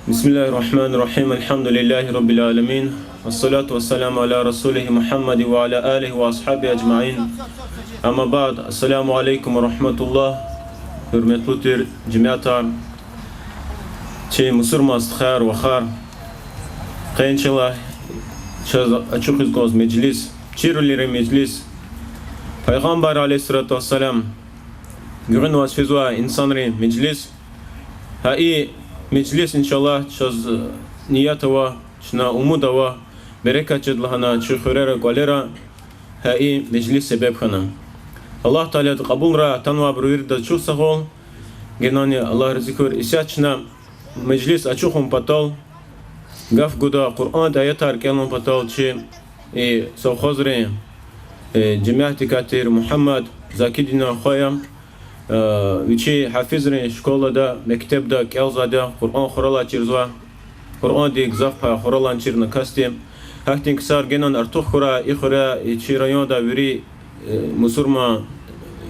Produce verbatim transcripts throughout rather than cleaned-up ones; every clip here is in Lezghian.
بسم الله الرحمن الرحيم. الحمد لله رب العالمين. والصلاة والسلام على رسوله محمد وعلى آله وأصحابه أجمعين. أما بعد. السلام عليكم ورحمة الله. Гьуьрметлу тир жемятар, чи мусурман стхаяр, вахар. Къенчела чаз ачухиз кӀанз межлис, чирвилерин межлис, Пайгъамбар عليه الصلاة والسلام гуьгъуьнваз физвай инсанрин межлис. Гьа и межлис, иншаллагь, чаз ният ава, чна умуд ава, берекат жеда лагьана чи хуьрера, кӀвалера гьа и межлис себеб хьана. Аллагь Таалади кьабулрай атанвайбур виридаз чухсагъул. Генани Аллагь рази хьуй. Исятда чна межлис ачухун патал, гаф гуда Къуръанда аятар кӀелун патал чи и совхозрин жемятдикай тир Мугьаммад Закидинан хва я. Вичи гьафизрин школада, мектебда кӀелзавайди я, Къуръан хуралай чирзава. Къуръандин гзаф пай хуралай чирна касди. Гьахьтин ксар генани артух хьурай и хуьре, и чи районда, вири мусурман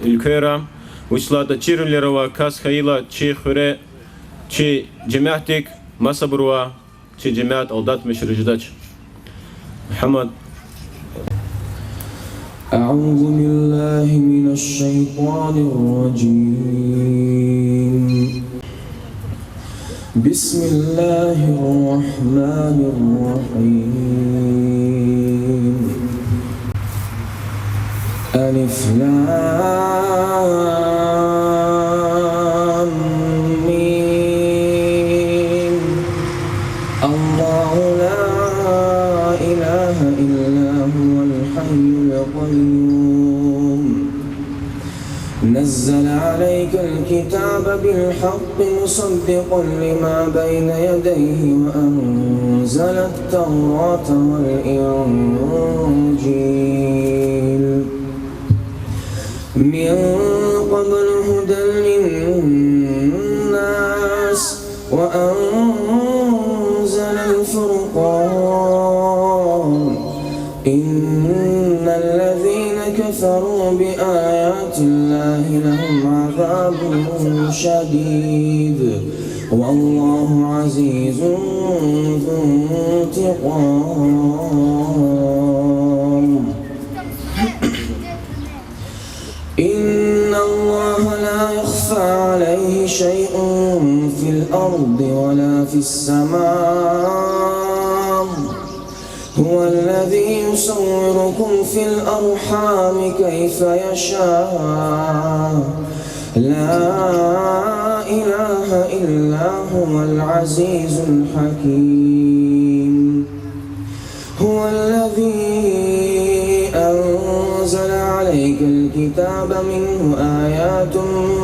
уьлквейра. Вучиз лагьайтӀа чирвилер авай кас хьайила чи хуьре, чи жемятдик масабурувай чи жемят алдатмишиз жедач. Мугьаммад. أعوذ بالله من الشيطان الرجيم. بسم الله الرحمن الرحيم. ألف لام ميم. الله لا إله إلا هو الحي القيوم. نزل عليك الكتاب بالحق مصدقا لما بين يديه وأنزل التوراة والإنجيل من قبل هدى للناس وأنزل الفرقان. إن الذين كفروا بآيات الله لهم عذاب شديد والله عزيز ذو انتقام. إن الله لا يخفى عليه شيء في الأرض ولا في السماء. هو الذي يصوركم في الأرحام كيف يشاء. لا إله إلا هو العزيز الحكيم. هو الذي أنزل عليك الكتاب منه آيات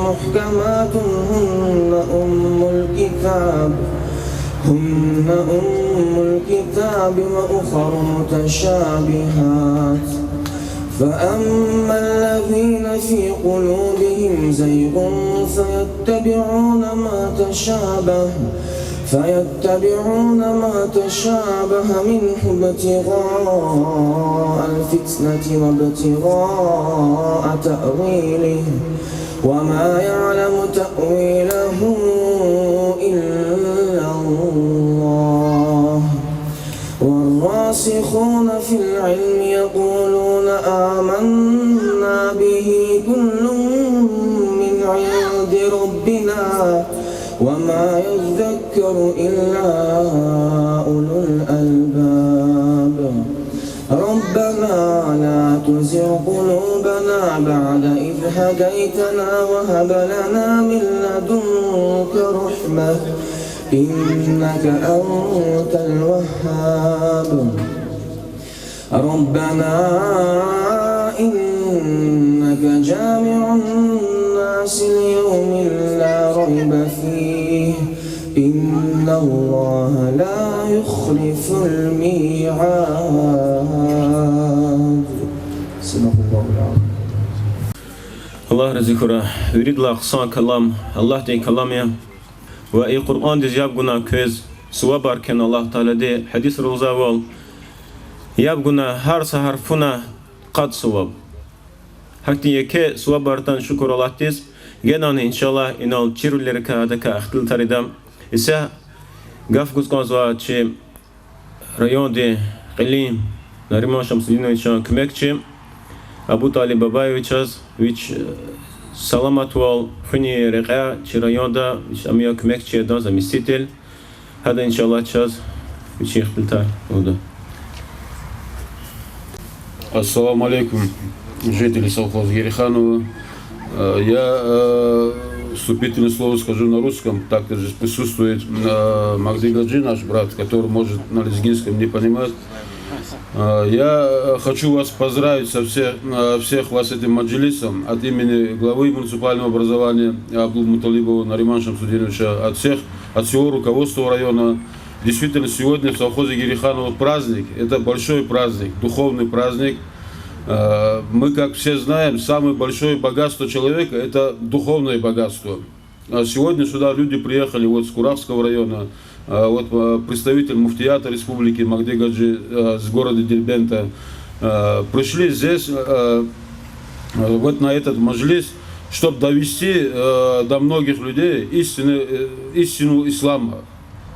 محكمات هن أم الكتاب، هن أم الكتاب وأخر متشابهات، فأما الذين في قلوبهم زيغ فيتبعون ما تشابه، فيتبعون ما تشابه منه ابتغاء الفتنة وابتغاء تأويله، وما يعلم تأويله إلا الله، والراسخون في العلم يقولون آمنا به كل من عند ربنا وما يذكر إلا أولو الألباب. ربنا لا تزغ قلوبنا بعد إذ هديتنا وهب لنا من لدنك رحمة إنك أنت الوهاب. ربنا إنك جامع الناس ليوم لا ريب فيه إن الله لا يخلف الميعاد. صدق الله العظيم. Аллагь рази хьурай. Виридалай хъсан калам Аллагьдин калам я. Ва и Къуръандиз яб гунай квез сувабар кхьена Аллагь Таалади, гьадисра лугьузвайвал, яб гунай гьар са гьарфуна къад суваб. Гьахьтин еке сувабар атана, шукур Аллагьдиз. Генани, иншаллагь, инал чирвилерикай, адакай ихтилатар ийида. Исятда Гаф гуз кӀанзава чи райондин кьилин Нариман Шамсудиновичан куьмекчи АбутӀалиб Бабаевичаз, вич, э, саламатвал, хуьнин рекьяй чи районда, вич ам я куьмекчи, адан заместитель. Гьада, иншаллагь, чаз вичин ихтилатар гуда. Ассаламу алейкум, жители совхоза Гериханово. Э, я, э, вступительное слово скажу на русском, также здесь присутствует, э, Магди Гаджи, наш брат, который может на лезгинском не понимать. Э, я, э, хочу вас поздравить со всех, э, всех вас с этим маджлисом от имени главы муниципального образования Абдулмуталибова Наримана Шамсудиновича, от всех, от всего руководства района. Действительно, сегодня в совхозе Гериханово праздник. Это большой праздник, духовный праздник. Э, мы, как все знаем, самое большое богатство человека — это духовное богатство. А сегодня сюда люди приехали вот с Курахского района, а, вот, а, представитель муфтията республики Магди Гаджи, а, с города Дербента, а, пришли здесь, а, а, вот на этот маджлис, чтоб довести, а, до многих людей истины, э, истину ислама.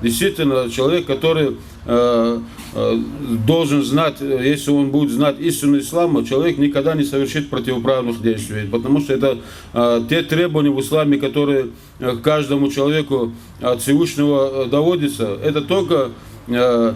Действительно, человек, который, э, э, должен знать, э, если он будет знать истину ислама, человек никогда не совершит противоправных действий, потому что это, э, те требования в исламе, которые, э, к каждому человеку от Всевышнего, э, доводится, это только, э,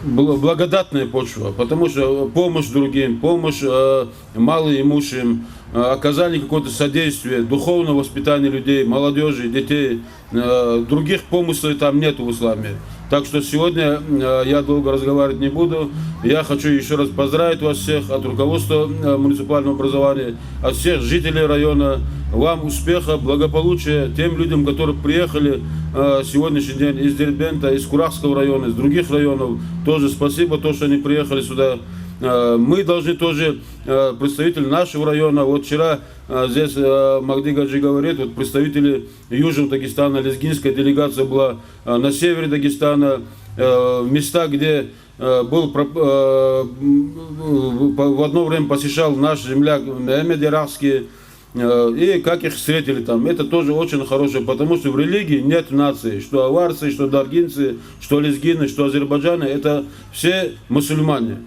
бл-, благодатная почва, потому что помощь другим, помощь, э, малоимущим, э, оказание какого-то содействия, духовного воспитания людей, молодёжи, детей, э, других помыслов там нету в исламе. Так что сегодня, э, я долго разговаривать не буду. Я хочу ещё раз поздравить вас всех от руководства, э, муниципального образования, от всех жителей района. Вам успеха, благополучия, тем людям, которые приехали, э, сегодняшний день из Дербента, из Курахского района, из других районов. Тоже спасибо, то, что они приехали сюда. Э, мы должны тоже, э, представители нашего района. Вот вчера, э, здесь, э, Магди Гаджи говорит, вот представители Южного Дагестана, лезгинская делегация была, э, на севере Дагестана, э, в места, где, э, был проп-, э, м, по-, в одно время посещал наш земляк Мехмед Ярахский, э, и как их встретили там. Это тоже очень хорошее, потому что в религии нет нации, что аварцы, что даргинцы, что лезгины, что азербайджаны, это все мусульмане.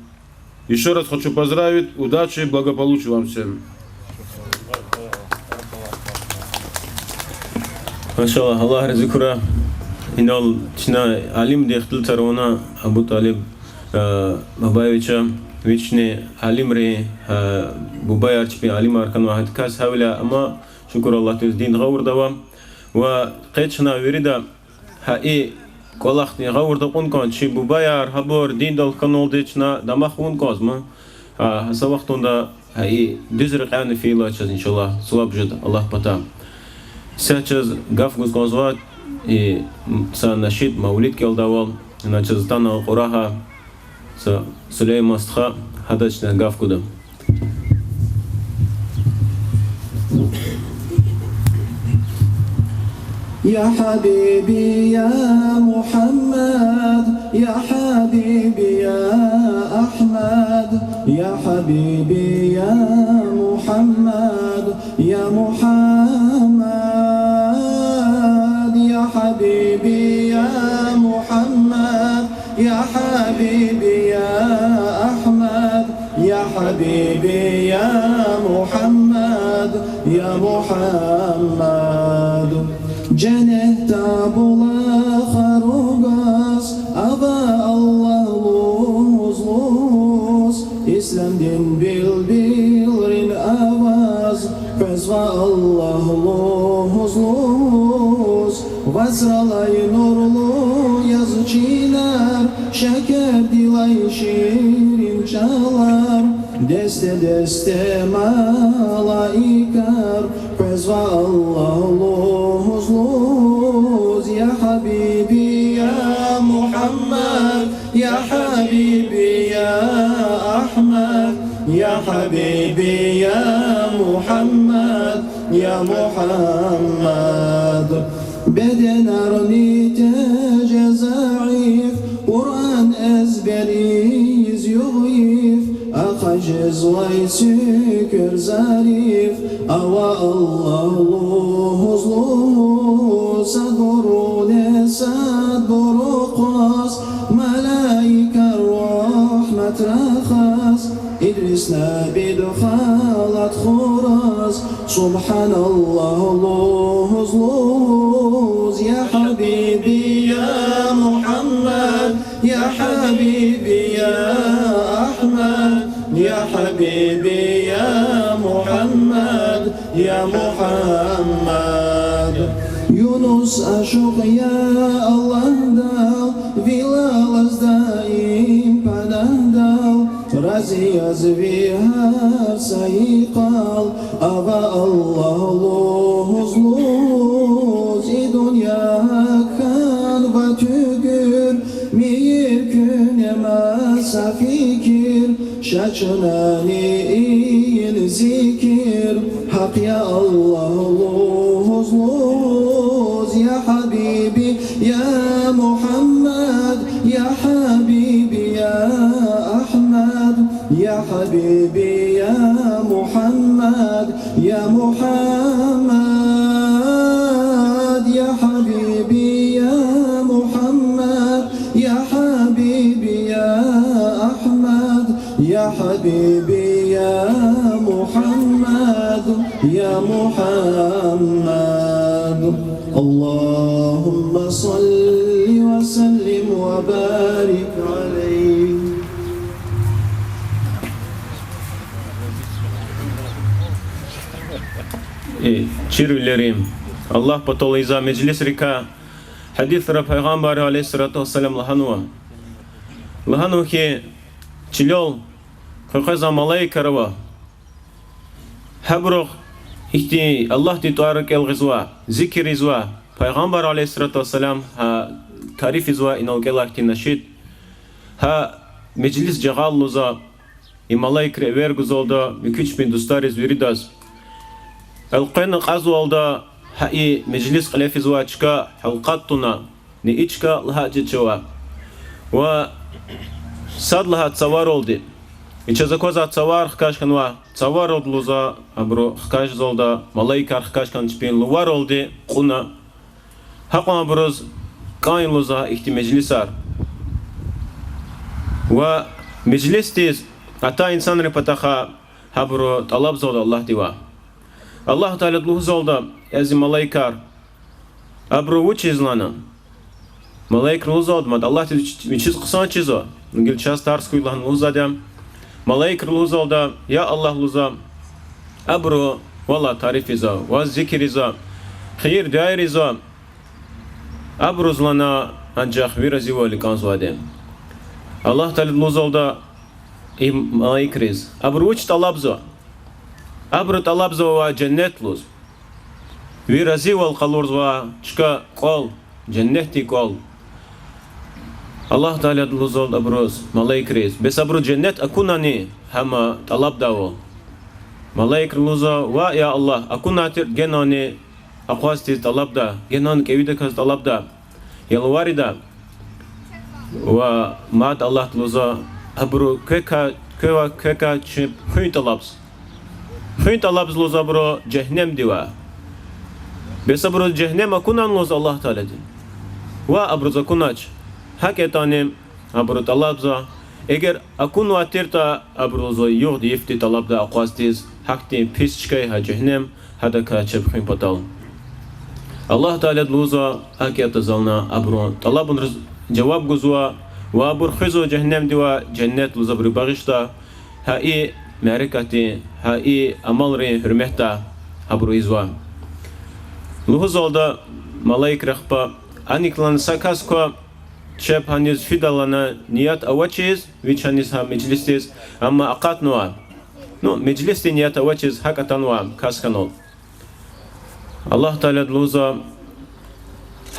Ещё раз хочу поздравить, удачи, благополучия вам всем. Машаллагь, Аллагь рази хьурай. Инал чна алимдин ихтилатар авуна, АбутӀалиб, э, Бабаевича, вични алимри, э, бубаяр чпин алимар хьанва гьадаказ, гьавиляй амма, шукур Аллагьдиз, дин гъавурда ава. Ва къе чна вирида гьа и кӀвалахдин гъавурда кьун кӀан, чи бубаяр, гьабур диндал хьаналди чна дамах авун кӀанзма. А, са вахтунда гьа и дуьз рекьяйни фейила чаз, иншаллагь, суваб жеда Аллагь патай. Са чаз гаф гуз кӀанзава, и, м, са нашид, мавлид кӀелдайвал, ина чаз атана Кьурагьа, са Сулейман стха, гьадаз чна гаф гуда. يا حبيبي يا محمد، يا حبيبي يا أحمد، يا حبيبي يا محمد، يا محمد، يا حبيبي يا محمد، يا حبيبي يا أحمد، يا حبيبي يا محمد، يا محمد. Женнетда булахар угаз, ава Аллагь лугьуз-лугьуз, Ислам дин билбилрин аваз, къвезва Аллагь лугьуз-лугьуз, вацралай нурлу яз чинар, шекердилай ширин чӀалар, десте-десте малаикар, къвезва Аллагь лугьуз-лугьуз, يا حبيبي يا محمد، يا حبيبي يا أحمد، يا حبيبي يا محمد، يا محمد. Беденарни теже заиф, Къуръан эзбериз югъиф, ахъа жезвай цуьквер зариф, ава Аллагь лугьуз-лугьуз, садбуруне садбуру Набид халат хуруз, سبحان الله лугьуз-лугьуз, يا حبيبي يا محمد، يا حبيبي يا أحمد، يا حبيبي يا محمد، يا محمد. Юнус ашукь я Аллагьдал, вил алаз даим панагьдал, рази яз ви гьар са йикъал, ава Аллагь лугьуз-лугьуз, и дуьнья гьахьанва туькӀуьр, мийир куьне маса фикир, ша чнани ийин зикир, гьахъ я Аллагь лугьуз-лугьуз, يا حبيبي يا محمد، يا حبيبي يا أحمد، يا حبيبي يا محمد، يا محمد، يا حبيبي يا محمد، يا حبيبي يا أحمد، يا حبيبي يا محمد، يا محمد. اللهم صل وسلم وبارك عليه. Э, чирвилер, Аллагь патал ийизвай межлисрикай гьадисра Пайгъамбар عليه الصلاة والسلام лагьанва. Лагьанва хьи, чилел къекъвезвай малаикар ава. Гьабурухъ ихьтин Аллагьдин тӀвар кӀел гъизва, зикир ийизва, Пайгъамбар عليه الصلاة والسلام гьа тариф ийизва инал кӀелай хьтин нашид. Гьа межлис жагъал лугьузва, и малаикри эвер гузвалда муькуь чпин дустариз виридаз. Элкъвена кьазвалда гьа и межлис кьиле физвай чка гьалкъад туна, ни и чка лагьай чӀал ава. Ва сад лагьай цаваралди, и чаз аквазвай цавар хкаж хьанва, цаваралди лугьузва, абуру хкаж жезвалда, малаикар хкаж хьана чпин луваралди кьуна, гьакьван абуруз кӀан я лугьузва ихьтин межлисар. Ва межлисдиз атай инсанрин патахъай гьабуру тӀалабзавалда Аллагьдивай. Аллагь Таалади лугьузвалда: я зи малаикар, абуру вучиз лагьана? Малаикри лугьузвалда: мад Аллагьдиз вич-, вичиз хъсан чизва, гила чаз тарс хьуй лагьана лугьузвайди я. Малаикри лугьузвалда: я Аллагь, лугьузва, абуру валай тариф ийизва, ваз зикир ийизва, хийир-дуьайри ийизва, абуруз лагьана анжах ви разивални кӀанзавайди. Аллагь Таалади лугьузвалда и малаикриз: абуру вуч тӀалабзава? Абуру тӀалабзава ваз женнет лугьуз. Ви разивал къалурзавай чка, кӀвал, женнетдин кӀвал. Аллагь Таалади лугьузвалда абуруз, малаикриз: бес абуру женнет акунани гьам тӀалабдайвал? Малаикри лугьузва: ваъ, я Аллагь, акунай тиртӀа генани акъваз тийиз тӀалабда, генани кӀевидаказ тӀалабда, ялварида. Ва мад Аллагьди лугьузва: абуру квекай, квевай, квекай чеб хуьн тӀалабз. Хуьн тӀалабз лугьузва абуру жегьеннемдивай. Бес абуруз жегьеннем акунани лугьуз Аллагь Таалади? Ваъ, абуруз акунач. ГьакӀ ятӀани абуру тӀалабзава. Эгер акунвай тиртӀа, абуру лугьузва югъди-йифди тӀалабда акъваз тийиз, гьахьтин пис чка я гьа жегьеннем, гьадакай чеб хуьн патал. Аллагь Таалади лугьузва, акӀ ятӀа зална абурун тӀалабунриз жаваб гузва, ва абур хуьзва жегьеннемдивай, женнет лугьуз абуруз багъишда. Гьа и мярекатдин, гьа и амалрин гьуьрметдай абуру ийизва. Лугьузвалда малаикри ахпа: аниклан са кас ква, чеб гьаниз фидалана ният авачиз, вич гьаниз гьа межлисдиз, амма акъатнавай. Ну, межлисдин ният авачиз гьакӀ атанвай кас хьанал. Аллагь Таалади лугьузва: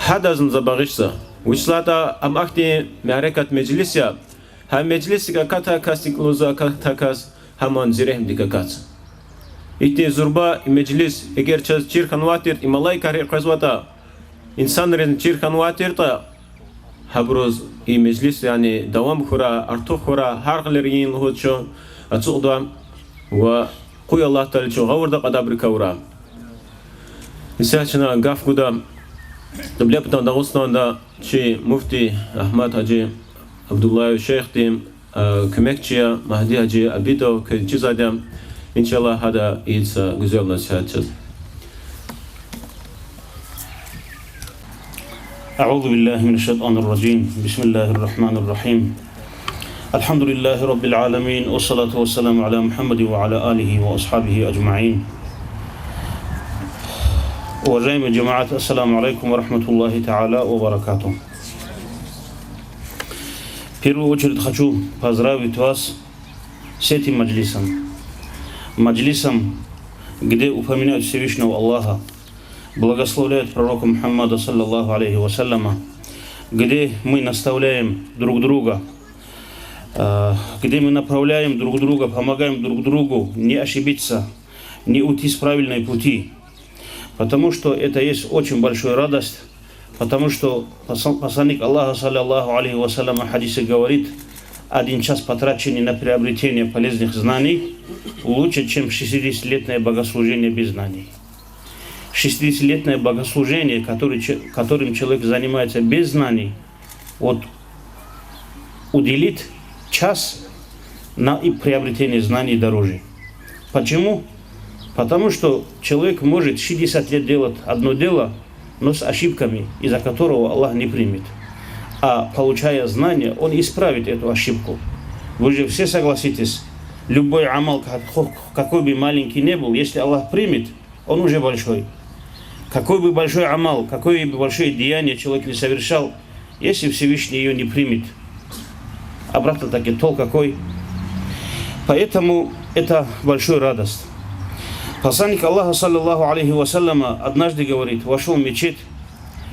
гьадазни за багъишзава. Вучиз лагьайтӀа ам ахьтин мярекат, межлис я, гьа межлисдик акатай касдик лугьузва, акатай кас гьаман зи регьимдик акатзава. Ихьтин зурба и межлис, эгер чаз чир хьанвай тиртӀа, и малаикар къвезватӀа, инсанризни чир хьанвай тиртӀа, гьабуруз и межлис, яни, давам хьурай, артух хьурай, гьар гъилера ийин лугьуз чун ацукьда ва къуй Аллагь Таалади чун гъавурда кьадайбурукай авурай. Исятда чна гаф гуда Кьиблепатан Дагъустанда чи муфти Агьмад-гьажи Абдуллаев шейхдин э, куьмекчи я, Магьди-гьажи Абидов, квез чизвайди я, иншаллагь, гьада ийида са гуьзел насигьат чаз. أعوذ بالله من الشيطان الرجيم. بسم الله الرحمن الرحيم. الحمد لله رب العالمين، والصلاة والسلام على محمد وعلى آله وأصحابه أجمعين. Уважаемый жамаат, ассаламу алейкум ва рахматуллахи тааля ва баракатух. В первую очередь хочу поздравить вас с этим маджлисом. Маджлисом, где упоминают Всевышнего Аллаха, благословляют пророка Мухаммада, саллаллаху алейхи ва саллама, где мы наставляем друг друга, э, где мы направляем друг друга, помогаем друг другу не ошибиться, не уйти с правильной пути. Потому что это есть очень большая радость, потому что посл-, посланник Аллаха, саллаллаху алейхи ва саллама, в хадисе говорит: один час, потраченный на приобретение полезных знаний, лучше, чем шестидесятилетнее богослужение без знаний. Шестидесятилетнее богослужение, который че-, которым человек занимается без знаний, вот уделить час на и приобретение знаний дороже. Почему? Потому что человек может шестьдесят лет делать одно дело, но с ошибками, из-за которого Аллах не примет. А получая знания, он исправит эту ошибку. Вы же все согласитесь, любой амал, как-, какой бы маленький ни был, если Аллах примет, он уже большой. Какой бы большой амал, какое бы большое деяние человек не совершал, если Всевышний её не примет, обратно-таки толк какой? Поэтому это большая радость. Посланник Аллаха, саллаллаху алейхи ва саллама, однажды, говорит, вошёл в мечеть.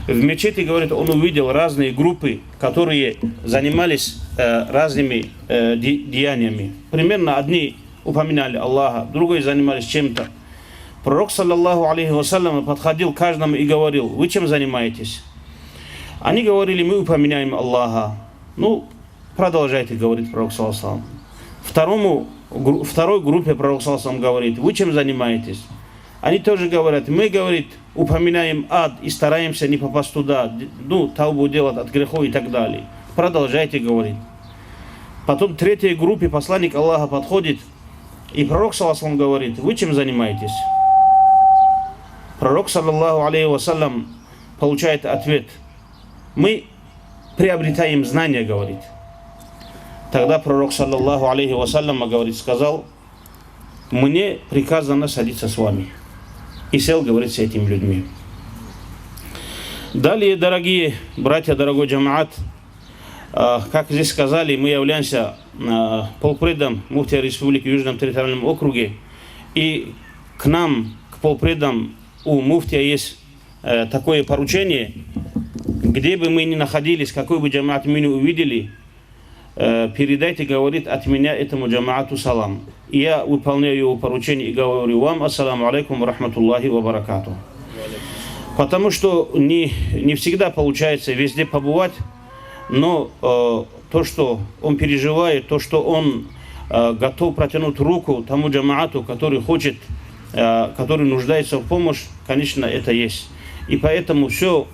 В мечети, говорит, он увидел разные группы, которые занимались, э, разными, э, де-, деяниями. Примерно одни упоминали Аллаха, другие занимались чем-то. Пророк, саллаллаху алейхи ва саллям, подходил к каждому и говорил: «Вы чем занимаетесь?» Они говорили: «Мы упоминаем Аллаха». «Ну, продолжайте», говорит Пророк, саллаллаху алейхи ва саллям. Второму, гру-, второй группе Пророк, саллаллаху алейхи ва саллям, говорит: «Вы чем занимаетесь?» Они тоже говорят: «Мы, говорит, упоминаем ад и стараемся не попасть туда, д-, ну, таубу делать от грехов и так далее». «Продолжайте», говорит. Потом третьей группе посланник Аллаха подходит, и Пророк, саллаллаху алейхи ва саллям, говорит: «Вы чем занимаетесь?» Пророк, саллаллаху алейхи ва саллям, получает ответ: «Мы приобретаем знания», говорит. Тогда Пророк, саллаллаху алейхи ва саллям, говорит, сказал: «Мне приказано садиться с вами». И сел, говорит, с этими людьми. Далее, дорогие братья, дорогой джамаат, а, как здесь сказали, мы являемся, а, полпредом муфтия Республики в Южном территориальном округе, и к нам, к полпредам, у муфтия есть, э, такое поручение, где бы мы ни находились, какой бы джамаат мы ни увидели, э, передайте, говорит, от меня этому джамаату салам. И я выполняю его поручение и говорю вам: «Ассаламу алейкум ва рахматуллахи ва баракатух». Потому что не, не всегда получается везде побывать, но, э, то, что он переживает, то, что он, э, готов протянуть руку тому джамаату, который хочет, э, который нуждается в помощи, конечно, это есть. И поэтому всё,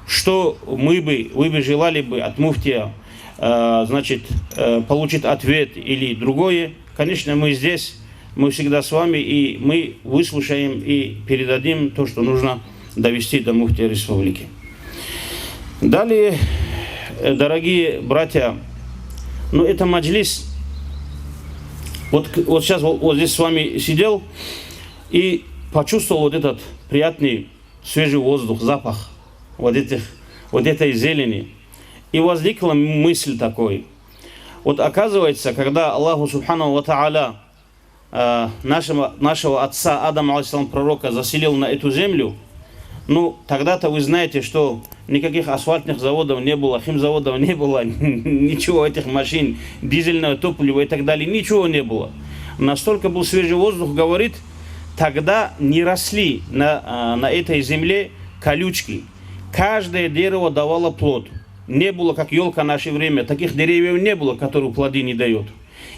что мы бы, вы бы желали бы от муфтия, э, значит, э, получить ответ или другое, конечно, мы здесь, мы всегда с вами, и мы выслушаем и передадим то, что нужно довести до муфтия республики. Далее, э, дорогие братья, ну, это маджлис. Вот, к-, вот сейчас вот, вот здесь с вами сидел и почувствовал вот этот приятный свежий воздух, запах вот этих, вот этой зелени. И возникла мысль такой. Вот оказывается, когда Аллаху Субханаху ва Тааля, э, нашего, нашего отца Адама, алейхиссалам, пророка, заселил на эту землю, ну, тогда-то вы знаете, что никаких асфальтных заводов не было, химзаводов не было, ничего, этих машин, дизельного топлива и так далее, ничего не было. Настолько был свежий воздух, говорит, тогда не росли на, а, на этой земле колючки. Каждое дерево давало плод. Не было, как ёлка в наше время, таких деревьев не было, которые плоды не дают.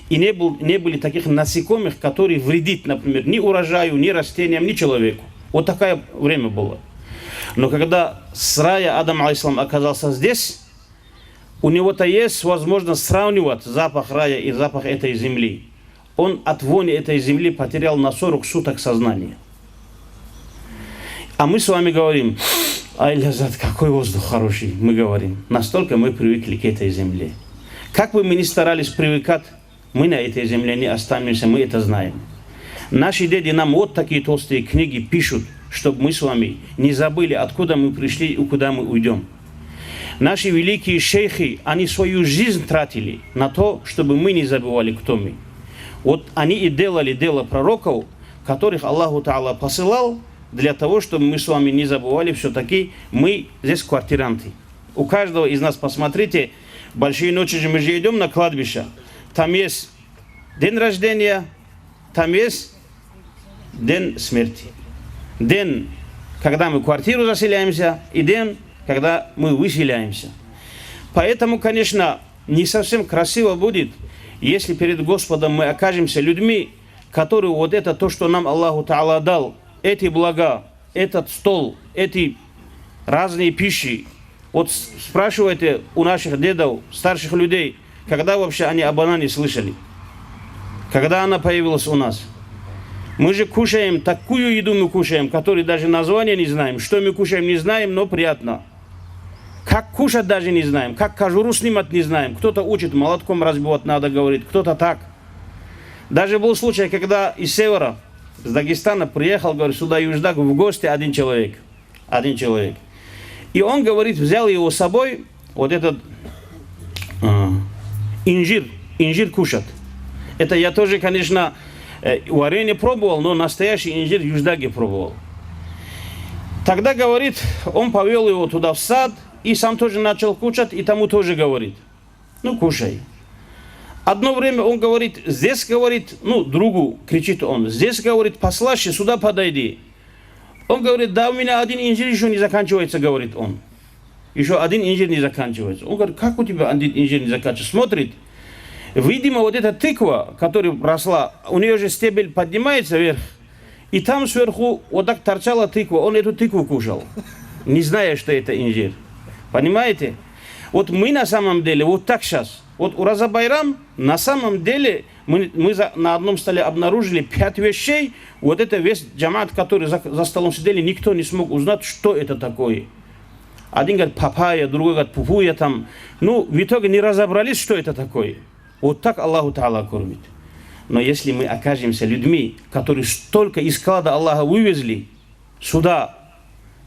И не был, не были таких насекомых, которые вредит, например, ни урожаю, ни растениям, ни человеку. Вот такое время было. Но когда с рая Адам, алейхиссалам, оказался здесь, У него-то есть возможность сравнивать запах рая и запах этой земли. Он от вони этой земли потерял на сорок суток сознание. А мы с вами говорим: «Ай, ляззат, какой воздух хороший», мы говорим. Настолько мы привыкли к этой земле. Как бы мы ни старались привыкать, мы на этой земле не останемся, мы это знаем. Наши деды нам вот такие толстые книги пишут, чтобы мы с вами не забыли, откуда мы пришли и куда мы уйдём. Наши великие шейхи, они свою жизнь тратили на то, чтобы мы не забывали, кто мы. Вот они и делали дело пророков, которых Аллаху Тааля посылал для того, чтобы мы с вами не забывали, всё-таки мы здесь квартиранты. У каждого из нас, посмотрите, большие ночи же мы же идём на кладбище. Там есть день рождения, там есть день смерти. День, когда мы в квартиру заселяемся, и день, когда мы выселяемся. Поэтому, конечно, не совсем красиво будет, если перед Господом мы окажемся людьми, которые вот это то, что нам Аллаху Тааля дал, эти блага, этот стол, эти разные пищи. Вот с-, спрашивайте у наших дедов, старших людей, когда вообще они о банане слышали? Когда она появилась у нас? Мы же кушаем, такую еду мы кушаем, которой даже названия не знаем. Что мы кушаем, не знаем, но приятно. Как кушать, даже не знаем. Как кожуру снимать, не знаем. Кто-то учит, молотком разбивать надо, говорит, кто-то так. Даже был случай, когда из севера, с Дагестана приехал, говорит, сюда Юждак в гости один человек. Один человек. И он, говорит, взял его с собой, вот этот, а, инжир, инжир кушать. Это я тоже, конечно, э, варенье пробовал, но настоящий инжир в Юждаге пробовал. Тогда, говорит, он повёл его туда в сад и сам тоже начал кушать, и тому тоже говорит: «Ну, кушай». Одно время он говорит: «Здесь, говорит, ну, другу кричит он, здесь, говорит, послаще, сюда подойди». Он говорит: «Да у меня один инжир ещё не заканчивается», говорит он. Ещё один инжир не заканчивается. Он говорит: «Как у тебя один инжир не заканчивается?» Смотрит. Видимо, вот эта тыква, которая росла, у неё же стебель поднимается вверх, и там сверху вот так торчала тыква, он эту тыкву кушал, не зная, что это инжир. Понимаете? Вот мы на самом деле вот так щас. Вот Ураза байрам, на самом деле, мы, мы за, на одном столе обнаружили пять вещей, вот это весь джамаат, который за, за столом сидели, никто не смог узнать, что это такое. Один говорит: «Папайя», другой говорит: «Пупуя там». Ну, в итоге не разобрались, что это такое. Вот так Аллаху Тааля кормит. Но если мы окажемся людьми, которые столько из склада Аллаха вывезли сюда,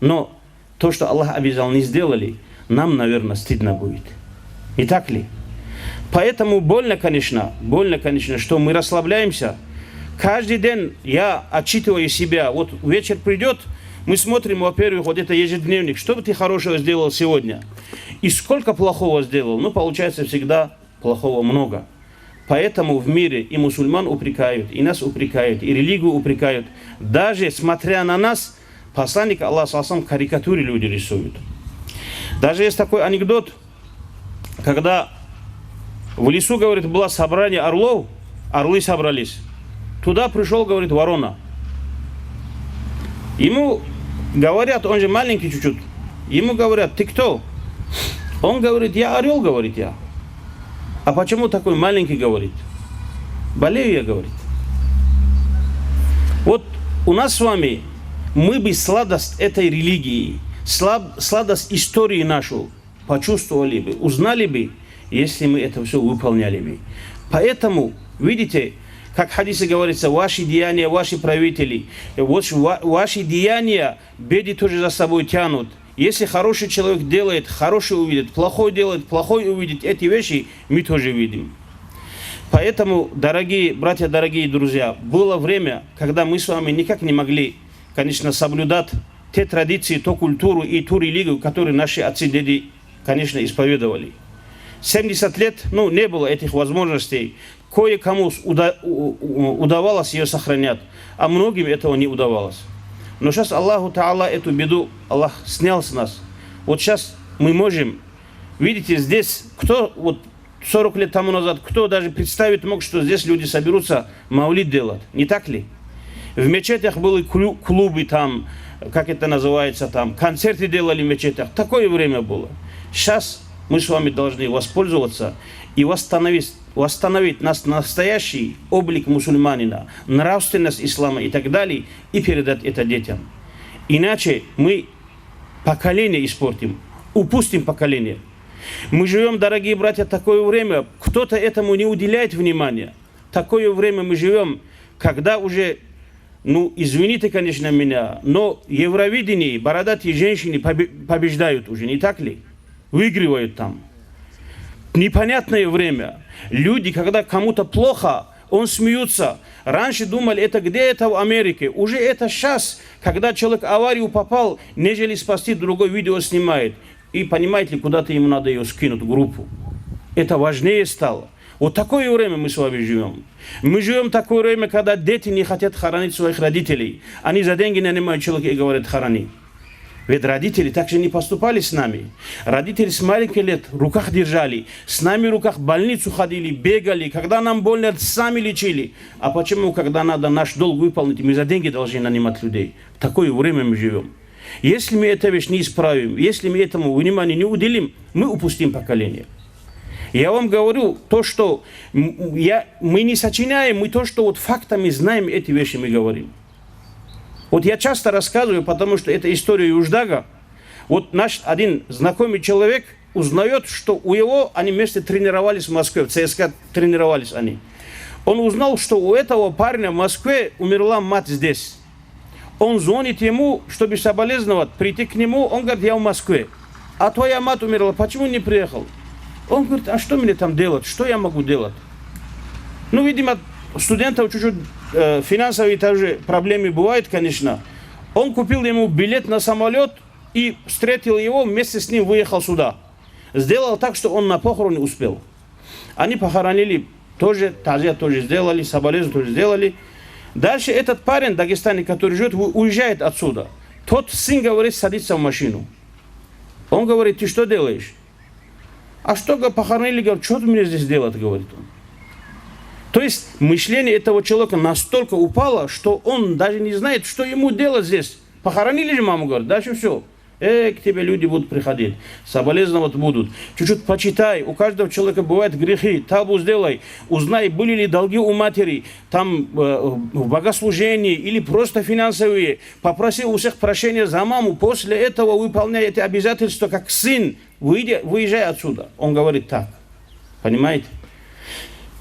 но то, что Аллах обещал, не сделали, нам, наверное, стыдно будет. Не так ли? Поэтому больно, конечно, больно, конечно, что мы расслабляемся. Каждый день я отчитываю себя. Вот вечер придёт, мы смотрим, во-первых, вот это ежедневник, что бы ты хорошего сделал сегодня? И сколько плохого сделал? Ну, получается, всегда плохого много. Поэтому в мире и мусульман упрекают, и нас упрекают, и религию упрекают. Даже смотря на нас, посланник Аллаха, саллаллаху алейхи ва саллям, в карикатуре люди рисуют. Даже есть такой анекдот, когда в лесу, говорит, было собрание орлов, орлы собрались. Туда пришёл, говорит, ворона. Ему говорят, он же маленький чуть-чуть. Ему говорят: «Ты кто?» Он говорит: «Я орёл», говорит, «я». «А почему такой маленький?» говорит. «Болею я», говорит. Вот у нас с вами, мы бы сладость этой религии, слаб-, сладость истории нашу почувствовали бы, узнали бы, если мы это всё выполняли бы. Поэтому, видите, как в хадисе говорится, ваши деяния, ваши правители, вот ва-, ваши деяния беды тоже за собой тянут. Если хороший человек делает, хороший увидит, плохой делает, плохой увидит. Эти вещи мы тоже видим. Поэтому, дорогие братья, дорогие друзья, было время, когда мы с вами никак не могли, конечно, соблюдать те традиции, ту культуру и ту религию, которую наши отцы, деды, конечно, исповедовали. Семьдесят лет, ну, не было этих возможностей. Кое-кому с-, уда-, у-, у-, удавалось её сохранять, а многим этого не удавалось. Но щас Аллаху Тааля эту беду, Аллах снял с нас. Вот щас мы можем, видите, здесь кто, вот сорок лет тому назад, кто даже представить мог, что здесь люди соберутся мавлид делать, не так ли? В мечетях были клю-, клубы там, как это называется, там, концерты делали в мечетях. Такое время было. Щас Мы с вами должны воспользоваться и восстановить, восстановить нас настоящий облик мусульманина, нравственность ислама и так далее, и передать это детям. Иначе мы поколение испортим, упустим поколение. Мы живём, дорогие братья, такое время, кто-то этому не уделяет внимания. Такое время мы живём, когда уже, ну, извините, конечно, меня, но Евровидение, бородатые женщины побе-, побеждают уже, не так ли? Выигрывают там. Непонятное время. Люди, когда кому-то плохо, он смеются. Раньше думали, это где-то в Америке. Уже это щас, когда человек в аварию попал, нежели спасти, другой видео снимает. И понимаете ли, куда-то ему надо её скинуть, группу. Это важнее стало. Вот такое время мы с вами живём. Мы живём в такое время, когда дети не хотят хоронить своих родителей. Они за деньги нанимают человека и говорят: «Хорони». Ведь родители так же не поступали с нами. Родители с маленьких лет в руках держали, с нами в руках в больницу ходили, бегали. Когда нам больно, сами лечили. А почему, когда надо наш долг выполнить, мы за деньги должны нанимать людей? В такое время мы живём. Если мы эту вещь не исправим, если мы этому внимания не уделим, мы упустим поколение. Я вам говорю то, что м, я, мы не сочиняем, мы то, что вот фактами знаем, эти вещи мы говорим. Вот я часто рассказываю, потому что это история Юждага. Вот наш один знакомый человек узнаёт, что у его, они вместе тренировались в Москве, в С С К тренировались они. Он узнал, что у этого парня в Москве умерла мать здесь. Он звонит ему, чтобы соболезновать, прийти к нему. Он говорит: «Я в Москве. А твоя мать умерла, почему не приехал?» Он говорит: «А что мне там делать? Что я могу делать?» Ну, видимо, студентов чуть-чуть, э, финансовые тоже проблемы бывают, конечно. Он купил ему билет на самолёт и встретил его, вместе с ним выехал сюда. Сделал так, что он на похороны успел. Они похоронили, тоже, тазият тоже сделали, соболезнования тоже сделали. Дальше этот парень, дагестанец, который живёт, у-, уезжает отсюда. Тот сын, говорит, садится в машину. Он говорит: «Ты что делаешь?» «А что, га, похоронили, говорит, что мне здесь делать?» говорит он. То есть мышление этого человека настолько упало, что он даже не знает, что ему делать здесь. Похоронили же маму, говорит, дальше всё. Э, к тебе люди будут приходить, соболезновать будут. Чуть-чуть почитай, у каждого человека бывают грехи, тавбу сделай, узнай, были ли долги у матери, там, э, в богослужении или просто финансовые. Попроси у всех прощения за маму, после этого выполняй эти обязательства как сын, выйди, выезжай отсюда. Он говорит так. Понимаете?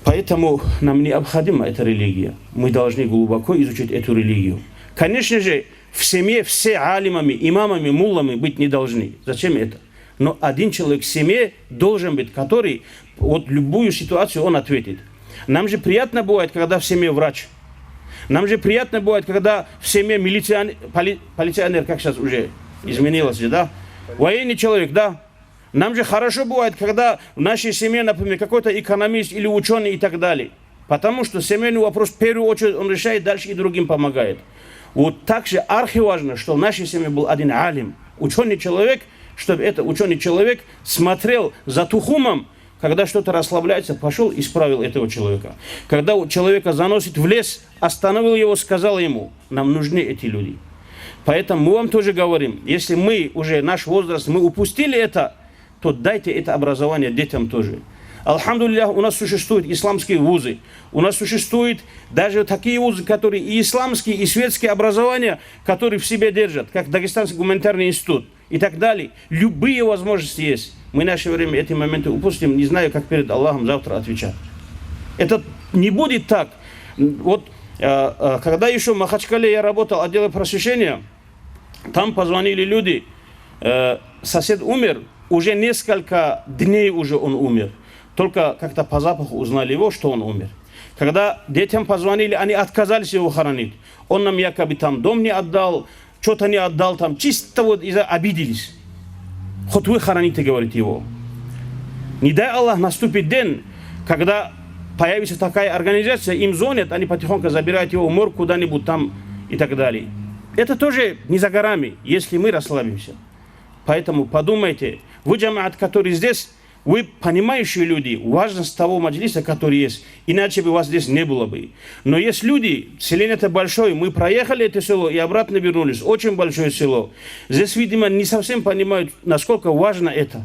Поэтому нам необходима эта религия. Мы должны глубоко изучить эту религию. Конечно же, в семье все алимами, имамами, муллами быть не должны. Зачем это? Но один человек в семье должен быть, который вот любую ситуацию он ответит. Нам же приятно бывает, когда в семье врач. Нам же приятно бывает, когда в семье милиционер, поли-, полиционер, как сейчас уже изменилось же, да? Военный человек, да? Нам же хорошо бывает, когда в нашей семье, например, какой-то экономист или учёный и так далее. Потому что семейный вопрос в первую очередь он решает, дальше и другим помогает. Вот так же архиважно, что в нашей семье был один алим, учёный человек, чтобы этот учёный человек смотрел за тухумом, когда что-то расслабляется, пошёл, исправил этого человека. Когда у человека заносит в лес, остановил его, сказал ему: «Нам нужны эти люди». Поэтому мы вам тоже говорим, если мы уже, наш возраст, мы упустили это, то дайте это образование детям тоже. Альхамдулиллях, у нас существуют исламские вузы, у нас существуют даже такие вузы, которые и исламские, и светские образования, которые в себе держат, как Дагестанский гуманитарный институт и так далее. Любые возможности есть. Мы в наше время эти моменты упустим, не знаю, как перед Аллахом завтра отвечать. Это не будет так. Вот, э, э, когда ещё в Махачкале я работал, отделе просвещения, там позвонили люди, э, сосед умер, уже несколько дней уже он умер. Только как-то по запаху узнали его, что он умер. Когда детям позвонили, они отказались его хоронить. Он нам якобы там дом не отдал, что-то не отдал там, чисто вот из-за обиделись. Хоть вы хороните, говорит, его. Не дай Аллах, наступит день, когда появится такая организация, им звонят, они потихоньку забирают его в морг куда-нибудь там и так далее. Это тоже не за горами, если мы расслабимся. Поэтому подумайте, вы, джамаат, который здесь, вы понимающие люди, важность того маджлиса, который есть, иначе бы вас здесь не было бы. Но есть люди, селение-то большое, мы проехали это село и обратно вернулись, очень большое село. Здесь, видимо, не совсем понимают, насколько важно это.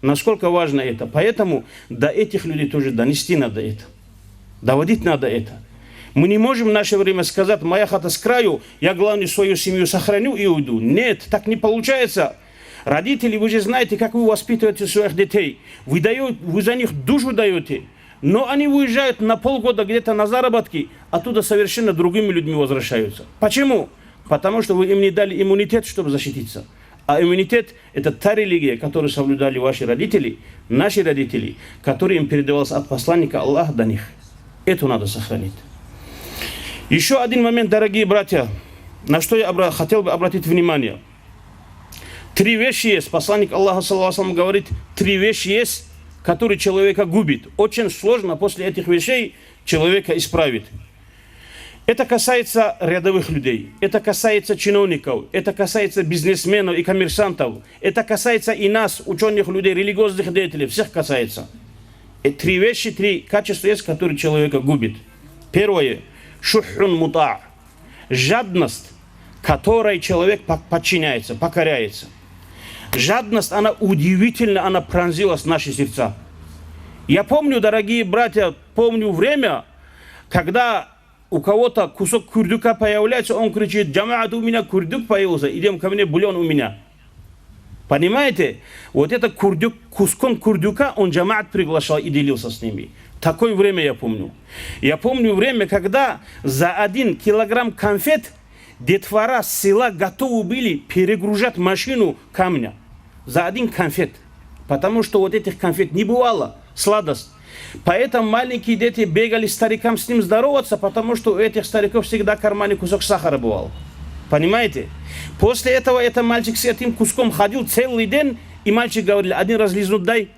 Насколько важно это. Поэтому до этих людей тоже донести надо это. Доводить надо это. Мы не можем в наше время сказать: «Моя хата с краю, я, главное, свою семью сохраню и уйду». Нет, так не получается. Родители, вы же знаете, как вы воспитываете своих детей. Вы даё-, вы за них душу даёте. Но они уезжают на полгода где-то на заработки, оттуда совершенно другими людьми возвращаются. Почему? Потому что вы им не дали иммунитет, чтобы защититься. А иммунитет — это та религия, которую соблюдали ваши родители, наши родители, которая им передавалась от посланника Аллаха до них. Эту надо сохранить. Ещё один момент, дорогие братья, на что я обра-, хотел бы обратить внимание. Три вещи есть. Посланник Аллаха, саллаллаху алейхи ва саллям, говорит, три вещи есть, которые человека губит. Очень сложно после этих вещей человека исправить. Это касается рядовых людей, это касается чиновников, это касается бизнесменов и коммерсантов, это касается и нас, учёных людей, религиозных деятелей, всех касается. Э, три вещи, три качества есть, которые человека губит. Первое. شح مطاع. Жадность, которой человек по-, подчиняется, покоряется. Жадность, она удивительно, она пронзилась в наши сердца. Я помню, дорогие братья, помню время, когда у кого-то кусок курдюка появляется, он кричит: «Джамаат, у меня курдюк появился, идём ко мне, бульон у меня». Понимаете? Вот это курдюк, куском курдюка он джамаат приглашал и делился с ними. Такое время я помню. Я помню время, когда за один килограмм конфет детвора с села готовы были перегружать машину камня. За один конфет. Потому что вот этих конфет не бывало, сладость. Поэтому маленькие дети бегали старикам с ним здороваться, потому что у этих стариков всегда в кармане кусок сахара бывал. Понимаете? После этого этот мальчик с этим куском ходил целый день, и мальчик говорили, один раз лизнуть дай,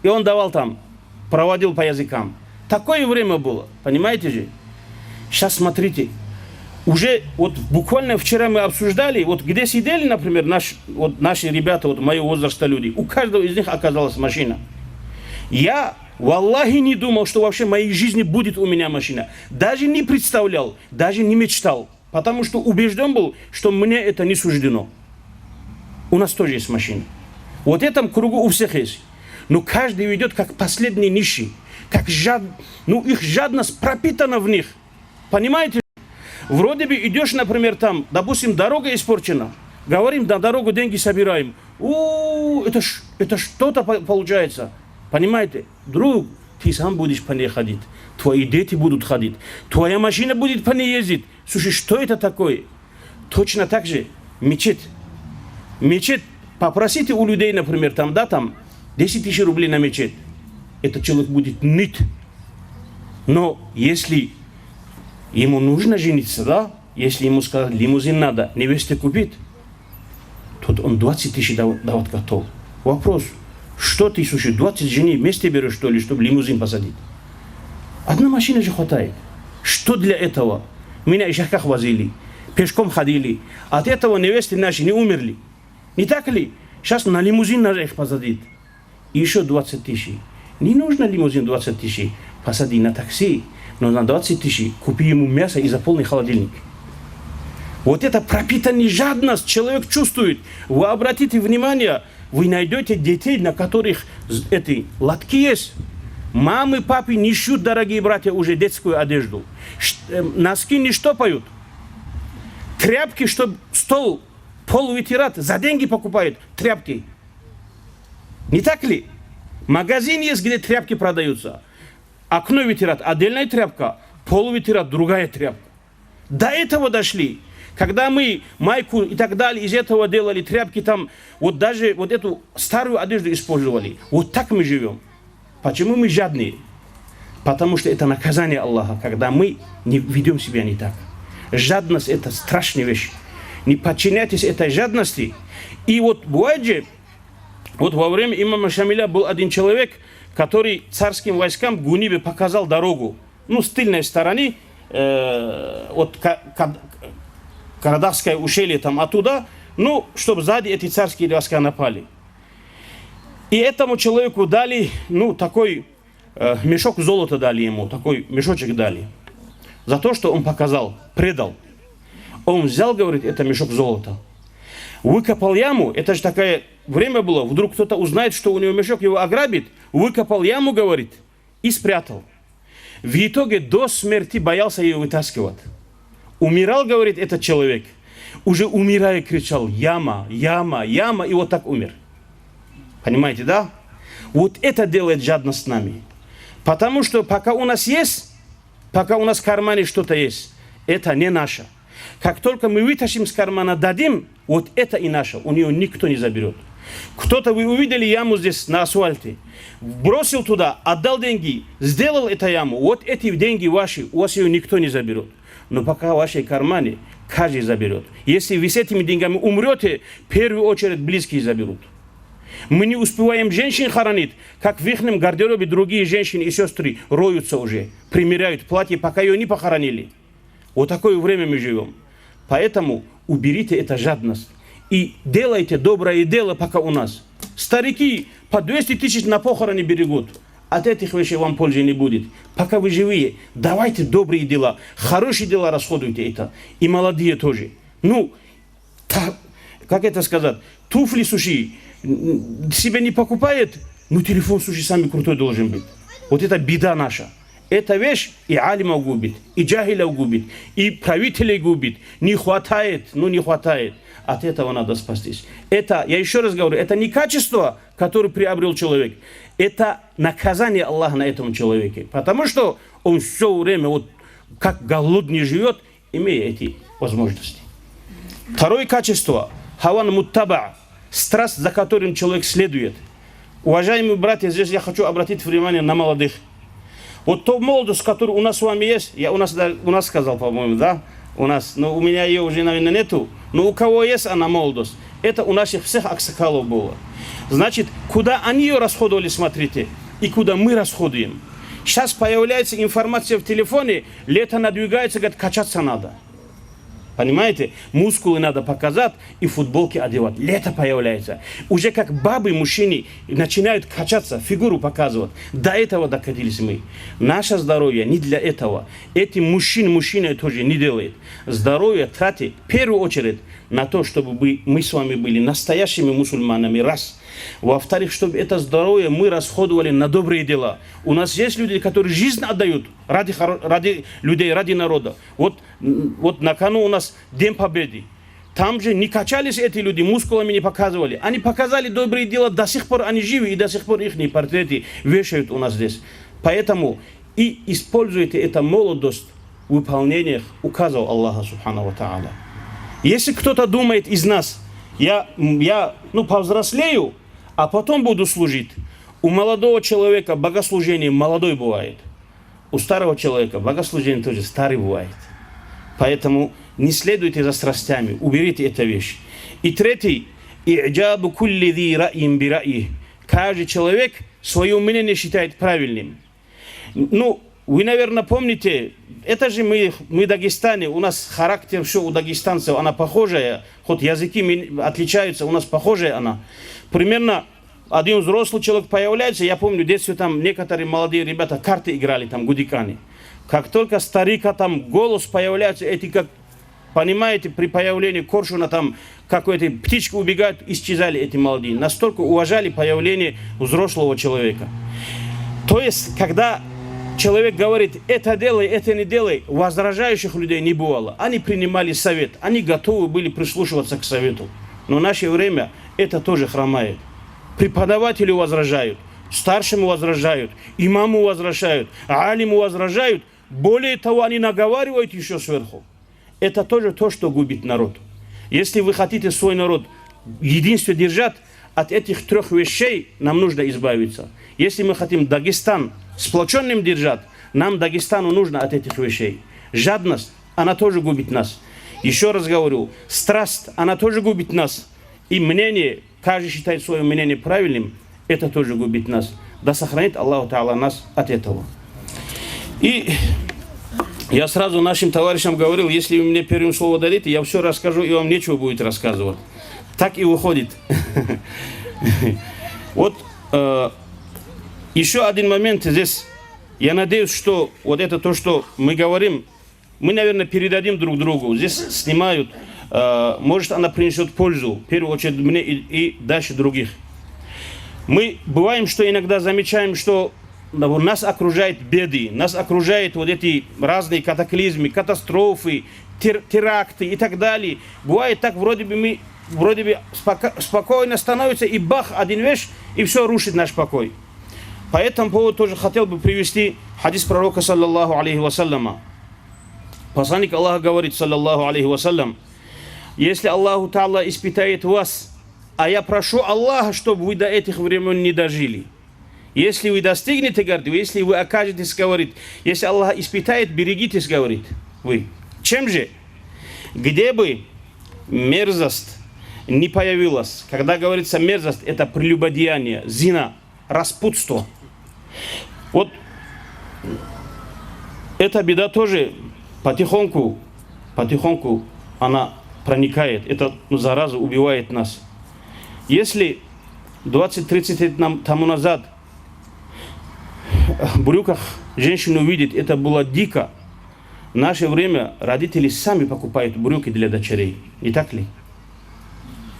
и он давал там, проводил по языкам. Такое время было, понимаете же? Сейчас смотрите, уже вот буквально вчера мы обсуждали, вот где сидели, например, наш, вот наши ребята, вот моего возраста люди, у каждого из них оказалась машина. Я, валлахи, не думал, что вообще в моей жизни будет у меня машина. Даже не представлял, даже не мечтал. Потому что убеждён был, что мне это не суждено. У нас тоже есть машина. Вот этом кругу у всех есть. Но каждый ведёт как последний нищий, как жад-, ну, их жадность пропитана в них. Понимаете? Вроде бы идёшь, например, там, допустим, дорога испорчена. Говорим, на дорогу деньги собираем. У, это ж, это что-то по-, получается. Понимаете? Друг, ты сам будешь по ней ходить. Твои дети будут ходить. Твоя машина будет по ней ездить. Слушай, что это такое? Точно так же мечеть. Мечеть, попросите у людей, например, там, да, там, десять тысяч рублей на мечеть. Этот человек будет ныть. Но если ему нужно жениться, да, если ему сказать, лимузин надо невесте купить, тут он двадцать тысяч дав-, давать готов. Вопрос, что ты, слушай, двадцать жене вместе берёшь, что ли, чтобы лимузин посадить? Одна машина же хватает. Что для этого? Меня ишаках возили, пешком ходили. От этого невесты наши не умерли. Не так ли? Сейчас на лимузин надо их посадить. И ещё двадцать тысяч. Не нужно лимузин двадцать тысяч. Посади на такси, но на двадцать тысяч купи ему мясо и заполни холодильник. Вот это пропитанная жадность человек чувствует. Вы обратите внимание, вы найдёте детей, на которых з-, эти лотки есть. Мамы, папы не шьют, дорогие братья, уже детскую одежду. Ш-, э, носки не штопают. Тряпки, чтоб стол, пол вытирать, за деньги покупают тряпки. Не так ли? Магазин есть, где тряпки продаются. Окно вытирать — отдельная тряпка, пол вытирать — другая тряпка. До этого дошли. Когда мы майку и так далее из этого делали, тряпки там, вот даже вот эту старую одежду использовали. Вот так мы живём. Почему мы жадные? Потому что это наказание Аллаха, когда мы не ведём себя не так. Жадность — это страшная вещь. Не подчиняйтесь этой жадности. И вот бывает же, вот во время имама Шамиля был один человек, который царским войскам в Гунибе показал дорогу. Ну, с тыльной стороны, э, вот Ка-, Ка-, Карадахское ущелье там оттуда, ну, чтоб сзади эти царские войска напали. И этому человеку дали, ну, такой, э, мешок золота дали ему, такой мешочек дали. За то, что он показал, предал. Он взял, говорит, это мешок золота. Выкопал яму, это же такое время было, вдруг кто-то узнает, что у него мешок, его ограбит, выкопал яму, говорит, и спрятал. В итоге до смерти боялся её вытаскивать. Умирал, говорит, этот человек, уже умирая кричал: «Яма, яма, яма», и вот так умер. Понимаете, да? Вот это делает жадность с нами. Потому что пока у нас есть, пока у нас в кармане что-то есть, это не наше. Как только мы вытащим из кармана, дадим, вот это и наше, у неё никто не заберёт. Кто-то, вы увидели яму здесь, на асфальте, бросил туда, отдал деньги, сделал эту яму, вот эти деньги ваши, у вас её никто не заберёт. Но пока в вашей кармане, каждый заберёт. Если вы с этими деньгами умрёте, в первую очередь близкие заберут. Мы не успеваем женщин хоронить, как в ихнем гардеробе другие женщины и сёстры роются уже, примеряют платье, пока её не похоронили. Вот такое время мы живём. Поэтому уберите эту жадность и делайте доброе дело, пока у нас. Старики по двести тысяч на похороны берегут. От этих вещей вам пользы не будет. Пока вы живые, давайте добрые дела, хорошие дела расходуйте это. И молодые тоже. Ну, та-, как это сказать? Туфли, слушай, м, себе не покупает, ну, телефон, слушай, самый крутой должен быть. Вот это беда наша. Эта вещь и алимов губит, и джагьилов губит, и правителей губит. Не хватает, ну, не хватает. От этого надо спастись. Это, я ещё раз говорю, это не качество, которое приобрёл человек. Это наказание Аллаха на этом человеке. Потому что он всё время вот как голодный живёт, имея эти возможности. Второе качество. Хаван муттаба. Страсть, за которым человек следует. Уважаемые братья, здесь я хочу обратить внимание на молодых. Вот то молодость, которая у нас с вами есть, я у нас, да, у нас сказал, по-моему, да? У нас, но у меня её уже, наверное, нету. Но у кого есть она, молодость, это у наших всех аксакалов было. Значит, куда они её расходовали, смотрите, и куда мы расходуем. Щас появляется информация в телефоне, лето надвигается, говорит, качаться надо. Понимаете? Мускулы надо показать и футболки одевать. Лето появляется. Уже как бабы, мужчины начинают качаться, фигуру показывать. До этого докатились мы. Наше здоровье не для этого. Этим мужчин мужчиной тоже не делает. Здоровье тратьте в первую очередь на то, чтобы мы, мы с вами были настоящими мусульманами, раз. Во-вторых, чтобы это здоровье мы расходовали на добрые дела. У нас есть люди, которые жизнь отдают ради хоро-, ради людей, ради народа. Вот, м, вот на кону у нас День Победы. Там же не качались эти люди, мускулами не показывали. Они показали добрые дела, до сих пор они живы, и до сих пор ихние портреты вешают у нас здесь. Поэтому и используйте эту молодость в выполнениях указов Аллаха Субханаху ва Тааля. Если кто-то думает из нас, я, м, я, ну, повзрослею, а потом буду служить. У молодого человека богослужение молодой бывает. У старого человека богослужение тоже старый бывает. Поэтому не следуйте за страстями, уберите эту вещь. И третий, и'джабу кулли зи ра'йин би ра'йих. Каждый человек своё мнение считает правильным. Ну, вы, наверное, помните, это же мы, мы дагестане, у нас характер, всё у дагестанцев, она похожая, хоть языки ми-, отличаются, у нас похожая она. Примерно один взрослый человек появляется, я помню, в детстве там некоторые молодые ребята карты играли, там, гудикани. Как только старика там голос появляется, эти как Понимаете, при появлении коршуна там какой-то птичка убегает, исчезали эти молодые. Настолько уважали появление взрослого человека. То есть, когда человек говорит: «Это делай, это не делай», возражающих людей не бывало. Они принимали совет, они готовы были прислушиваться к совету. Но в наше время это тоже хромает. Преподавателю возражают, старшему возражают, имаму возражают, алиму возражают. Более того, они наговаривают ещё сверху. Это тоже то, что губит народ. Если вы хотите свой народ в единстве держать, от этих трёх вещей нам нужно избавиться. Если мы хотим Дагестан сплочённым держать, нам, Дагестану, нужно от этих вещей. Жадность, она тоже губит нас. Ещё раз говорю, страсть, она тоже губит нас. И мнение, каждый считает своё мнение правильным, это тоже губит нас. Да сохранит Аллаху Тааля нас от этого. И я сразу нашим товарищам говорил, если вы мне первым слово дадите, я всё расскажу, и вам нечего будет рассказывать. Так и выходит. Вот, э, ещё один момент здесь. Я надеюсь, что вот это то, что мы говорим, мы, наверное, передадим друг другу. Здесь снимают. Э, может, она принесёт пользу, в первую очередь мне и, и дальше других. Мы бываем, что иногда замечаем, что нас окружают беды, нас окружают вот эти разные катаклизмы, катастрофы, тер-, теракты и так далее. Бывает так, вроде бы мы, вроде бы споко-, спокойно становится, и бах, один вещь, и всё рушит наш покой. По этому поводу тоже хотел бы привести хадис пророка, саллаллаху алейхи ва саллама. Посланник Аллаха говорит, саллаллаху алейхи ва саллям: «Если Аллаху Тааля испытает вас, а я прошу Аллаха, чтобы вы до этих времён не дожили. Если вы достигнете, говорит, если вы окажетесь, говорит, если Аллах испытает, берегитесь, говорит, вы». Чем же? Где бы мерзость не появилась, когда говорится мерзость, это прелюбодеяние, зина, распутство. Вот эта беда тоже потихоньку, потихоньку она проникает. Эта, ну, зараза убивает нас. Если двадцать-тридцать лет нам, тому назад в брюках женщину увидеть, это было дико. В наше время родители сами покупают брюки для дочерей. Не так ли?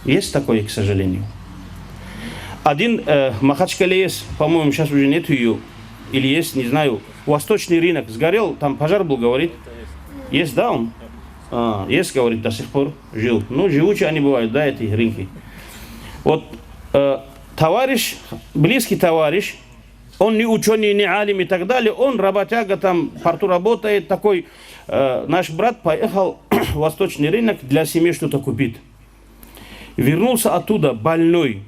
Есть такое, к сожалению. Один, э, в Махачкале есть, по-моему, сейчас уже нету её, или есть, не знаю, восточный рынок сгорел, там пожар был, говорит. Есть, да, он? А, есть, говорит, до сих пор жил. Ну, живучие они бывают, да, эти рынки. Вот, э, товарищ, близкий товарищ, он не учёный, не алим и так далее, он работяга, там в порту работает, такой, э, наш брат поехал в восточный рынок для семьи что-то купить. Вернулся оттуда больной.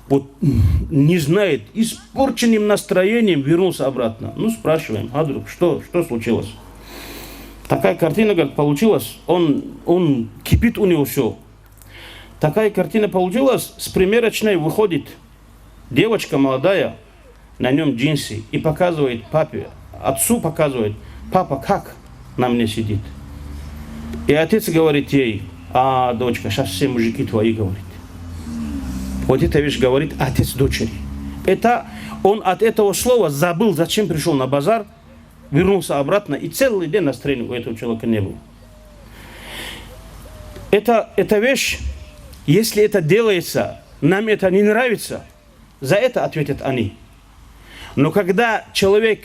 Вот, не знает, испорченным настроением вернулся обратно. Ну, спрашиваем: «А, друг, что, что случилось?» Такая картина, говорит, получилась. Он, он кипит у него всё. Такая картина получилась, с примерочной выходит девочка молодая, на нём джинсы, и показывает папе, отцу показывает: «Папа как на мне сидит?» И отец говорит ей: «А, дочка, щас все мужики твои», говорит. Вот эта вещь говорит отец дочери. Это он от этого слова забыл, зачем пришёл на базар, вернулся обратно, и целый день настроения у этого человека не было. Это, эта вещь, если это делается, нам это не нравится, за это ответят они. Но когда человек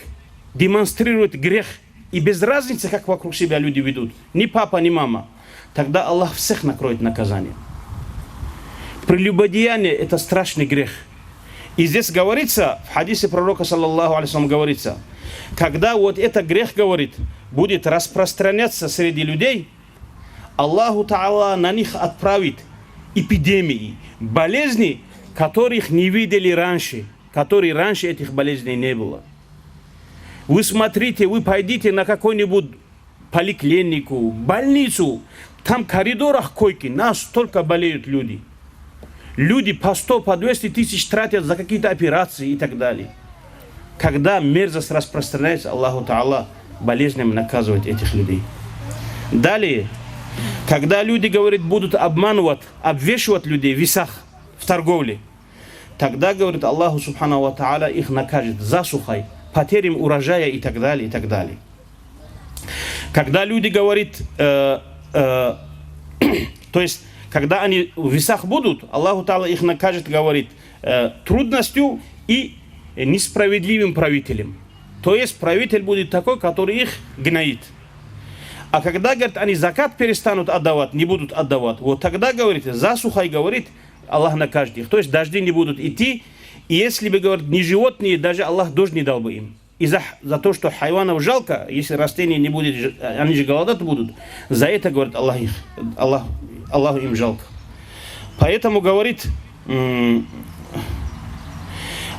демонстрирует грех, и без разницы, как вокруг себя люди ведут, ни папа, ни мама, тогда Аллах всех накроет наказанием. Прелюбодеяние — это страшный грех. И здесь говорится, в хадисе пророка, саллаллаху алейхи ва саллям, говорится, когда вот этот грех, говорит, будет распространяться среди людей, Аллаху Тааля на них отправит эпидемии, болезни, которых не видели раньше, которые раньше этих болезней не было. Вы смотрите, вы пойдите на какой-нибудь поликлинику, больницу, там в коридорах койки, настолько болеют люди. Люди по сто, по двести тысяч тратят за какие-то операции и так далее. Когда мерзость распространяется, Аллаху Тааля болезнями наказывает этих людей. Далее, когда люди, говорит, будут обманывать, обвешивать людей в весах, в торговле, тогда, говорит, Аллаху субханаху ва тааля их накажет засухой, потерям урожая и так далее, и так далее. Когда люди, говорит, э, э, то есть, когда они в весах будут, Аллаху Тааля их накажет, говорит, э, трудностью и несправедливым правителем. То есть правитель будет такой, который их гноит. А когда, говорит, они закат перестанут отдавать, не будут отдавать, вот тогда, говорит, засухой, говорит, Аллах накажет их. То есть дожди не будут идти, и если бы, говорит, не животные, даже Аллах дождь не дал бы им. И за, за то, что хайванов жалко, если растения не будет, ж-, они же голодать будут, за это, говорит, Аллах их, Аллах, Аллаху им жалко. Поэтому, говорит, м,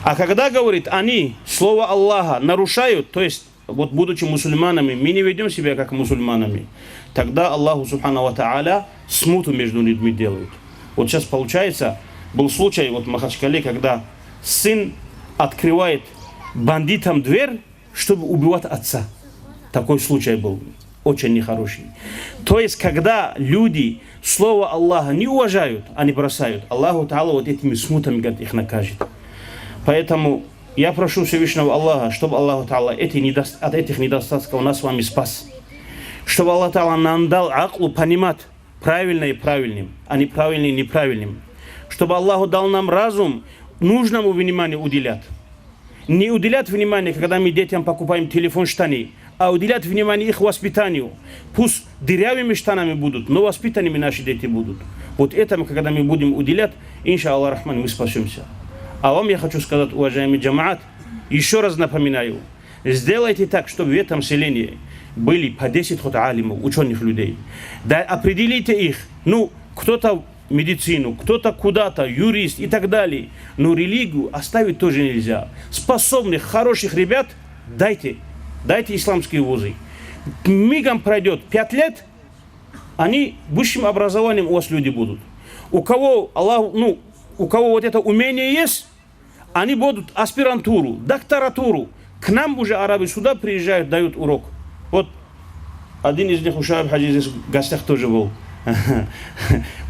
а когда, говорит, они слово Аллаха нарушают, то есть, вот, будучи мусульманами, мы не ведём себя как мусульманами, тогда Аллаху субханаху ва тааля смуту между людьми делает. Вот сейчас получается, был случай вот в Махачкале, когда сын открывает бандитам дверь, чтобы убивать отца. Такой случай был, очень нехороший. То есть, когда люди слово Аллаха не уважают, они бросают, Аллаху Тааля вот этими смутами, говорит, их накажет. Поэтому я прошу Всевышнего Аллаха, чтобы Аллаху Тааля эти недос-, от этих недостатков нас с вами спас. Чтобы Аллах Тааля нам дал акълу понимать, Правильное правильным, а неправильное неправильным. Чтобы Аллаху дал нам разум нужному вниманию уделять. Не уделять внимание, когда мы детям покупаем телефон, штаны, а уделять внимание их воспитанию. Пусть дырявыми штанами будут, но воспитанными наши дети будут. Вот этому, когда мы будем уделять, иншаллах рахман, мы спасёмся. А вам я хочу сказать, уважаемый джамаат, ещё раз напоминаю, сделайте так, чтобы в этом селении были по десять хоть алимов, учёных людей. Да, определите их. Ну, кто-то медицину, кто-то куда-то, юрист и так далее. Но религию оставить тоже нельзя. Способных, хороших ребят дайте. Дайте исламские вузы. Мигом пройдёт пять лет, они высшим образованием у вас люди будут. У кого Аллах, ну, у кого вот это умение есть, они будут аспирантуру, докторатуру. К нам уже арабы сюда приезжают, дают урок. Вот один из них, Ушаев Хаджи, здесь в гостях тоже был.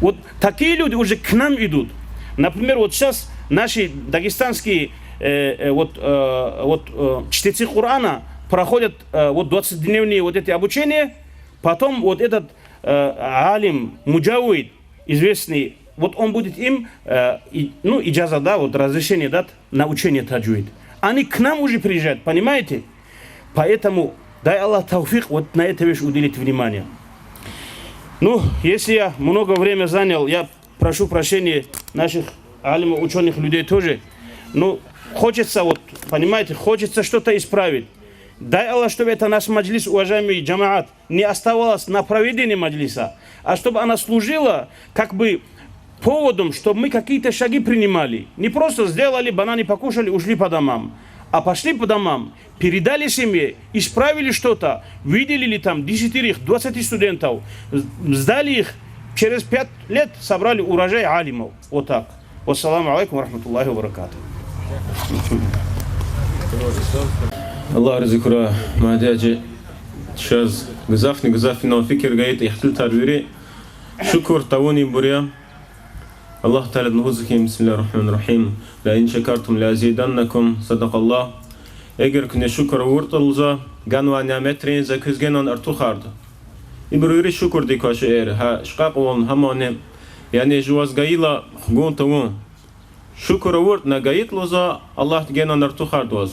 Вот такие люди уже к нам идут. Например, вот сейчас наши дагестанские, э, э, вот, э, вот, э, чтецы Корана проходят, э, вот двадцатидневные вот эти обучения, потом вот этот, э, алим Муджавид, известный, вот он будет им, э, и, ну, иджаза, да, вот разрешение дать на учение таджвид. Они к нам уже приезжают, понимаете? Поэтому дай Аллах тауфик вот на это вещь уделить внимание. Ну, если я много время занял, я прошу прощения наших алимов, учёных людей тоже. Ну, хочется вот, понимаете, хочется что-то исправить. Дай Аллах, чтобы это наш маджлис, уважаемый джамаат, не оставалась на проведение маджлиса, а чтобы она служила как бы поводом, чтобы мы какие-то шаги принимали. Не просто сделали, бананы покушали, ушли по домам, а пошли по домам, передали семье, исправили что-то, выделили там десятерых, двадцати студентов, сдали их, через пять лет собрали урожай алимов. Вот так. Вассаламу алейкум ва рахматуллахи ва баракатух. Аллагь рази хьурай, Магьди-гьажи, чаз гзафни-гзаф инал фикир гайитӀа ихтилатар вири. Шукур тавуни буря. Аллагь Таалади лугьузва хьи, بسم الله الرحمن الرحيم، لئن شكرتم لأزيدنكم. صدق الله. Эгер куьне шукур авуртӀа, лугьузва, ганвай няметрин за квез генани артухарда. Ибур вири шукурдик квай шейэр, гьа шкьакьвални гьамни, яни жуваз гайила хгун тавун. Шукур авуртӀани гайитӀа, лугьузва, Аллагьди генани артухарда ваз.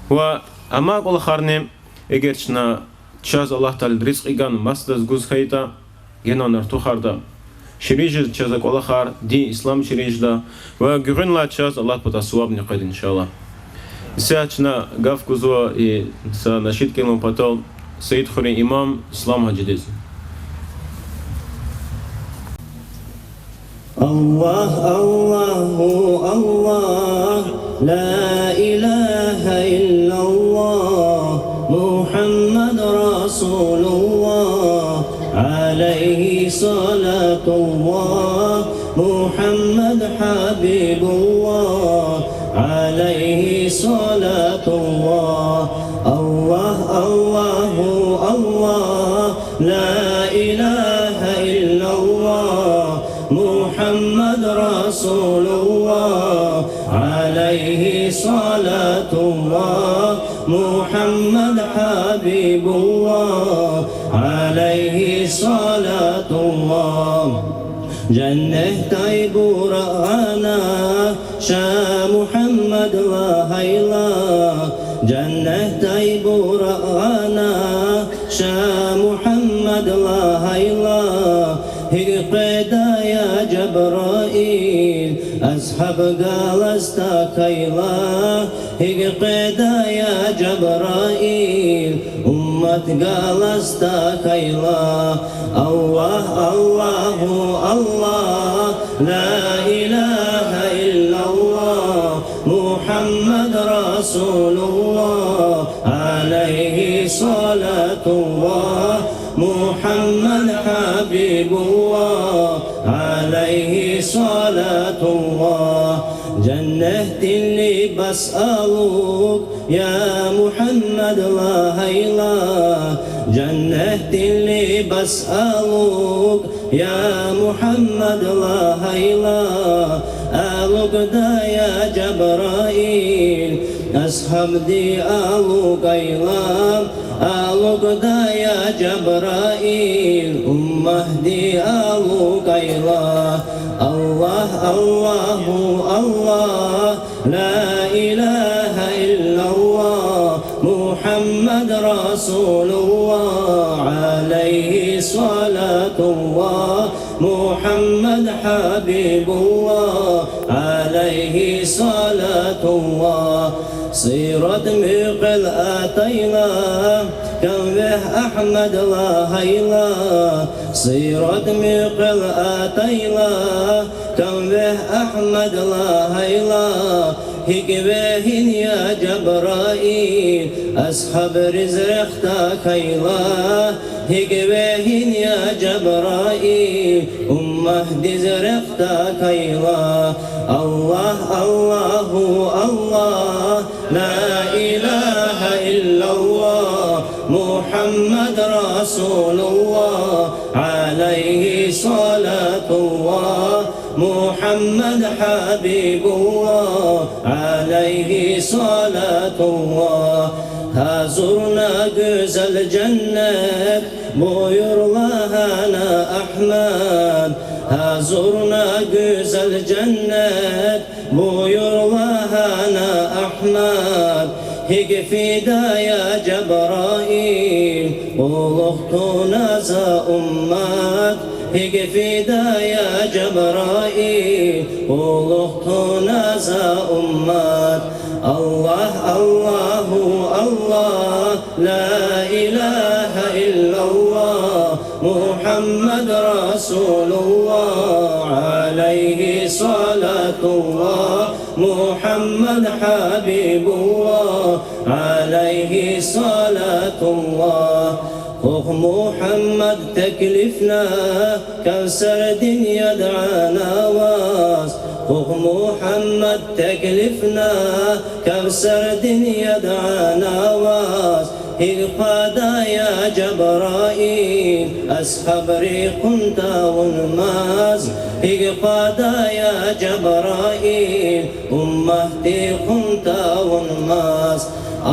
Ва амай кӀвалахарни, эгер чна, чаз Аллагь Таалади ризкьи гана масадаз гуз хьайитӀа, генани артухарда. Ширин жез чаз а кӀвалахар, дин, ислам ширин жеда, ва гуьгъуьнлай чаз Аллагьдин патай сувабни къведа, иншаллагь. Исятда чна гаф гузва и са нашид кӀелун патал Саидхуьруьн имам Ислам-гьажидиз. الله، الله، الله، لا إله إلا الله، محمد رسول الله، عليه صلاة الله، محمد حبيب الله، عليه صلاة الله. الله، الله، الله، لا إله إلا الله، محمد رسول الله، عليه صلاة الله، محمد حبيب الله، عليه صلاة الله. Женнетдай бурана, Ша Мугьаммад лагьайла, женнетдай бурана, Ша Мугьаммад лагьайла, гьикӀ къведа я Жабраил, асгьаб галаз тахьайла, гьикӀ къведа я Жабраил, уммат галаз тахьайла. الله، الله، الله، لا إله إلا الله، محمد رسول الله، عليه صلاة الله، محمد حبيب الله، عليه صلاة الله. Женнетдин либас алукӀ, я Мугьаммад лагьайла, женнетдин либас алукӀ, я Мугьаммад лагьайла, алукӀда я Жабраил, Асгьабди алукӀайла, алукӀдай я Жабраил, умматди алукӀайла. Аллагь, Аллагьу Аллагь, لا إله إلا الله، محمد رسول الله، عليه صلاة الله، محمد حبيب الله، عليه صلاة الله. Сират муькъвел атайла, кам вегь Агьмад лагьайла. Сират муькъвел атайла, кам вегь Агьмад лагьайла. ГьикӀ вегьин я Жабраил, асгьабриз рехъ тахьайла. ГьикӀ вегьин я Жабраил, умматдиз рехъ тахьайла. Аллагь, Аллагьу Аллагь, لا إله إلا الله، محمد رسول الله، عليه صلاة الله، محمد حبيب الله، عليه صلاة الله. Гьазурна гуьзел женнет, буюр лагьана Агьмад. Гьазурна гуьзел женнет, буюр лагьана Агьмад. ГьикӀ фида я Жабраил, кьулухъ туна за уммат. ГьикӀ фида я Жабраил, кьулухъ туна за уммат. Аллагь, Аллагьу Аллагь، لا إله إلا الله، محمد رسول الله، عليه صلاة الله، محمد حبيب الله، عليه صلاة الله. Хъухъ Мугьаммад теклифна, Кавсардин яд гьана ваз. Хъухъ Мугьаммад теклифна, Кавсардин яд гьана ваз. ГьикӀ къвадай я Жабраил, асгьабри къун тавунмаз. ГьикӀ къвадай я Жабраил, умматди къун тавунмаз.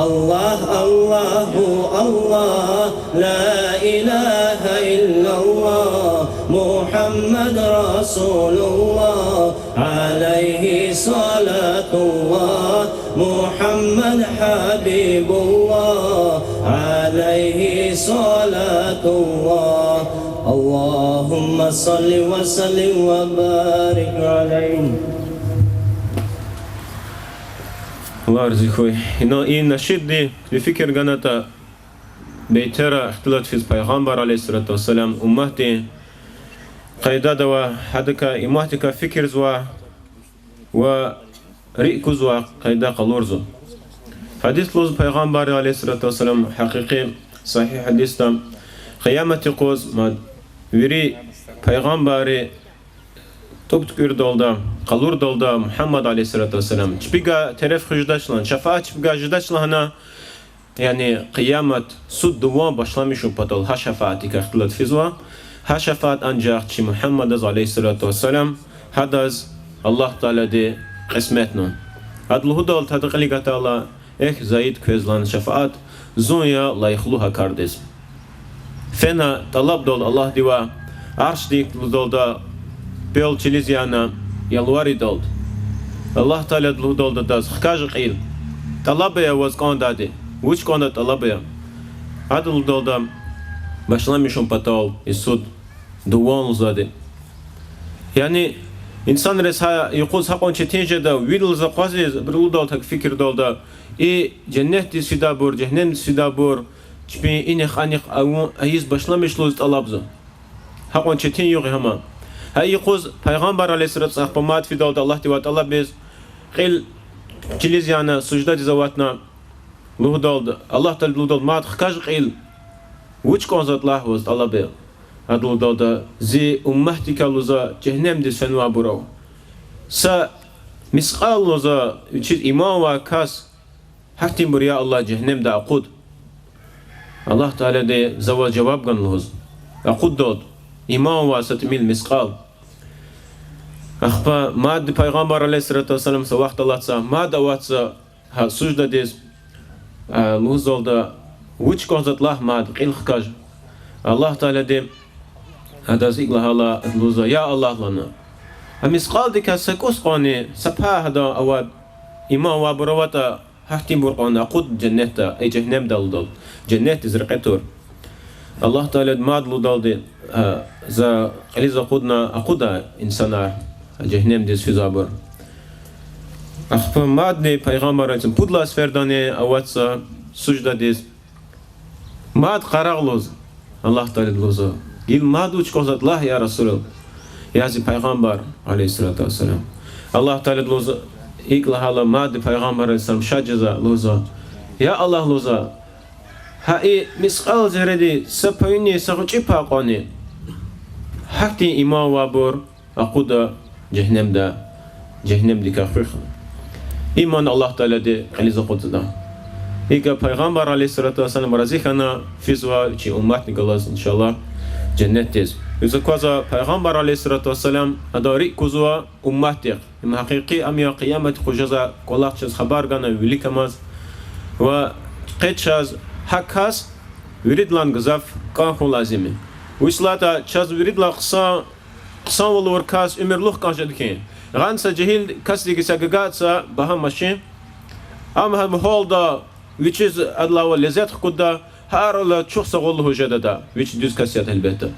Аллагь, Аллагьу Аллагь, لا إله إلا الله، محمد رسول الله، عليه صلاة الله، محمد حبيب الله، عليه صلاة الله. اللهم صل وسلم وبارك عليه. Аллагь рази хьуй. Ина, и нашидди ви фикир ганатӀа, бейтера ихтилат физ Пайгъамбар عليه الصلاة والسلام умматдин къайдада ва гьадакай умматдикай фикирзава ва рикӀ кузвай къайда къалурзава. Гьадис лугьуз Пайгъамбар عليه الصلاة والسلام, гьакъикъи сагьигь гьадисда, къиямат юкъуз мад вири пайгъамбарри тӀуб туькӀуьрдалда, къалурдалда Мугьаммад عليه الصلاة والسلام чпивай тереф хуьз жедач лагьана, шафаат чпивай жедач лагьана, яни къиямат, суд-дуван башламишун патал гьа шафаатдикай ихтилат физва. Гьа шафаат анжах чи Мугьаммадаз عليه الصلاة والسلام, гьадаз Аллагь Таалади кьисметнава. Ада лугьудалда гьада кьилив гатайла: эхь, зайид, квез лагьана шафаат, зун я лайихлу гьа кардиз. Фена тӀалабдалда Аллагьдивай, аршдик лугьудалда пел чилиз яна, ялваридалда. Аллагь Таалади лугьудалда адаз: хкаж кьил, тӀалаб ая ваз кӀандайди, вуч кӀандатӀа тӀалаб ая. Ада лугьудалда: башламишун патал и суд-дуван лугьузвайди. Яни инсанриз гьа юкъуз гьакьван четин жеда вирилаз акъвазиз, абуру лугьудалда, гьакӀ фикирдалда: и женнетдиз фидайбур, жегьеннемдиз фидайбур чпин инихъ-анихъ авун ийиз башламиш лугьуз тӀалабзава. Гьакьван четин югъ я гьам. Гьа юкъуз Пайгъамбар عليه الصلاة والسلام ахпа мад фидалда Аллагьдивай тӀалабиз, кьил чилиз яна, суждадиз аватна, лугьудалда, Аллагь Таалади лугьудалда: мад хкаж кьил, вуч кӀанзаватӀа лагь ваз тӀалаб ая. Ада лугьудалда: зи умматдикай лугьузва жегьеннемдиз фенвайбур ава. Са мискьал лугьузва вичиз иман авай кас, гьахьтинбур, я Аллагь, жегьеннемдай акъуд. Аллагь Таалади за ваз жаваб гана лугьуз, акъуддалда иман авай са тӀимил мискьал. Ахпа мад Пайгъамбар عليه الصلاة والسلام са вахт алатзава, мад аватзава, гьа суждадиз, а, лугьузвалда, вуч кӀанзаватӀа лагь мад, кьил хкаж. Аллагь Таалади адаз икӀ лагьайла, ада лугьузва: Я Аллагь, лана, а мискьалдикай са кӀус кьванни, са пай гьадан авай, иман авайбур аватӀа, гьахьтинбур кьван акъуд женнетда, э, жегьеннемда лугьудалди, женнетдиз рекье тур. Аллагь Таалади мад лугьудалди, а, за кьилиз акъудна, акъуда инсанар, жегьеннемдиз физвайбур. Ахпа мадни пайгъамбар алейгьиссалам пуд лагьай сефердани аватзава суждадиз. Мад къарагъ лугьуз, Аллагь Таалади лугьузва: Гила мад вуч кӀанзаватӀа лагь, я Расулаллагь, я зи пайгъамбар алейгьиссалату вассалам. Аллагь Таалади лугьузва, икӀ лагьайла, мадни пайгъамбар алейгьиссалам шад жезва, лугьузва: Я Аллагь, лугьузва, гьа и мискьал зарради са паюни, са гъвечӀи пай кьванни, гьахьтин иман авайбур акъуда жегьеннемда, жегьеннемдикай хуьх. Иман Аллагь Таалади кьилиз акъудзавайди. ИкӀ пайгъамбар алейгьиссалату вассалам рази хьана физва чи умматни галаз, иншаллагь, женнетдиз. Уьз аквазва пайгъамбар алейгьиссалату вассалам, адан рикӀ кузва умматдихъ. Им гьакъикъи, ам я къиямат къужаза кӀвалах чаз хабар гана виликамаз. Ва къе чаз гьа кас виридалай гзаф кӀан хьун лазим я. Вучиз лагьайтӀа чаз виридалай хъсан, хъсанвал авур кас уьмуьрлух кӀан жеда хьи. Гьана са жегьил касдиз эгер са гагатӀ са багьа машин, ам гьа гьалда вичиз адалай авай лезет хкудда, гьар алай чухсагъул лугьуз жеда ада, вич дуьз кас ятӀа, гьелбетда.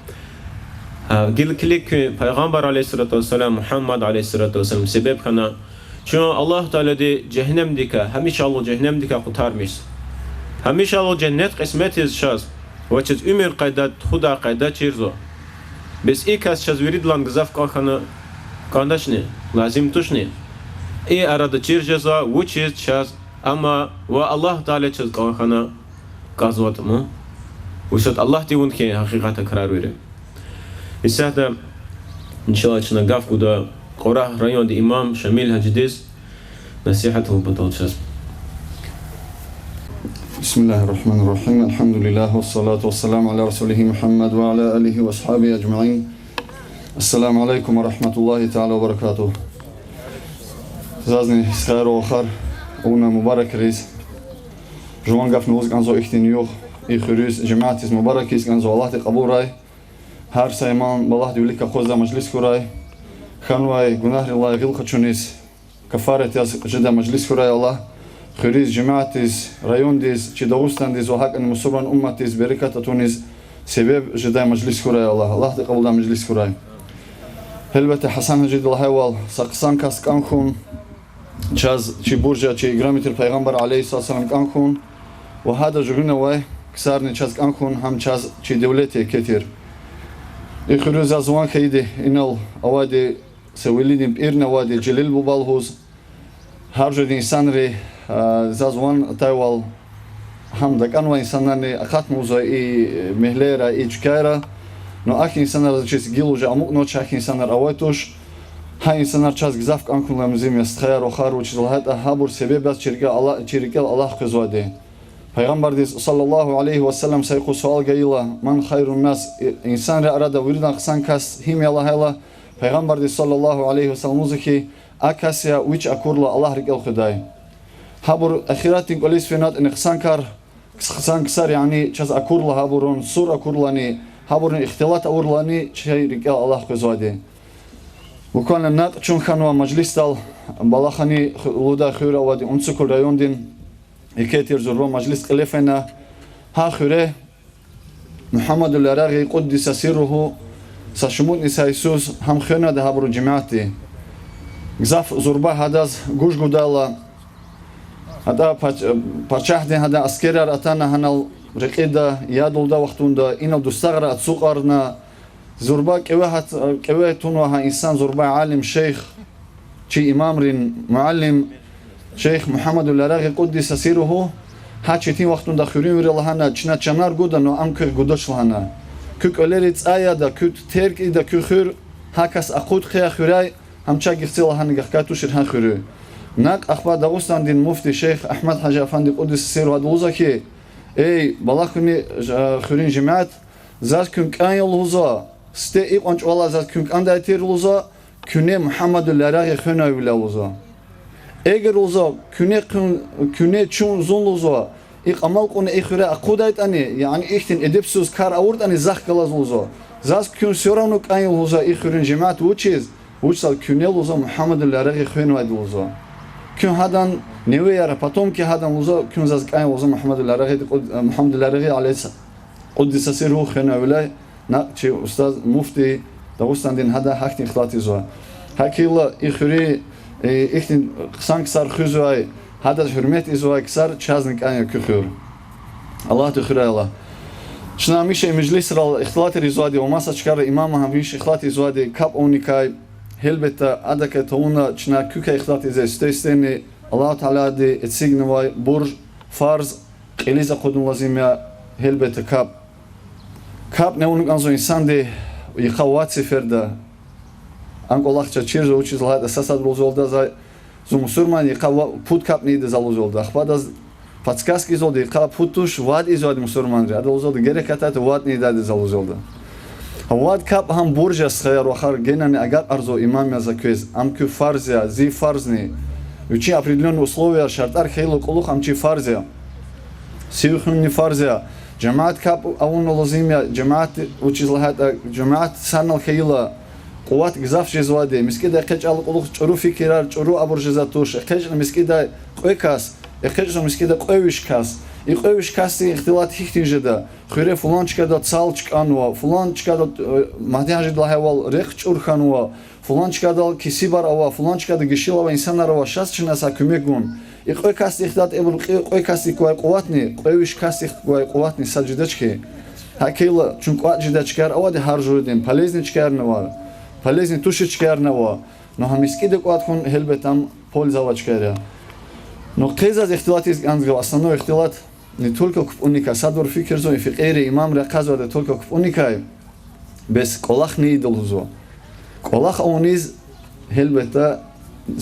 А, гила килиг куьн, пайгъамбар алейгьиссалату вассалам, Мугьаммад алейгьиссалату вассалам себеб хьана, чун Аллагь Таалади жегьеннемдикай, гьамишалугъ жегьеннемдикай къутармиш. Гьамишалугъ женнет къисметиз чаз, ва чаз уьмуьр къайда, тухудай къайда чирзава. Бес и кас чаз виридалай гзаф кӀан хьана кӀандачни, лазим тушни? И арада чир жезва, вучиз чаз, амма ва Аллагь Таала чаз кӀан хьана кӀанзаватӀа ман. Вучиз лагьайтӀа Аллагьди авуна хьи гьакъикъатда крар вири. Исятда, иншаллагь, чна гаф гуда Кьурагь районда имам Шамил гьажидиз насигьат авун патал чаз. بسم الله الرحمن الرحيم. الحمد لله والصلاة والسلام على رسوله محمد وعلى آله وأصحابه أجمعين. السلام عليكم ورحمة الله تعالى وبركاته. Зазни, стхаяр, вахар, вуна мубаракриз. Жуван гафни лугьуз кӀанзава ихьтин югъ, и хуьруьз, жемятдиз мубаракиз кӀанзава, Аллагьди кьабулрай. Гьар са иман балагьдин вилик акъудзавай межлис хьурай. Хьанвай гунагьрилай гъил къачуниз кафарат яз жедай межлис хьурай Аллагь. Хуьруьз, жемятдиз, райондиз, чи Дагъустандиз ва гьакӀни мусурман умматдиз берекат атуниз себеб жедай межлис хьурай Аллагь. Аллагьди кьабулдай межлис хьурай. Гьелбетда, Гьасан гьажиди лагьайвал, са хъсан кас кӀан хьун, чаз чи буржи, чи играми тир Пайгъамбар عليه الصلاة والسلام кӀан хьун ва гьада жугъунавай ксарни чаз кӀан хьун, гьам чаз чи девлет я, еке тир. И хуьруьз заз ван хьайиди, инал авайди са велидин пӀирни авайди, Желил буба лугьуз, гьар жуьредин инсанри, а, заз ван атайвал, гьам дакӀанвай инсанарни акъатна лугьузва и мегьлейра, и чкайра. Ну, ахьтин инсанар заз чиз гила уже амукьнавач, ахьтин инсанар авай туш. Гьа инсанар чаз гзаф кӀан хьун лазим я, стхаяр, вахар, вучиз лагьайтӀа гьабур себеб яз чи рикӀел Аллагь, чи рикӀел Аллагь къвезвайди. Пайгъамбардиз صلى الله عليه وسلم са юкъуз суал гайила, من خير الناس, и-, инсанрин арада виридан хъсан кас гьим я лагьайла, Пайгъамбардиз صلى الله عليه وسلم лугьузва хьи, а кас я, вич акурла Аллагь рикӀел хуьдай. Гьабур ахиратдин кӀвализ фенатӀани хъсан кар, хъсан ксар, яни чаз акурла гьабурун, сур акурлани, гьабурун ихтилат авурлани чи рикӀел Аллагь къвезвайди. Буквально накь чун хьанвай межлисдал, Балахани ху-, лугьудай хуьр авайди, Унцукул райондин, еке тир зурба межлис кьиле фена. Гьа хуьре Мугьаммадул Ярагъи قدس سره са шумудни са йисуз гьам хвенвайди гьабурун жемятди. Гзаф зурба гьадаз гуж гудайла, гьатӀа пач-, пачагьдин гьадан аскерар атана гьанал рекьида, яд лугьудай вахтунда, инал дустагъра ацукьарна, зурба кӀеве гьат-, кӀеве тунва гьа инсан, зурба алим, шейх, чи имамрин муаллим, шейх Мугьаммадул Ярагъи قدس سره, гьа четин вахтунда хуьруьнвийри лагьана, чна чанар гуда, но ам квехъ гудач лагьана. Куь кӀвалери цӀай яда, куьн терг ийида куь хуьр, гьа кас акъуд хъия хуьряй, гьам чагихъ це лагьана гахкай тушир гьа хуьруь. Накь ахпа Дагъустандин муфти шейх Агьмад-гьажи-афанди قدس سره гьада лугьузва хьи, эй, Балахуни, а, хуьруьн жемят, заз куьн кӀан я лугьузва, сифте икьван чӀавалай заз куьн кӀандай тир лугьузва, куьне Мугьаммадул Ярагъи хвенвайвиляй лугьузва. Эгер лугьузва, куьне куьн, куьне чун зун лугьузва, и кьамал кьуна и хуьре акъудайтӀани, яни ихьтин эдебсуз кар авуртӀани захъ галаз лугьузва, заз куьн всё равно кӀан я лугьузва и хуьруьн жемят вучиз, вучзал куьне лугьузва Мугьаммадуллагь Ярагъи хвенвайди лугьузва. Куьн гьадан невеяр, потомки гьадан лугьузва, куьн заз кӀан я лугьузва Мугьаммадуллагь Ярагъиди кьуд-, Мугьаммадуллагь Ярагъи алейгьи-, къуддиса сирругьу хвенвайвиляй, накь чи устаз муфтий Дагъустандин гьада гьахьтин ихтилат ийизва. ГьакӀ хьайила и хуьруьн, э, ихьтин хъсан ксар хуьзвай, гьадаз гьуьрмет ийизвай ксар чазни кӀан я куь хуьр. Аллагьди хуьрай Аллагь. Чна гьамиша и межлисрал ихтилатар ийизвайди ва маса чкайра имамар гьамиша ихтилат ийизвайди капӀ авуникай, гьелбетда, адакай тавуна чна куькай ихтилат ийизвай сифте-сифтени Аллагьу Таалади эцигнавай бурж, фарз кьилиз акъудун лазим я, гьелбетда, капӀ. КапӀни авуна кӀанзава инсанди йикъа вад сеферда. А кӀвалах чаз чирзава, вучиз лагьайтӀа са сад лугьузвалда за, зун мусурман, йикъа ва-, пуд капӀни ийида за лугьузвалда. Ахпа адаз подсказка ийизвалда, йикъа пуд туш, вад ийизвайди мусурманри. Ада лугьузвалда, герек атайтӀа вадни ийидайди я за лугьузвалда. Гьа вад капӀ гьам бурж я, стхаяр-вахар, генани агакьарзава имам яз за квез. Ам куь фарз я, зи фарзни. Вичин определённый условияяр, шартӀар хьайила кьулухъ ам чи фарз я. Сив хуьнни фарз я. Жемят капӀ авуна лазим я, жемят, вучиз лагьайтӀа жемят санал хьайила, къуват гзаф жезвайди, мискӀиндай экъечӀайла кьулухъ чӀуру фикирар, чӀуру абур жезва туш, экъечӀна мискӀиндай кьве кас, экъечӀзава мискӀинда кьве виш кас. И кьве виш касдин ихтилат гьихьтин жеда? Хуьре фулан чкада цал чкӀанва, фулан чкада, э, Магьди-гьажиди лагьайвал, рехъ чӀур хьанва, фулан чкадал кесибар ава, фулан чкада гишила авай инсанар ава, шаз чна са куьмек гун. И кьве касдихъ гьатта эбур кьве, кьве касдихъ гвай къуватни, кьве виш касдихъ гвай къуватни сад жедач хьи. ГьакӀ хьайила чун кӀватӀ жедай чкаяр авайди гьар жуьредин, полезный чкаярни ава, полезный тушир чкаярни ава. Ну гьа мискӀинда кӀватӀ хьун, гьелбетда, ам польза авай чкаяр я. Ну къе заз ихтилат ийиз кӀанзава, основной ихтилат не только капӀуникай, садбур фикирзава, и фикирри, имамри ахъайзавайди только капӀуникай, бес кӀвалахни ийида лугьузва. КӀвалах авуниз, гьелбетда,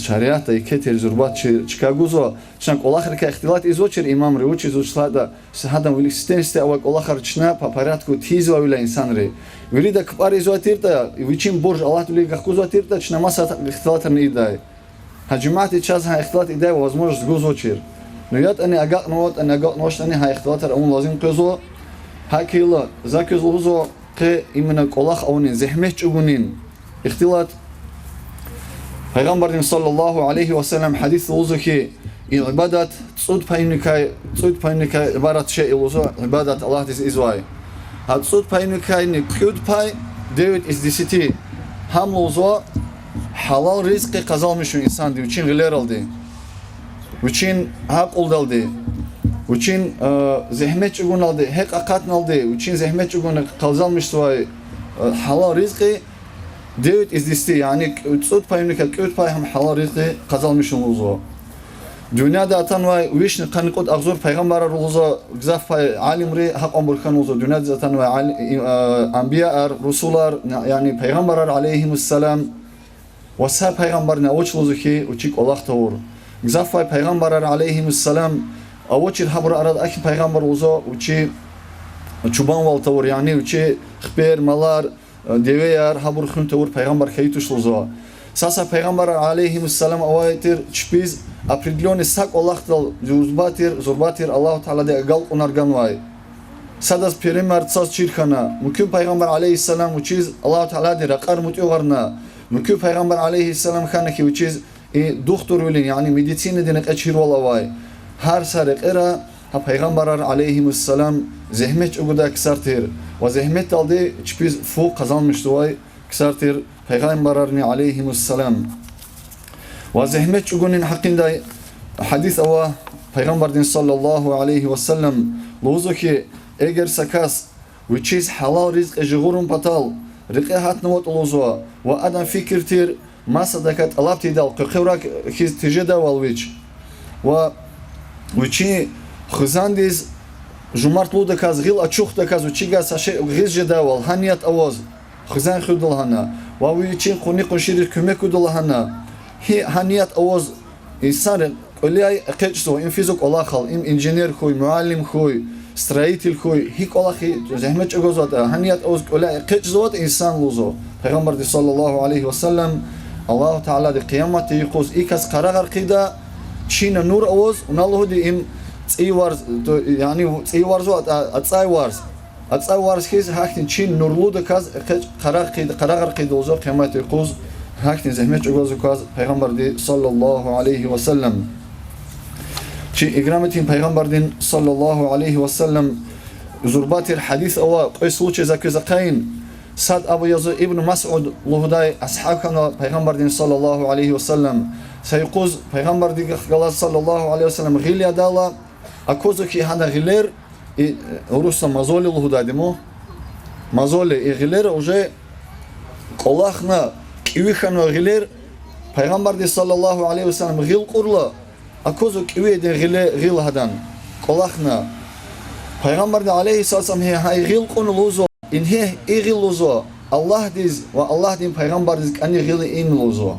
шариатда еке тир зурба чи-, чка гузва. Чна кӀвалахрикай ихтилат ийизвачир имамри, вучиз, вучиз лагьайтӀа, гьадан вилик сифтени-сифте авай кӀвалахар чна по порядку тийизвайвиляй инсанри. Вирида капӀар ийизвай тиртӀа, вичин бурж Аллагьдин вилик гахгузвай тиртӀа, чна маса ихтилатарни ийидай. Гьа жемятди чаз гьа ихтилат ийидай возможность гузвачир. Ну ятӀани агакьнаватӀани, агакьнавачтӀани гьа ихтилатар авун лазим къвезва. ГьакӀ хьайила, за квез лугьузва, къе именно кӀвалах авунин, зегьмет чӀугунин ихтилат. Пайгъамбардин صلى الله عليه وسلم гьадисда лугьузва хьи, и ибадат цӀуд пайникай, цӀуд пайникай ибарат я лугьузва, ибадат Аллагьдиз ийизвай. Гьа цӀуд пайникайни кӀуьд пай, девять из десяти, гьам лугьузва гьалал ризкьи къазанмишун инсанди вичин гъилералди, вичин акьулдалди, вичин, э, зегьмет чӀугуналди, гьекь акъатналди, вичин зегьмет чӀугуна къазанмишзавай, э, гьалал ризкьи девять из десяти, яни кӀу-, цӀуд пайникай кӀуьд пай гьам гьалал ризкьи къазанмишун лугьузва. Дуьньяда атанвай вишни къанни кьуд агъзур пайгъамбарар лугьузва, гзаф пай алимри гьакьванбур хьана лугьузва, дуьньядиз атанвай али-, и, а, анбияар, русулар, яни пайгъамбарар عليهم السلام, ва са пайгъамбарни авач лугьузва хьи, вичи кӀвалах тавур. Гзаф пай пайгъамбарар عليهم السلام авачир, гьабурун арада ахьтин пайгъамбар лугьузва, вичи чубанвал тавур, яни вичи хипер, малар, девеяр, гьабур хуьн тавур пайгъамбар хьайи туш лугьузва. Са-са пайгъамбарар عليهم السلام авай тир чпиз определённый са кӀвалахдал зурба тир, зурба тир Аллагьу Таалади агалкьунар ганвай. Садаз пример цаз чир хьана. Муькуь пайгъамбар عليه السلام вичиз Аллагьу Таалади ракьар муьтӀуьгъарна. Муькуь пайгъамбар عليه السلام хьана хьи вичиз и духтурвилин, яни медицинадин рекье чирвал авай. Гьар са рекьера гьа пайгъамбарар عليهم السلام зегьмет чӀугудай ксар тир. Ва зегьметдалди чпиз фу къазанмишзавай ксар тир пайгъамбарарни عليهم السلام. Ва зегьмет чӀугунин гьакъиндай гьадис ава, пайгъамбардин صلى الله عليه وسلم лугьузва хьи, эгер са кас вичиз гьалал ризкьи жагъурун патал рекье гьатнаватӀа лугьузва, ва адан фикир тир масадакай тӀалаб тийидайвал, къекъвераг хьиз тежедайвал вич, ва вичин хизандиз жумартлудаказ, гъил ачухдаказ, вичивай са шей гъиз жедайвал, гьа ният аваз, хизан хуьда лагьана, ва вичин къуни-къуншийриз куьмек гуда лагьана, гьи-, гьа ният аваз инсанри кӀваляй экъечӀзава, им физва кӀвалахал, им инженер хьуй, муаллим хьуй, строитель хьуй, гьи кӀвалах, гьи зегьмет чӀугвазватӀа, гьа ният аваз кӀваляй экъечӀзаватӀа инсан лугьузва пайгъамбарди صلى الله عليه وسلم, Аллагьу Таалади къияматдин юкъуз и кас къарагъар хъийида, Чина нур аваз, вуна лугьуди им цӀийи варз, то, яни цӀийи варзва, а, ацӀай варз. АцӀай варз хьиз гьахьтин чин нурлудаказ экъечӀ къарагъ хъийида, къарагъар хъийида лугьузва къиямат юкъуз, гьахьтин зегьмет чӀугвазвай кваз Пайгъамбарди صلى الله عليه وسلم. Чи играмитин Пайгъамбардин صلى الله عليه وسلم зурба тир гьадис ава, кьве случай за квез ахъайин. Сад абур язва, Ибн Масуд лугьудай асгьаб хьана Пайгъамбардин صلى الله عليه وسلم. Са юкъуз Пайгъамбардихъ галаз صلى الله عليه وسلم гъил ядайла, аквазва хьи гьадан гъилер, и, урусда мозоли лугьудайди я му, мозоли, и гъилер уже кӀвалахна, кӀеви хьанвай гъилер, Пайгъамбарди صلى الله عليه وسلم гъил кьурла, аквазва кӀевидин гъиле-, гъил гьадан, кӀвалахна. Пайгъамбарди عليه الصلاة والسلام гьа-, гьа и гъил кьуна лугьузва, ингье и гъил лугьузва, Аллагьдиз ва Аллагьдин Пайгъамбардиз кӀани гъил я им лугьузва.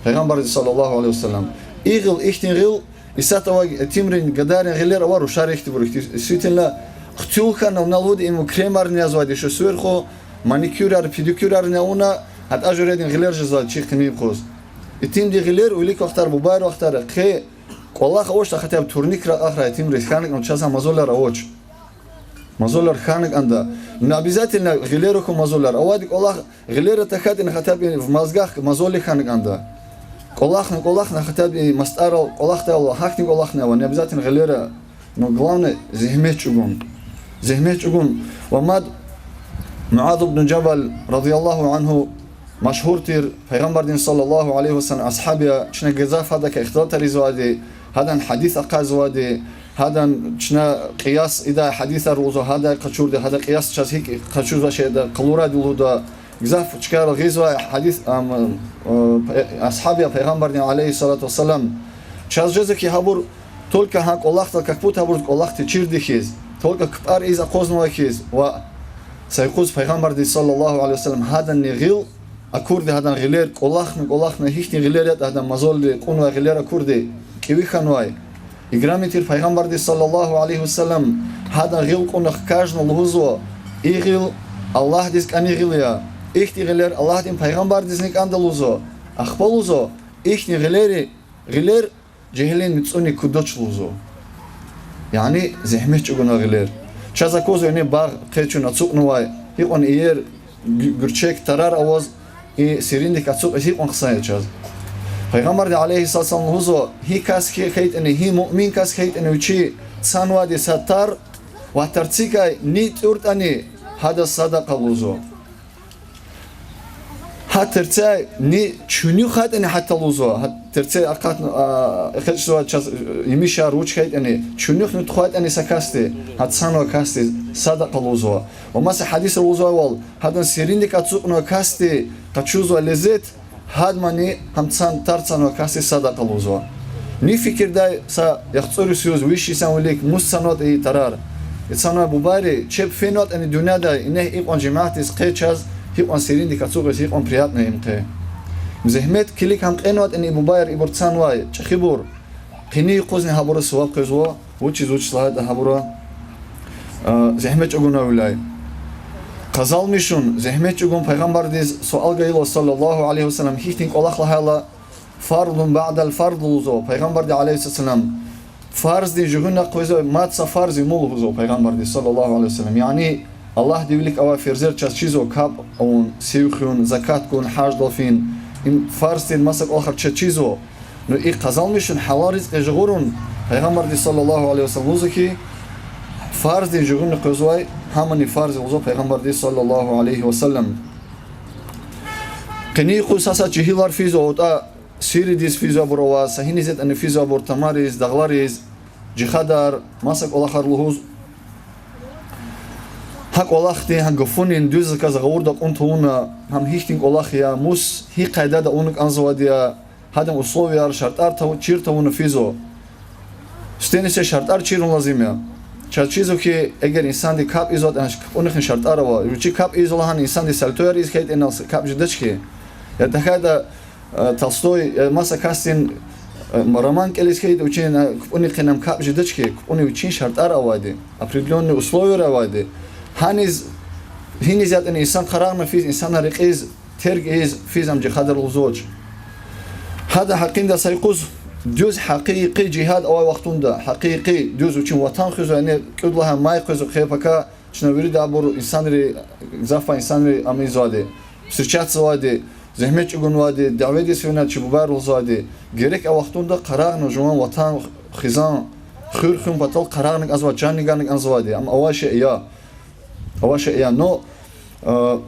Пайгъамбарди صلى الله عليه وسلم. И гъил, ихьтин гъил, исятда авай итимрин, гадайрин гъилер ава рушари ихьтинбур, ихьтин, действительно, хъуьтуьл хьана, вуна лугьуди им кремарни язвайди, что сверху маникюрар, педикюрарни авуна, гьатӀа жуьредин гъилер жезвайди чи къенин юкъуз. Итимди гъилер вилик вахтар, бубайрин вахтара, хъи кӀвалах авачтӀа, хотя бы турникра ахъайрай итимриз, хьаник чаз гьа мозолар авач. Мозолар хьана кӀанда. Ну, обязательно гъилера хьун мозолар. Авайди кӀвалах, гъилера тахьайтӀани хотя бы в мозгах мозоли хьана кӀанда. КӀвалахна, кӀвалахна хотя бы мастӀарал кӀвалахдайла, гьахьтин кӀвалахни ава, не обязательно гъилера. Ну, главное, зегьмет чӀугун. Зегьмет чӀугун. Ва мад Муаз ибн Жабал, رضي الله عنه, машгьур тир Пайгъамбардин صلى الله عليه وسلم асгьаб я, чна гзаф гьадакай ихтилатар ийизвайди, гьадан гьадис ахъайзавайди, гьадан чна къияс ийидай гьадисар лугьузва, гьадай къачурди, гьадай къияс чаз гьикӀ къачузвай шейда къалурайди лугьуда, гзаф чкайрал гъизвай гьадис, ам, э, асгьаб я Пайгъамбардин عليه الصلاة والسلام. Чаз жезва хьи гьабур только гьа кӀвалахдал, как будто гьабуруз кӀвалах течирди хьиз, только кпӀар ийиз акъвазнавай хьиз, ва са юкъуз Пайгъамбарди صلى الله عليه وسلم гьаданни гъил акурди, гьадан гъилер кӀвалахна, кӀвалахна, гьихьтин гъилер ятӀа гьадан мозолди кьунвай гъилер акурди, кӀеви хьанвай. Играми тир Пайгъамбарди صلى الله عليه وسلم гьадан гъил кьуна хкажна лугьузва: и гъил Аллагьдиз кӀани гъил я, ихьтин гъилер Аллагьдин Пайгъамбардизни кӀанда лугьузва. Ахпа лугьузва: ихьтин гъилери, гъилер жегьилин муьтӀуьгъни кудач лугьузва. Яни зегьмет чӀугунвай гъилер. Чаз аквазва ина багъ, къе чун ацукьнавай, гьикьван иер, гу-, гуьрчег, тарар аваз, и сериндихъ ацукьиз гьикьван хъсан я чаз. Пайгъамбарди عليه الصلاة والسلام лугьузва: гьи кас хьайитӀани, гьи муъмин кас хьайитӀани вичи цанвайди са тар ва тарцикай ни тӀуьртӀани, гьадаз садакьа лугьузва. Гьа терцяй ни чуьнуьх хьайитӀани гьатта лугьузва, гьа терцяй акъатна, а, экъечӀзавай чаз, э, емишар вуч хьайитӀани, чуьнуьхни тухвайтӀани са касди, гьа цанвай касдиз садакьа лугьузва. Ва маса гьадисра лугьузвайвал, гьадан сериндихъ ацукьнавай касди къачузвай лезет гьадмани гьам цан-, тар цанвай касдиз садакьа лугьузва. Ни фикирдай са яхцӀур йисуз, виш йисан вилик мус цанватӀа и тарар. И цанвай бубайри чеб фенватӀани дуьньядай, инихъ икьван жемятдиз къе чаз гьикьван сериндихъ ацукьиз, гьикьван приятно им къе. Зегьмет килиг гьам кьенватӀани и бубайри, ибур цанвай чӀехибур, къенин юкъузни гьабуруз суваб къвезва, вучиз вуч лагьайтӀа гьабура, а, зегьмет чӀугунвайвиляй. Къазалмишун зегьмет чӀугун, Пайгъамбардиз суал гайила صلى الله عليه وسلم, гьихьтин кӀвалах лагьайла, فرض بعد الفرض лугьузва Пайгъамбарди عليه الصلاة والسلام. Фарздин жугъунна къвезвай мад са фарз я му лугьузва Пайгъамбарди صلى الله عليه وسلم. Яни Аллагьдин вилик авай ферзер чаз чизва: капӀ авун, сив хуьн, закат гун, гьаждал фин. Им фарз тир маса кӀвалахар чаз чизва. Ну и къазалмишун гьалал ризкьи жагъурун, Пайгъамбарди صلى الله عليه وسلم лугьузва хьи, фарздин жугъунна къвезвай гьамани фарз я лугьузва Пайгъамбарди صلى الله عليه وسلم. Къенин юкъуз сад-сад жегьилар физва, атӀа Сиридиз физвайбур ава, са гьиниз ятӀани физвайбур, тамариз, дагълариз, жихадар, маса кӀвалахар лугьуз. Гьа кӀвалахдин, гьа гафунин дуьз заказ гъавурда акьун тавуна, гьам гьихьтин кӀвалах я, мус, гьи къайдада авуна кӀанзавайди я, гьадан условияяр, шартӀар тав-, чир тавуна физва. Сифтени-сифте шартӀар чирун лазим я. Чаз чизва хьи, эгер инсанди капӀ ийизватӀани, капӀунихъни шартӀар ава. Вичи капӀ ийизва лагьана, инсанди сальтояр ийиз хьайитӀани, капӀ жедач хьи. Я тахьайтӀа, э, Толстой, э, маса касдин, э, роман кӀелиз хьайитӀа, вичин, э, капӀунихъни ам капӀ жедач хьи, капӀунин вичин шартӀар авайди, определённый условияяр авайди. Гьаниз, гьиниз ятӀани инсан къарагъна физ, инсанар рекьиз терг ийиз физ ам жихадар лугьузвач. Гьадан гьакъинда са юкъуз Дуьз гьакъикъи жигьад авай вахтунда, гьакъикъи дуьз вичин ватан хуьзвай, яни кӀуьд лагьай май къвезвай хъел пака, чна вирида абур инсанри, гзаф инсанри ам ийизвайди, встречатьзавайди, зегьмет чӀугунвайди, дяведиз фена чи бубайри лугьузвайди, герек а вахтунда къарагъна жуван ватан, хизан, хуьр хуьн патал къарагъна кӀанзавай, чанни гана кӀанзавайди, ам авай шей я. Авай шей я, но, э,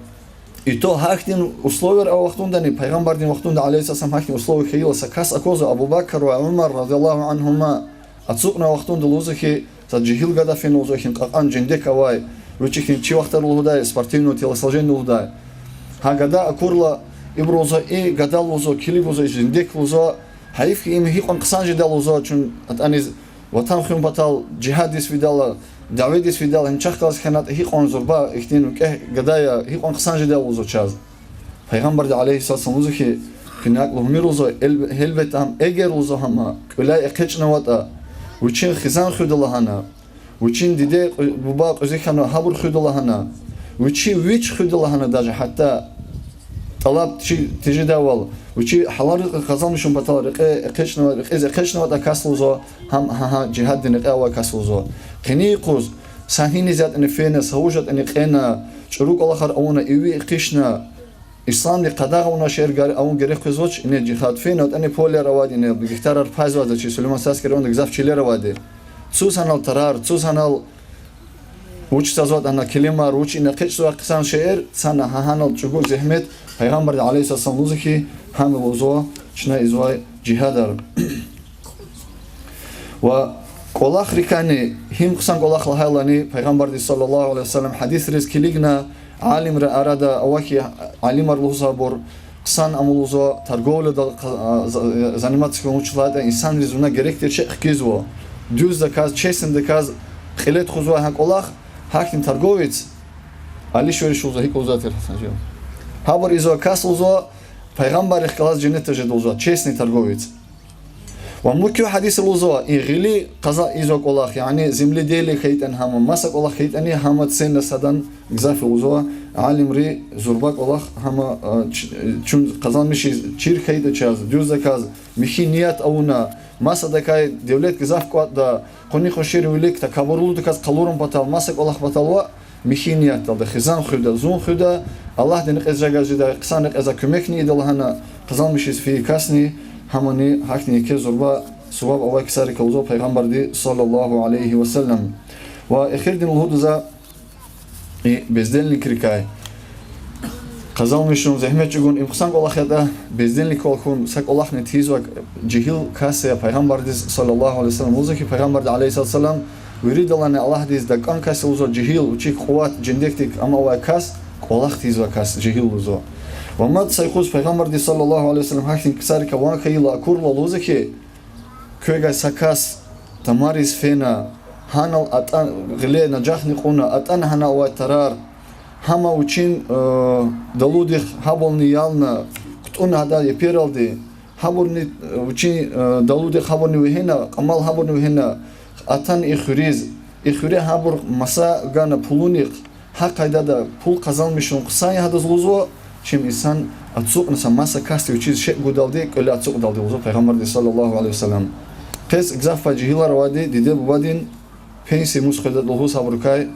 и то гьахьтин условияр авай вахтундани, пайгъамбардин вахтунда, عليه السلام, гьахьтин условия хьайила, са кас аквазва, Абу Бакр ва Умар, رضي الله عنهما, ацукьнавай вахтунда лугьузва хьи, са жегьил гада фена лугьузва хьи, кьакьан жендек авай, вич ихьтин чи вахтара лугьудай, спортивного телосложения лугьудай. Гьа гада акурла, ибуру лугьузва, и гада лугьузва, килиг лугьузва, жендек лугьузва, гьайиф хьи, им гьикьван хъсан жеда лугьузва, чун атӀаниз ватан хуьн патал жигьаддиз фидайла, дяведиз фидайла, гьа чахъ галаз хьанатӀа гьикьван зурба, ихьтин викӀегь гада я, гьикьван хъсан жеда лугьузва чаз. Пайгъамбарди, عليه السلام, лугьузва хьи, куьне акӀ лугьумир лугьузва, гьелб-, гьелбетда, ам эгер лугьузва гьам кӀваляй экъечӀнаватӀа, вичин хизан хуьда лагьана, вичин диде, кьу-, буба кьуьзуь хьанва, гьабур хуьда лагьана, вичи вич хуьда лагьана, даже гьатта тӀалаб чи-, тежедайвал, вичи гьалал ризкьи къазанмишун патал рекье экъечӀнава-, рекьиз экъечӀнаватӀа кас лугьузва, гьам, гьа, гьа жигьаддин рекье авай кас лугьузва. Къенин юкъуз са гьиниз ятӀани фена, са вуж ятӀани кьена, чӀуру кӀвалахар авуна, иви ихъишна, исламди къадагъа авунвай шейэр гар-, авун герек къвезвач, ине жигьад фена, атӀани полеяр авайди, ине гектарар пайзавайди чи Сулейман-Стальский районда, гзаф чилер авайди. Цуз гьанал тарар, цуз гьанал вуч цазватӀа, гьана килимар, вуч ина экъечӀзавай хъсан шейэр, цана гьа-, гьанал чӀугу зегьмет, Пайгъамбарди, عليه السلام, лугьузва хьи, гьам лугьузва чна ийизвай жигьадар. Ва кӀвалахрикайни, гьим хъсан кӀвалах лагьайлани, Пайгъамбарди, صلى الله عليه وسلم, гьадисриз килигна, алимрин арада ава хьи, алимар лугьузвайбур, хъсан ам лугьузва торговляда, а, за-, заниматься хьун вуч лагьайтӀа, инсанриз вуна герек тир шей хкизва. Дуьздаказ, честныйдаказ кьиле тухузвай гьа кӀвалах, гьахьтин торговец, алиш-вериш лугьузва, гьикӀ лугьузвай тир, Гьасан жи. Гьабур ийизвай кас лугьузва, пайгъамбаррихъ галаз женнетда жеда лугьузва, честный торговец. Ва муькуь гьадисра лугьузва, и гъили къаза ийизвай кӀвалах, яни земледелие хьайитӀани гьам, маса кӀвалах хьайитӀани гьам, ценность адан гзаф я лугьузва, алимри зурба кӀвалах гьам, а, ч-, чун къазанмишиз чир хьайитӀа чаз, дуьздаказ, михьи ният авуна, масадакай девлет гзаф кӀватӀда, къуни-къушуйрин вилик такабурлудаказ къалурун патал, маса кӀвалах патал ваъ, михьи ниятдалди, хизан хуьда, зун хуьда, Аллагьдин рекьиз жагаз жедай, хъсан рекьиз куьмекни ийида лагьана, къазанмишиз фейи касни, гьамани гьахьтин еке зурба суваб авай ксарикай лугьузва Пайгъамбарди, صلى الله عليه وسلم. Ва эхирдин лугьуда за и бездельникрикай. Къазанмишун, зегьмет чӀугун, им хъсан кӀвалах ятӀа, бездельниквал хьун, са кӀвалахни тийизвай жегьил кас я. Пайгъамбардиз, صلى الله عليه وسلم, лугьузва хьи, Пайгъамбарди, عليه الصلاة والسلام, виридалайни Аллагьдиз дакӀан кас я лугьузва жегьил, вичихъ къуват, жендекдик ам авай кас, кӀвалах тийизвай кас жегьил лугьузва. Ва мад са юкъуз Пайгъамбарди, صلى الله عليه وسلم, гьахьтин ксарикай ван хьайила акурла лугьузва хьи, квевай са кас тамариз фена, гьанал атӀа-, гъиле нажахни кьуна, атӀана гьанал авай тарар, гьама вичин, э, далудихъ гьабурни ялна, кутӀуна гьадан епералди, гьабурни, э, вичин, э, далудихъ гьабурни вегьена, кьамал гьабурни вегьена, атана и хуьруьз, и хуьре гьабур маса гана пулунихъ, гьа къайдада пул къазанмишун хъсан я гьадаз лугьузва, чим инсан ацукьна са маса касди вичиз шей гудалди, кӀвале ацукьдалди лугьузва Пайгъамбарди, صلى الله عليه وسلم. Къе гзаф пай жегьилар авайди, диде-бубадин пенсия мус къведатӀа лугьуз гьабурукай,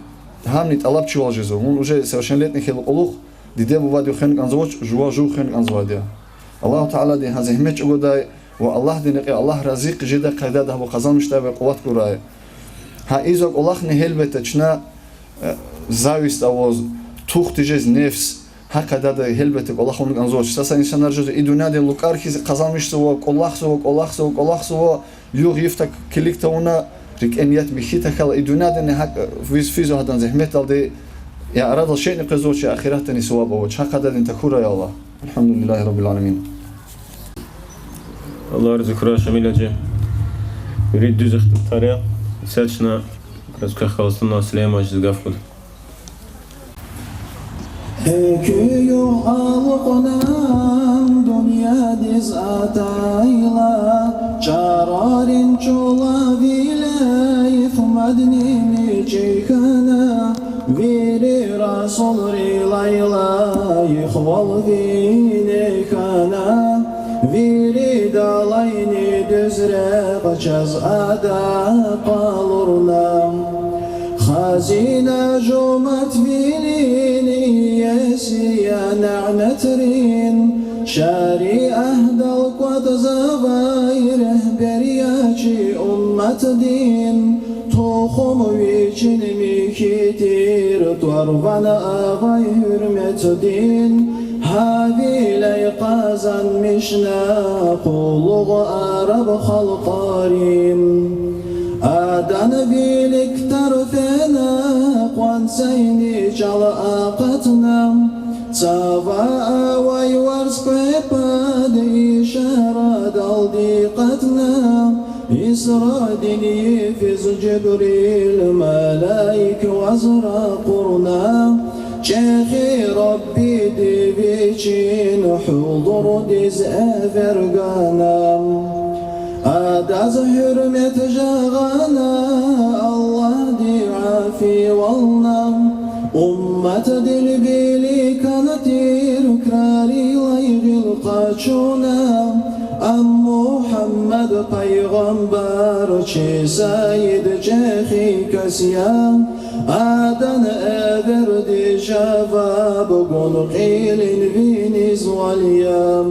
гьамни тӀалабчивал жезва. Вун уже совершеннолетний хьайила кьулухъ диде-бубади хвена кӀанзавач, жува жув хвена кӀанзавайди я. Аллагьу Таалади гьа зегьмет чӀугвадай ва Аллагьдин рекье Аллагь рази жедай къайдада гьабур къазанмишдай ва къуват гурай. Гьа ийизвай кӀвалахни гьелбетда чна, э, зависть аваз, тух тежез нефс, гьа къайдада гьелбетда кӀвалах авуна кӀанзавач. Са-са инсанар жезва, и дуьньядин лукӀар хьиз къазанмишзава, кӀвалахзава, кӀвалахзава, югъ-йиф так килиг тавуна, рикӀе ният михьи тахьайла, и дуьньядин гьакӀ, э, физ-, физва гьадан зегьметдалди, я арадал шейни къвезвач, я ахиратдани суваб авач. Гьа къайдадин тахьурай Аллагь. الحمد لله رب العالمين. Аллагь рази хьурай, Шамил гьажи. Вири дуьз ихтилатар я. Исятда чна Кавказского Халкъ Сулейман гьажидиз гаф гуда. Экуь югъ алукьнан дуьньядиз атайла, чарарин чӀулавилихъ мадни мичӀи хьана, вири расулрилай лайихвал вине хьана, виридалайни дуьз Рекъ чаз ада къалурна, хазина жуматвилин иеси я няметрин, шариатдал кӀватӀзавай регьбер я чи умматдин, тухум вичин михьи тир тӀвар ван авай гьуьрметдин, гьавиляй къазанмишна къуллугъ араб халкьарин. Адан вилик тарфена, къванцайни чӀал акъатна, цава авай варз кьве пад ишарадалди кьатна, Исрадин йифиз Жибрил малаик ваз ракъурна, чӀехи Раббиди вичин гьузурдиз эвер гана. Адаз гьуьрмет жагъана, Аллагьди гӀафивална, умматдин виликан тир крарилай гъил къачуна, ам Мугьаммад пайгъамбар чи саид чӀехи кас я, адан эвердиз жаваб гун кьилин винизвал я.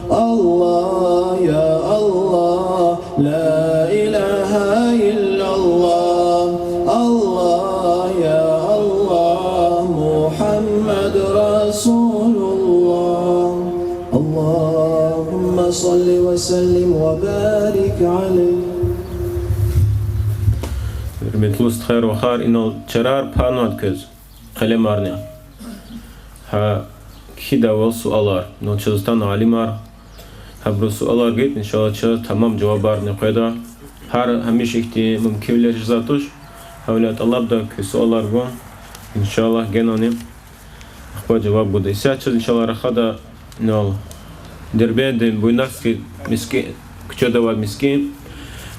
Аллагь, я Аллагь, لا إله إلا الله، الله يا الله، محمد رسول الله. اللهم صل وسلم وبارك عليه. Гьуьрметлу стхаяр-вахар, инал чарар панвайди квез къелемарни. Гьа, кхьидайвал суалар. Инал чаз атана алимар. Гьабуру суалар гайитӀа, иншаллагь, чаз тамам жавабарни къведа. Гьар гьамиша ихьтин мумкинвилер жезвайди туш. Гьавиляй тӀалабда куь суалар гун. Иншаллагь, генани ахпа жаваб гуда. Исятда чаз, иншаллагь, рахада инал Дербентдин Буйнакский мискӀи-, куьчеда авай мискӀин.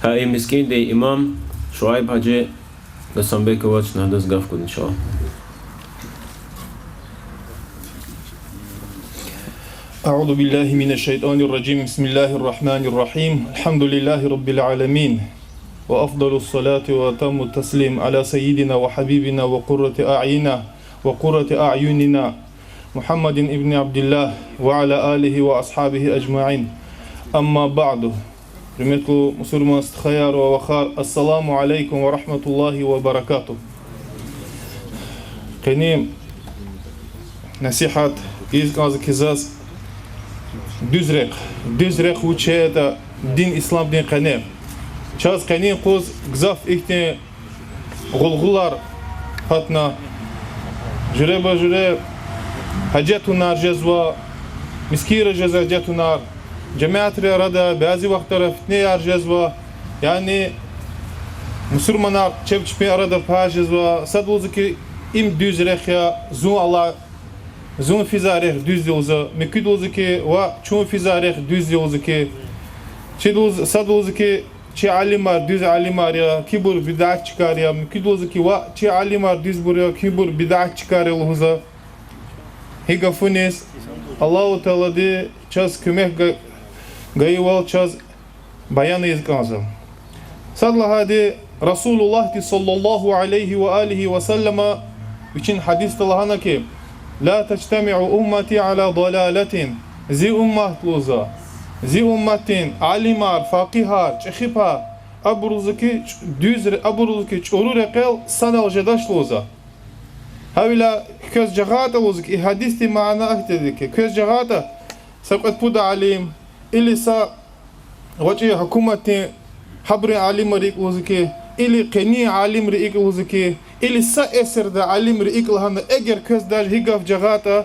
Гьа и мискӀиндин имам Шуайб-гьажи Гасанбекович, гьадаз гаф гуда, иншаллагь. أعوذ بالله من الشيطان الرجيم. بسم الله الرحمن الرحيم. الحمد لله رب العالمين. وأفضل الصلاة وأتم التسليم على سيدنا وحبيبنا وقرة أعينا، وقرة أعيننا محمد بن عبد الله وعلى آله وأصحابه أجمعين. أما بعد. Гьуьрметлу мусурман стхаяр ва вахар, السلام عليكم ورحمة الله وبركاته. Къенин насигьат ийиз кӀанзава ки заз дуьз рехъ, дуьз рехъ вуч ятӀа дин исламдин къене. Чаз къенин юкъуз гзаф ихьтин гъулгъулар гьатна, жуьреба-жуьре гьажетунар жезва, мискӀинра жез гьажетунар, жемятри арада бязи вахтара фитнеяр жезва, яни мусурманар чеб чпин арада пай жезва, сад лугьузва ки, им дуьз рехъ я, зун ала, зун физвай рехъ дуьз я лугьузва, муькуьд лугьузва ки, ва чун физвай рехъ дуьз я лугьузва ки, чи лугьуз-, сад лугьузва ки, чи алимар дуьз алимар я, куьнбур бидатчикар я, муькуьд лугьузва ки, ва чи алимар дуьзбур я, куьнбур бидатчикар я лугьузва. Гьи гафуниз Аллагьу Таалади чаз куьмек га-, гайивал чаз баян ийиз кӀанзава. Сад лагьайди, Расулуллагьди صلى الله عليه وآله وسلم вичин гьадисда лагьана ки, لا تجتمع أمتي على ضلالة, зи уммат лугьузва, зи умматдин алимар, факъигьар, чӀехи пай, абур лугьузва ки, чӀ-, дуьз ре-, абур лугьузва ки, чӀуру рекьел санал жедач лугьузва. Гьавиляй квез жагъайтӀа лугьузва ки, и гьадисдин мана ахьтинди ки, квез жагъайтӀа са кьвед-пуд алим, или са гъвечӀи гьукуматдин гьабурун алимар икӀ лугьузва ки, или къенин алимри икӀ лугьузва ки, или са эсирда алимри икӀ лагьана, эгер квез даже гьи гаф жагъайтӀа,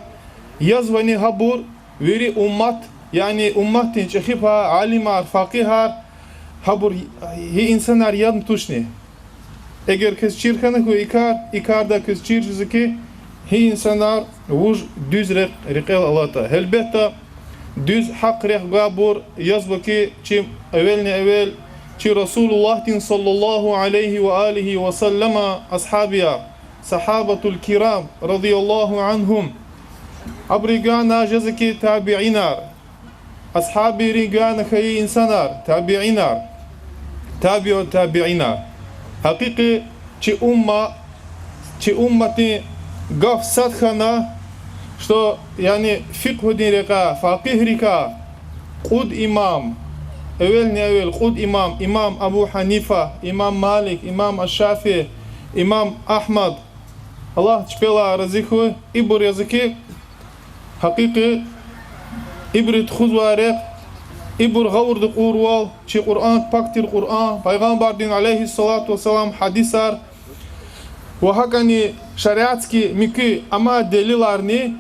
язвани гьабур вири уммат, яни умматдин чӀехи пай, алимар, факъигьар, гьабур гьи инсанар ядни тушни. Эгер квез чир хьана хьи и кар, и кардай квез чир жезва ки, гьи инсанар вуж дуьз рекь-, рекьел алатӀа. Гьелбетда, дуьз гьахъ рехъ гвайбур язва ки, чи эвелни-эвел, чи Расулуллагьдин صلى الله عليه وآله وسلم асгьабияр, صحابة الكرام رضي الله عنهم, абурун гана жезва ки табиинар, асгьабийрин гана хьайи инсанар, табиинар. табиу табиина. Гьакъикъи чи умма, чи умматдин гаф сад хьана, что, яни фикъгьудин рекьяй, факъигьрикай, кьуд имам, эвелни-эвел кьуд имам, имам Абу Гьанифа, имам Малик, имам Аш-Шафии, имам Агьмад, Аллагь чпелай рази хьуй, ибур яз хьи, гьакъикъи, ибуру тухузвай рехъ, ибур гъавурда кьурвал, чи Къуръан, пак тир Къуръан, Пайгъамбардин, عليه الصلاة والسلام, гьадисар ва гьакӀани шариатский муькуь амай делиларни,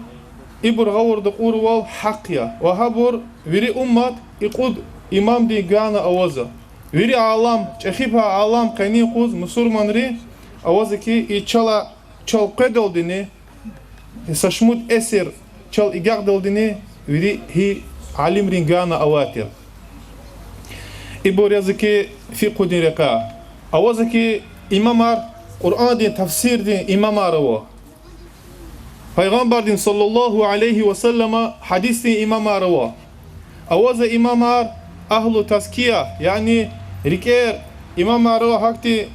ибур гъавурда кьурвал гьахъ я. Ва гьабур вири уммат и кьуд имамдин гана аваза. Вири алам, чӀехи пай алам къенин юкъуз мусурманри аваза хьи, и чалай, чал къведалдини, са шумуд эсир чал агакьдалдини вири гьи алимрин гана авай тир. Ибур яз хьи фикъгьудин рекьяй. Аваза хьи имамар, Къуръандин тафсирдин имамар ава. Пайгъамбардин, صلى الله عليه وسلم, гьадисдин имамар ава. Аваза имамар агьлу тазкия, яни рикӀер имамар ава, гьахьтин,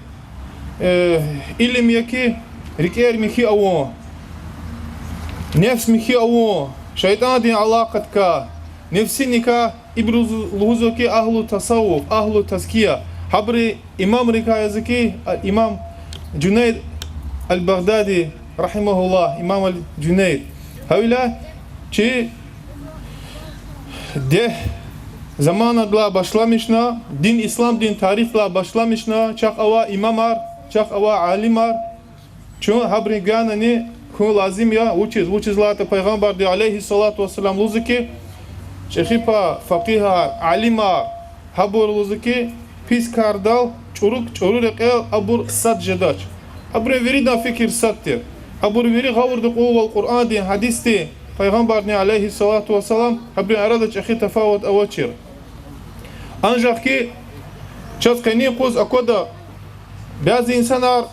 э, илим я хьи, рикӀер михьи авун, нефс михьи авун, шайтӀандин алакъадикай, нефсиникай, ибуруз лугьузва хьи агьлу тасаввуф, агьлу тазкия. Гьабурун имамрикай яз хьи, а, имам Жунейд аль-Багъдади, رحمه الله, имам аль-Жунейд. Гьавиляй чи дегь заманадилай башламишна, дин исламдин тарихдилай башламишна, чахъ авай имамар, чахъ авай алимар, чун гьабурун ганани хьун лазим я, вучиз, вучиз лагьайтӀа Пайгъамбарди, عليه الصلاة والسلام, лугьузва хьи, чӀехи пай факъигьар, алимар, гьабур лугьузва хьи, пис кардал чӀуру, чӀуру рекьел абур сад жедач. Абурун виридан фикир сад тир. Абур вири гъавурда кьурвал Къуръандин, гьадисдин, Пайгъамбардин, عليه الصلاة والسلام, гьабурун арада чӀехи тафават авачир. Анжах хьи чаз къенин юкъуз аквада, бязи инсанар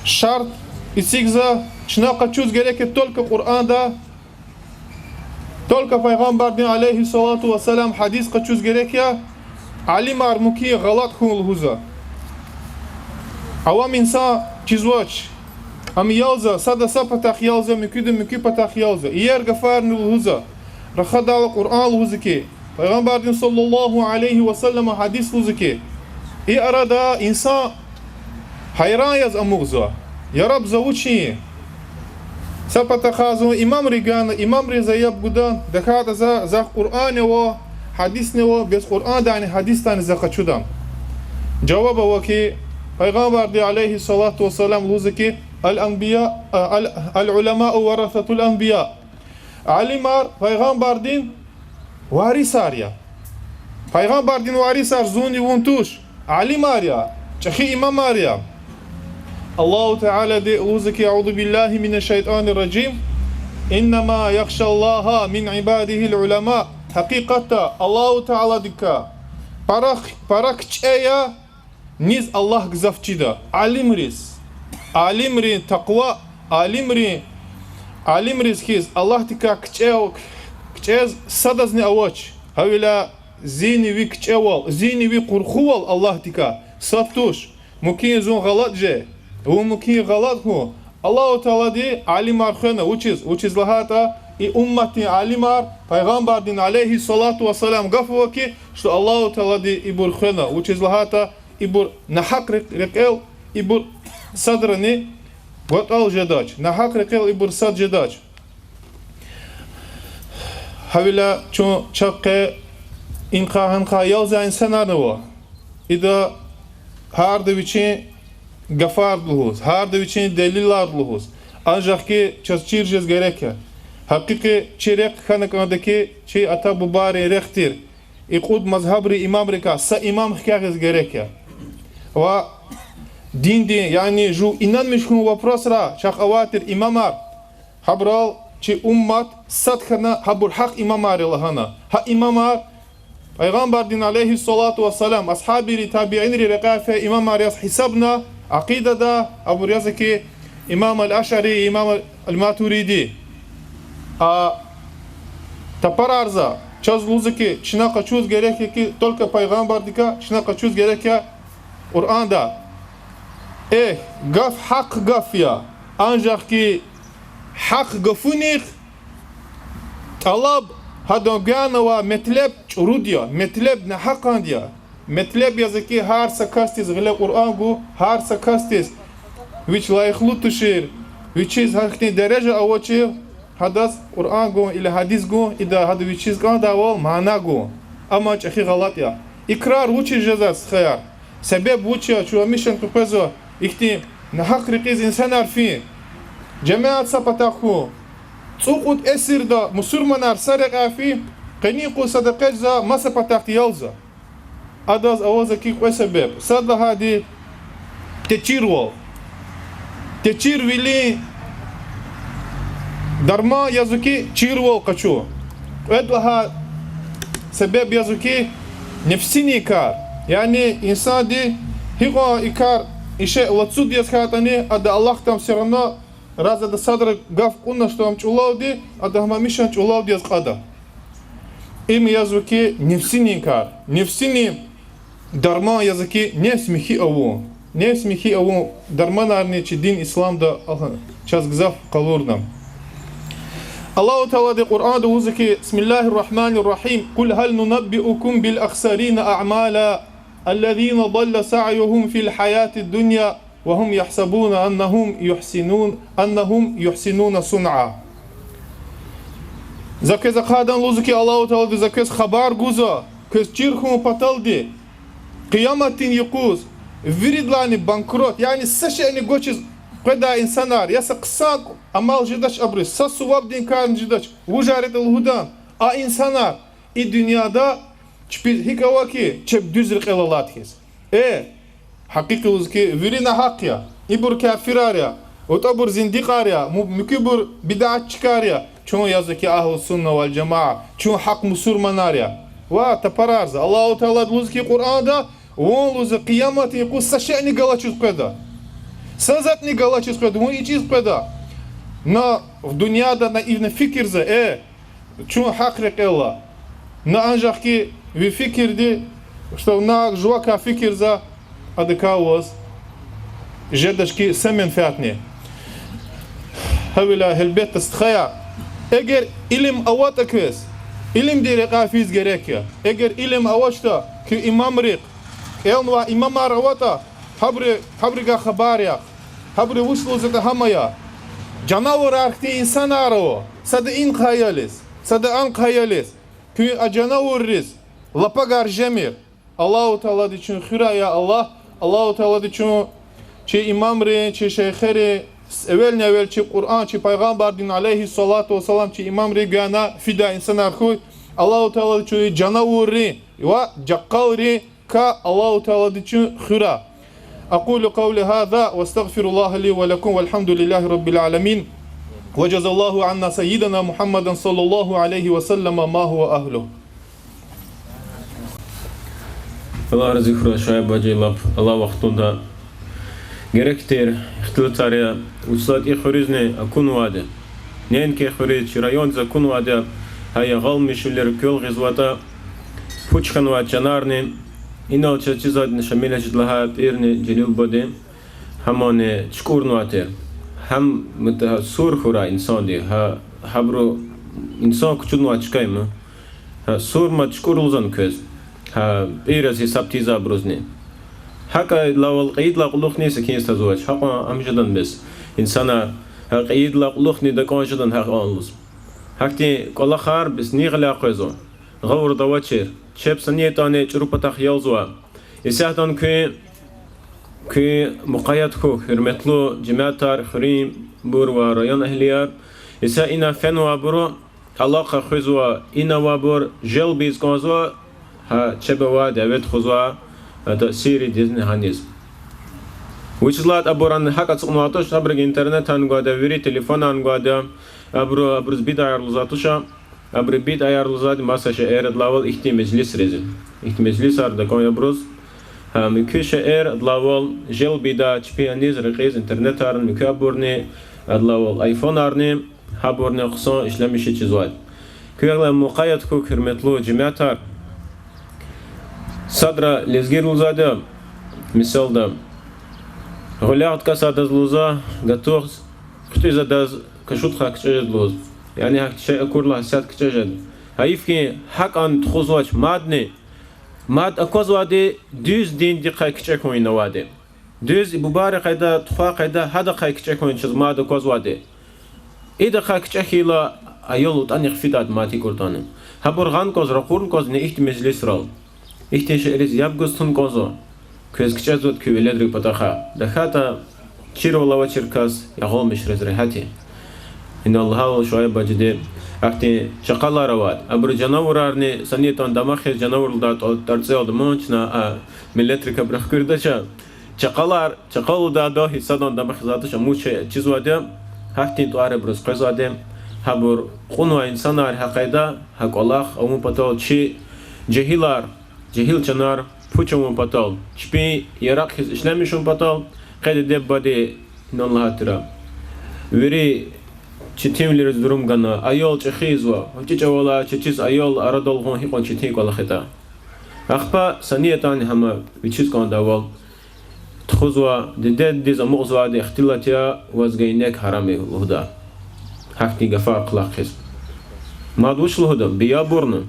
шартӀ эцигзава, чна къачуз герек я только Къуръанда, только Пайгъамбардин, عليه الصلاة والسلام, гьадис къачуз герек я, алимар муькуь гъалатӀ хьун лугьузва. Авам инсан чизвач, ам ялзава, сада са патахъ ялзава, муькуьда муькуь патахъ ялзава. Иер гафарни лугьузва, рахадайла Къуръан лугьузва хьи, Пайгъамбардин, صلى الله عليه وسلم, гьадис лугьузва хьи. И арада инсан гьайран яз амукьзава. Я Раб, за вучин? Са патахъай зун имамрин гана, имамри за яб гудан, тахьайтӀа за, захъ Къуръанни ава, гьадисни ава, бес Къуръандайни гьадисдайни за къачудан? Жаваб ава хьи, Пайгъамбарди, عليه الصلاة والسلام, лугьузва хьи, الأنبياء، а, العلماء ورثة الأنبياء. Алимар пайгъамбардин варисар я. Пайгъамбардин варисар зунни вун туш. Алимар я, чӀехи имамар я. Аллагьу Таалади лугьузва хьи, أعوذ بالله من الشيطان الرجيم، إنما يخشى الله من عباده العلماء. Гьакъикъатда Аллагьу Тааладикай пара, пара кичӀе я низ Аллагь гзаф чида? Алимриз. Алимрин такъва, алимрин, алимриз хьиз Аллагьдикай кичӀе-, кичӀез садазни авач. Гьавиляй зини ви кичӀевал, зини ви къурхувал Аллагьдикай сад туш. Мумкин зун гъалатӀ жен, вун мумкин гъалатӀ хьун. Аллагьу Таалади алимар хвена, вучиз, вучиз лагьайтӀа и умматдин алимар, Пайгъамбардин, عليه الصلاة والسلام, гаф ава хьи, что Аллагьу Таалади ибур хвена, вучиз лагьайтӀа ибур нагьакь рек-, рекьел ибур садрани кӀватӀал жедач, нагьакь рекьел ибур сад жедач. Гьавиляй чун чахъ къе инкъа-гьанкъа ялзавай инсанарни ава. Ида гьарда вичин гафар лугьуз, гьарда вичин делилар лугьуз. Анжах хьи чаз чир жез герек я. Гьакъикъи чи рехъ хьана кӀанда хьи, чи ата-бубайрин рехъ тир. И кьуд мазгьабрин имамрикай са имам хкягъиз герек я. Ва диндин, яни жув инанмиш хьун вопросрай чахъ авай тир имамар, гьабурал чи уммат сад хьана, гьабур гьахъ имамар я лагьана. Гьа имамар Пайгъамбардин, عليه الصلاة والسلام, асгьабрин, табиинрин рекьяй фейи имамар яз гьисабна, акъидада абур яз хьи имам аль-Ашари, имам аль-Матуриди. А тапарарза, Чаз лугьузва хьи, чна къачуз герек я хьи, только пайгъамбардикай, чна къачуз герек я Къуръанда. Эхь, гаф гьахъ гаф я. Анжах хьи гьахъ гафунихъ тӀалаб, гьадан гуьгъуьнавай метлеб чӀуруд я, метлеб нагьакьан я. Метлеб язва хьи, гьар са касдиз гъиле Къуръан гун, гьар са касдиз вич лайихлу тушир, вичиз гьахьтин дережа авачир, гьадаз Къуръан гун или гьадис гун, ида гьада вичиз кӀандайвал мана гун. Амма чӀехи гъалатӀ я. Икрар вучиз жезва, стхаяр? Себеб вуч я? Чун гьамиша къекъвезва ихьтин нагьахъ рекьиз инсанар фин. Жемят са патахъ хьун. ЦӀукьуд эсирда мусурманар са рекьяй фин, къенин къуз садакьа жезва, маса патахъди ялзава. Адаз авазва хьи кьве себеб. Сад лагьайди— течирвал. Течирвилин дарман язва хьи чирвал къачу. Кьвед лагьай себеб язва хьи нефсинин кар. Яни инсанди гьикьван и кар, и шей лацуд яз хьайитӀани, ада Аллагьдин всё равно раза ада садра гаф кьуначтӀа ам чӀулавди, ада гьам гьамиша чӀулавди яз кьада. Им язва хьи нефсинин кар. Нефсинин дарман язва хьи нефс михьи авун. Нефс михьи авун дарманарни чи дин исламда чаз гзаф къалурна. Аллагьу Таалади Къуръанда лугьузва хьи: بسم الله الرحمن الرحيم. قل هل ننبئكم بالأخسرين أعمالا الذين ضل سعيهم في الحياة الدنيا وهم يحسبون أنهم يحسنون، أنهم يحسنون صنعا. За квез ахъайдан лугьузва хьи, Аллагьу Таалади, за квез хабар гузва, квез чир хьун паталди, къияматдин юкъуз виридалайни банкрот, яни са шейни гвачиз къведай инсанар, я са хъсан амал жедач абуруз, са сувабдин карни жедач, вужар ятӀа лугьудан, а инсанар и дуьньяда чпиз гьикӀ ава хьи, чеб дуьз рекьел алад хьиз. Э, гьакъикъи лугьуз хьи, вири нагьахъ я, ибур кафирар я, атӀабур зиндикьар я, му-, муькуьбур бидгьатчикар я, чун язва хьи أهل السنة والجماعة, чун гьахъ мусурманар я. Ва тапарар за, Аллагьу Таалади лугьуз хьи Къуръанда, вун лугьузва къияматдин юкъуз са шейни галачиз къведа. Са затӀни галачиз къведа, вун ичӀиз къведа. На в дуьньяда, на и на фикирда, э, чун гьахъ рекьел ала. На анжах хьи ви фикирди, что на жувакай фикирза, адакай ваз жедач хьи са менфятни. Гьавиляй гьелбетда, стхаяр, эгер илим аватӀа квез, илимдин рекьяй физ герек я. Эгер илим авачтӀа, куь имамрихъ, кӀелнавай имамар аватӀа, гьабуру, гьабурувай хабар яхъ. Гьабуру вуч лугьузватӀа, гьам ая. Жанавурар хьтин инсанар ава, сада и къайдайиз, сада а къайдайиз. Куьн а жанавурриз лапагар жемир. Аллагьу Таалади чун хуьрай, я Аллагь. Аллагьу Таалади чун, чи имамри, чи шейхери, эвелни-эвел чи Къуръан, чи пайгъамбардин عليه الصلاة والسلام, чи имамри гана фидай инсанар хьуй. Аллагьу Таалади чун жанавурри ва жакъалрикай Аллагьу Таалади чун хуьрай. أقول قولي هذا وأستغفر الله لي ولكم والحمد لله رب العالمين وجزى الله عنا سيدنا محمدا صلى الله عليه وسلم ما هو أهله. Аллагь рази хьурай, Шуайб гьажи, лап алай вахтунда герек тир ихтилатар я, вучиз лагьайтӀа и хуьруьзни акунвайди я. Неинки хуьруьз, чи райондиз акунвайди я, гьа ягъалмишвилер квел гъизватӀа, пуч хьанвай чанарни, инал чаз чизвайди Шамил гьажиди лагьай пӀирни, Жалил бубади, гьамни чукӀурнавай тир. Гьам мута сур хьурай инсанди, гьа, гьабуру инсан кучуднавай чка я им. Гьа, сур мад чукӀур лугьузва квез. Гьа, пӀир яз гьисаб тийизвайбурузни. ГьакӀ идалайвал кьейидалай кьулухъни секин тазвач. Гьакьван ам жедан бес. Инсанар, гьа, кьейидалай кьулухъни дакӀан жедан гьакьван лугьуз. Гьахьтин кӀвалахар бес ни гъиляй къвезва. Гъавурда авачир. Чеб са ни ятӀани чӀуру патахъ ялзава. Исятда куьн, куьн мукъаят хьухь, гьуьрметлу жемятар, хуьруьнбур ва район агьлияр. Исятда ина фенвайбуру алакъа хуьзва, ина авайбур желб ийиз кӀанзава, гьа чеб авай дяве тухузва, а, таъсирдизни гьаниз. Вучиз лагьайтӀа абурун гьакӀ ацукьнавай туш, гьабуру интернетар гвайди я, вири телефонар гвайди я, абуру, абуруз бидаяр лугьузвай туш, абуру бидаяр лугьузвайди маса шейэр, идалайвал ихьтин межлисриз. Ихьтин межлисар дакӀан я абуруз. Гьа, муькуь шейэр, идалайвал желб ийидай чпи аниз, рекьиз, интернетарни, муькуь абурни, идалайвал айфонарни, гьабурни хъсан ишлемиш чизвайди. Квелай мукъаят хьухь, гьуьрметлу жемятар. Садра лезгийри лугьузвайди я, мисалда, гъуьлягъ кӀасдаз лугьузва гатугъ, хъуьтӀуьз адаз кашутха кичӀе жеда лугьуз. Яни гьахьтин шей акурла, гьасятда кичӀе жеда. Гьайиф хьи, гьакӀан тухузвач мадни, мад аквазвайди дуьз диндихъай кичӀе хьун я авайди. Дуьз и бубайрихъ къайда, тухвай къайда, гьадахъай кичӀе хьун я чаз мад аквазвайди. Идахъай кичӀе хьайила, аял атӀани хъфидайди мад икӀуртӀани. Гьабур гъана кӀанзава, ракъурна кӀанзава ихьтин межлисрал. Ихьтин шейэриз яб гуз тун кӀанзава. Квез кичӀезватӀа куь веледрин патахъай. ТахьайтӀа чирвал авачир кас ягъалмишариз регьят я. Инал лагьайвал, Шуайб гьажиди, ахьтин чакъалар авайди. Абуру жанавурарни са ни ятӀани дамахиз жанавурдалди тӀварцӀелда ман чна, а миллетрикай абуру хкуьрдач. Чакъалар, чакъалдалди гьич садан дамахиз атач, амма чи чизвайди я, гьахьтин тӀвар абуруз къвезвайди я, гьабур кьунвай инсанар гьа къайда, гьа кӀвалах авун патал, чи жегьилар, жегьил чанар пуч авун патал, чпин яракь хьиз ишлемишун патал, къе диде-бубади инал лагьай тир. Вири четинвилериз дурум гана, аял чӀехи ийизва, гъвечӀи чӀавалай чечиз аял арадал гъун гьикьван четин кӀвалах ятӀа. Ахпа са ни ятӀани гьам вичиз кӀандайвал тухузва, дидедиз амукьзавайди ихтилат я, ваз гайинек гьарам я лугьудай. Гьахьтин гафар хълагьиз. Мад вуч лугьуда, биябурна.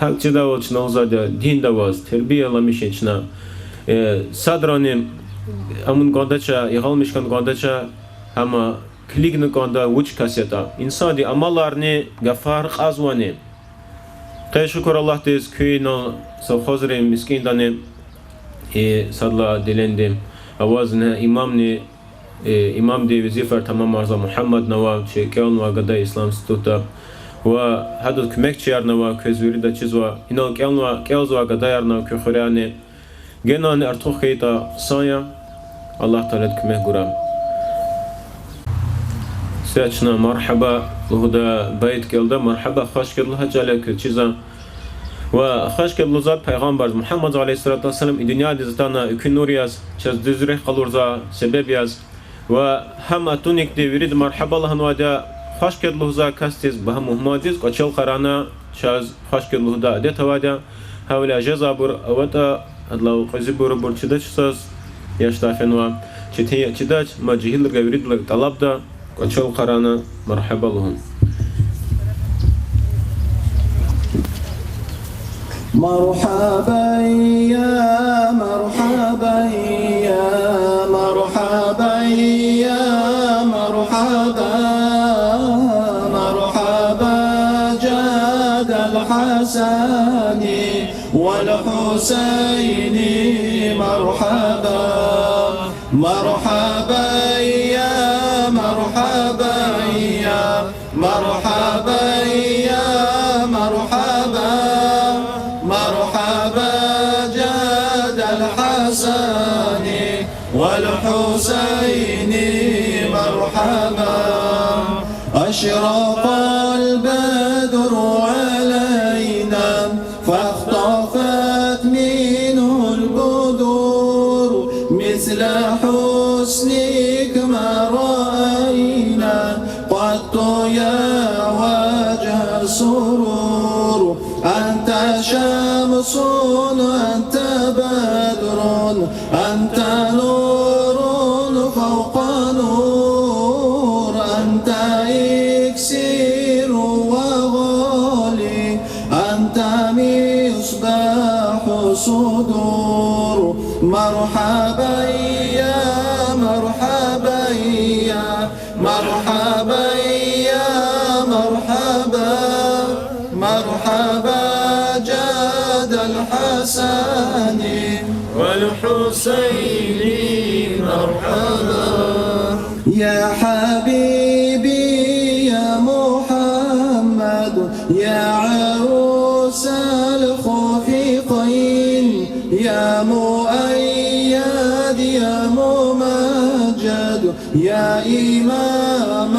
ГьакӀ чидайвал чна лугьузвайди я, динда аваз тербияламишин чна. Э, садрани амун кӀандач, ягъалмиш хьун кӀандач, амма килигна кӀанда вуч кас ятӀа. Инсандин амаларни, гафар кьазвани. Къе шукур Аллагьдиз, куьн инал совхозрин мискӀиндани, и садлагьай отделениеди авазни имамни, э, имамдин везифаяр тамамарзавай Мугьаммадни ава, чи кӀелнавай гада я ислам институтда. Ва гьадаз куьмекчиярни ава, квез вирида чизва, инал кӀелнавай, кӀелзавай гадаярни ава куь хуьряйни. Генани артух хьайитӀа хъсан я, Аллагь Таалади куьмек гурай. Са чна маргьаба лугьудай байт кӀелда, маргьаба, хвашкед лугьудай чӀал я квез чизва. Ва хвашкед лугьузва Пайгъамбарзаз, Мугьаммадзаз, عليه الصلاة والسلام, и дуьньядиз атана экуь нур яз, чаз дуьз рехъ къалурзавай себеб яз. Ва гьам атуникди вирида маргьаба лагьанвайди я, хвашкед лугьузвай касдиз, багьа мугьмандиз кӀвачел къарагъна чаз хвашкед лугьудай адет авайди я. Гьавиляй жезвайбур аватӀа, адалай кьуьзуьбурубур чидач, саз яшдай фенва, четин я чидач, ма жегьилрилай виридалай тӀалабда кӀвачел къарагъна маргьаба лугьун. مرحبا يا مرحبا يا مرحبا يا مرحبا، مرحبا جد الحسن والحسين، مرحبا. مرحبا يا مرحبا يا مرحبا يا مرحبا، مرحبا جد الحسن والحسين، مرحبا. أشرق البدر علينا فاختفت منه البدور، مثل حسنك ما رأينا قط يا وجه السرور. أنت شمس، أنت بدر، أنت نور فوق نور، أنت إكسير وغالي، أنت مصباح الصدور. مرحبا يا مرحبا يا مرحبا يا مرحبا، مرحبا جد الحسن والحسين، مرحبا. يا حبيبي يا محمد، يا عروس الخفيقين، يا مؤيد يا ممجد، يا إمام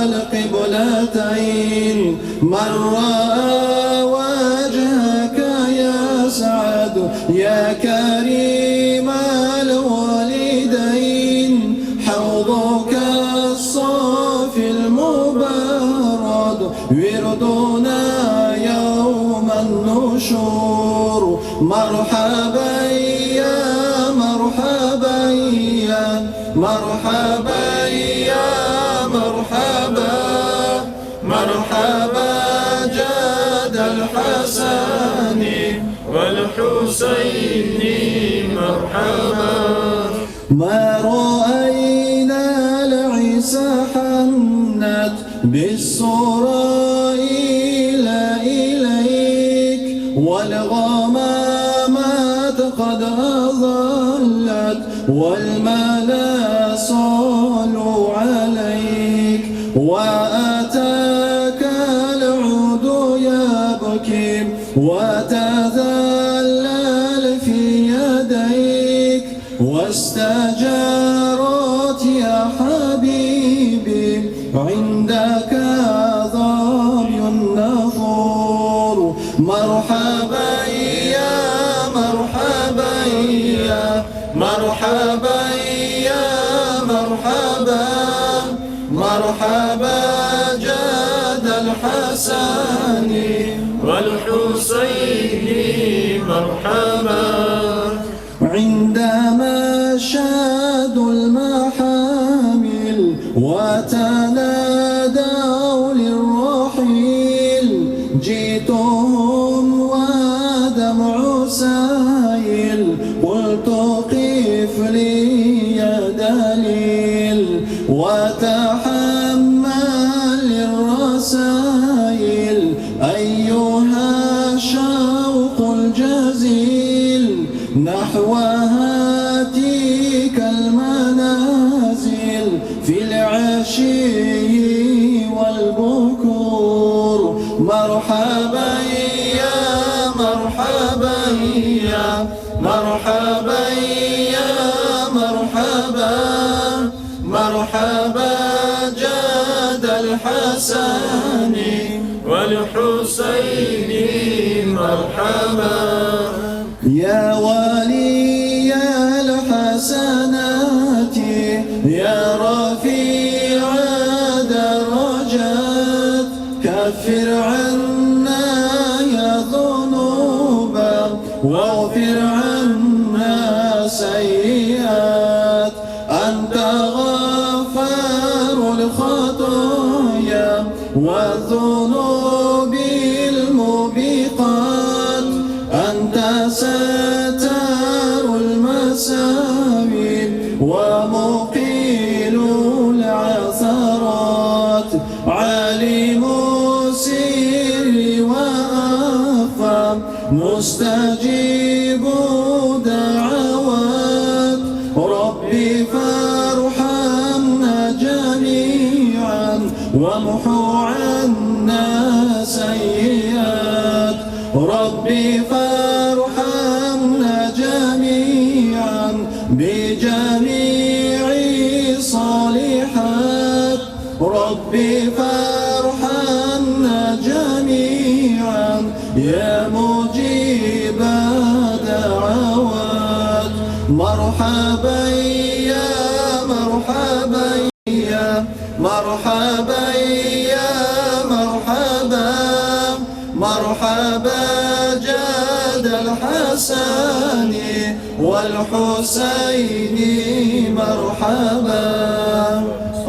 القبلتين، من رأى وجهك يسعد، يا كريم الوالدين، حوضك الصافي المبرد، وردنا شور. مرحبا يا مرحبا يا مرحبا يا مرحبا. مرحبا جد الحسن والحسين، مرحبا. ما رأينا العيسى حنت بالسرى إلى إليك، والغمامات قد أظلت والملا صلوا عليك، وأتاك العود يبكي وتذلل في يديك، واستجارت يا حبيبي عندك ظبي النفور. مرحبا يا مرحبا يا مرحبا يا مرحبا. مرحبا جد الحسن والحسين، مرحبا. عند مشهد المحامل وتنادوا للرحيل، جئتهم ودمع سائل، قلت قف لي يا دليل، وتحمل الرسائل أيها الشوق الجزيل، نحو هاتيك المنازل في العشي والبكور. مرحبا يا مرحبا يا مرحبا يا مرحبا. مرحبا جد الحسن والحسين، مرحبا. يا ولي الحسنات، يا رفيع الدرجات، كفر عنا يا ذنوب، واغفر عنا سيئات. أنت غفار الخطايا والذنوب الموبقات، أنت ستار المساوي ومقيل العثرات، عليم السر وأخفى، مستجيب الدعوات. رب فارحمنا جميعا وامح عنا سيئات. رب فارحمنا جميعا بجميع الصالحات. رب فارحمنا جميعا يا مجيب الدعوات. مرحبا يا مرحبا يا مرحبا يا مرحبا. مرحبا جد الحسن والحسين، مرحبا.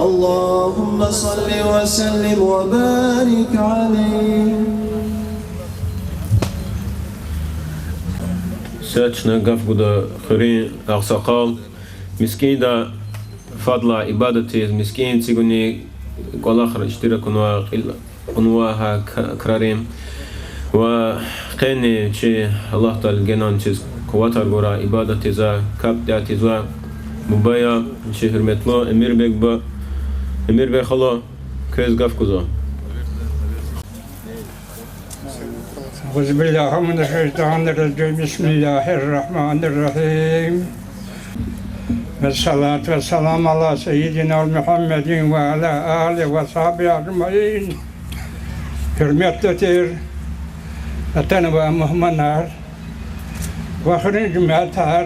اللهم صل وسلم وبارك عليه. Са чна гаф гуда хуьруьн агъсакъал, мискӀинда фадлай ибадатиз, мискӀин эцигуни кӀвалахра иштиракунва, кьил кьунва гьа к-, крарин. Ва къени чи Аллагь Таалади генани чаз къуватар гурай ибадатиз, капӀ тӀейтӀиз. Буба я чи гьуьрметлу Эмирбег буба, Эмирбег халу, квез гаф гузва. أعوذ بالله من الشيطان الرجيم. بسم الله الرحمن الرحيم. والصلاة والسلام على سيدنا محمد وعلى آله وصحبه أجمعين. Гьуьрметлу тир атанвай мугьманар ва хуьруьн жемятар,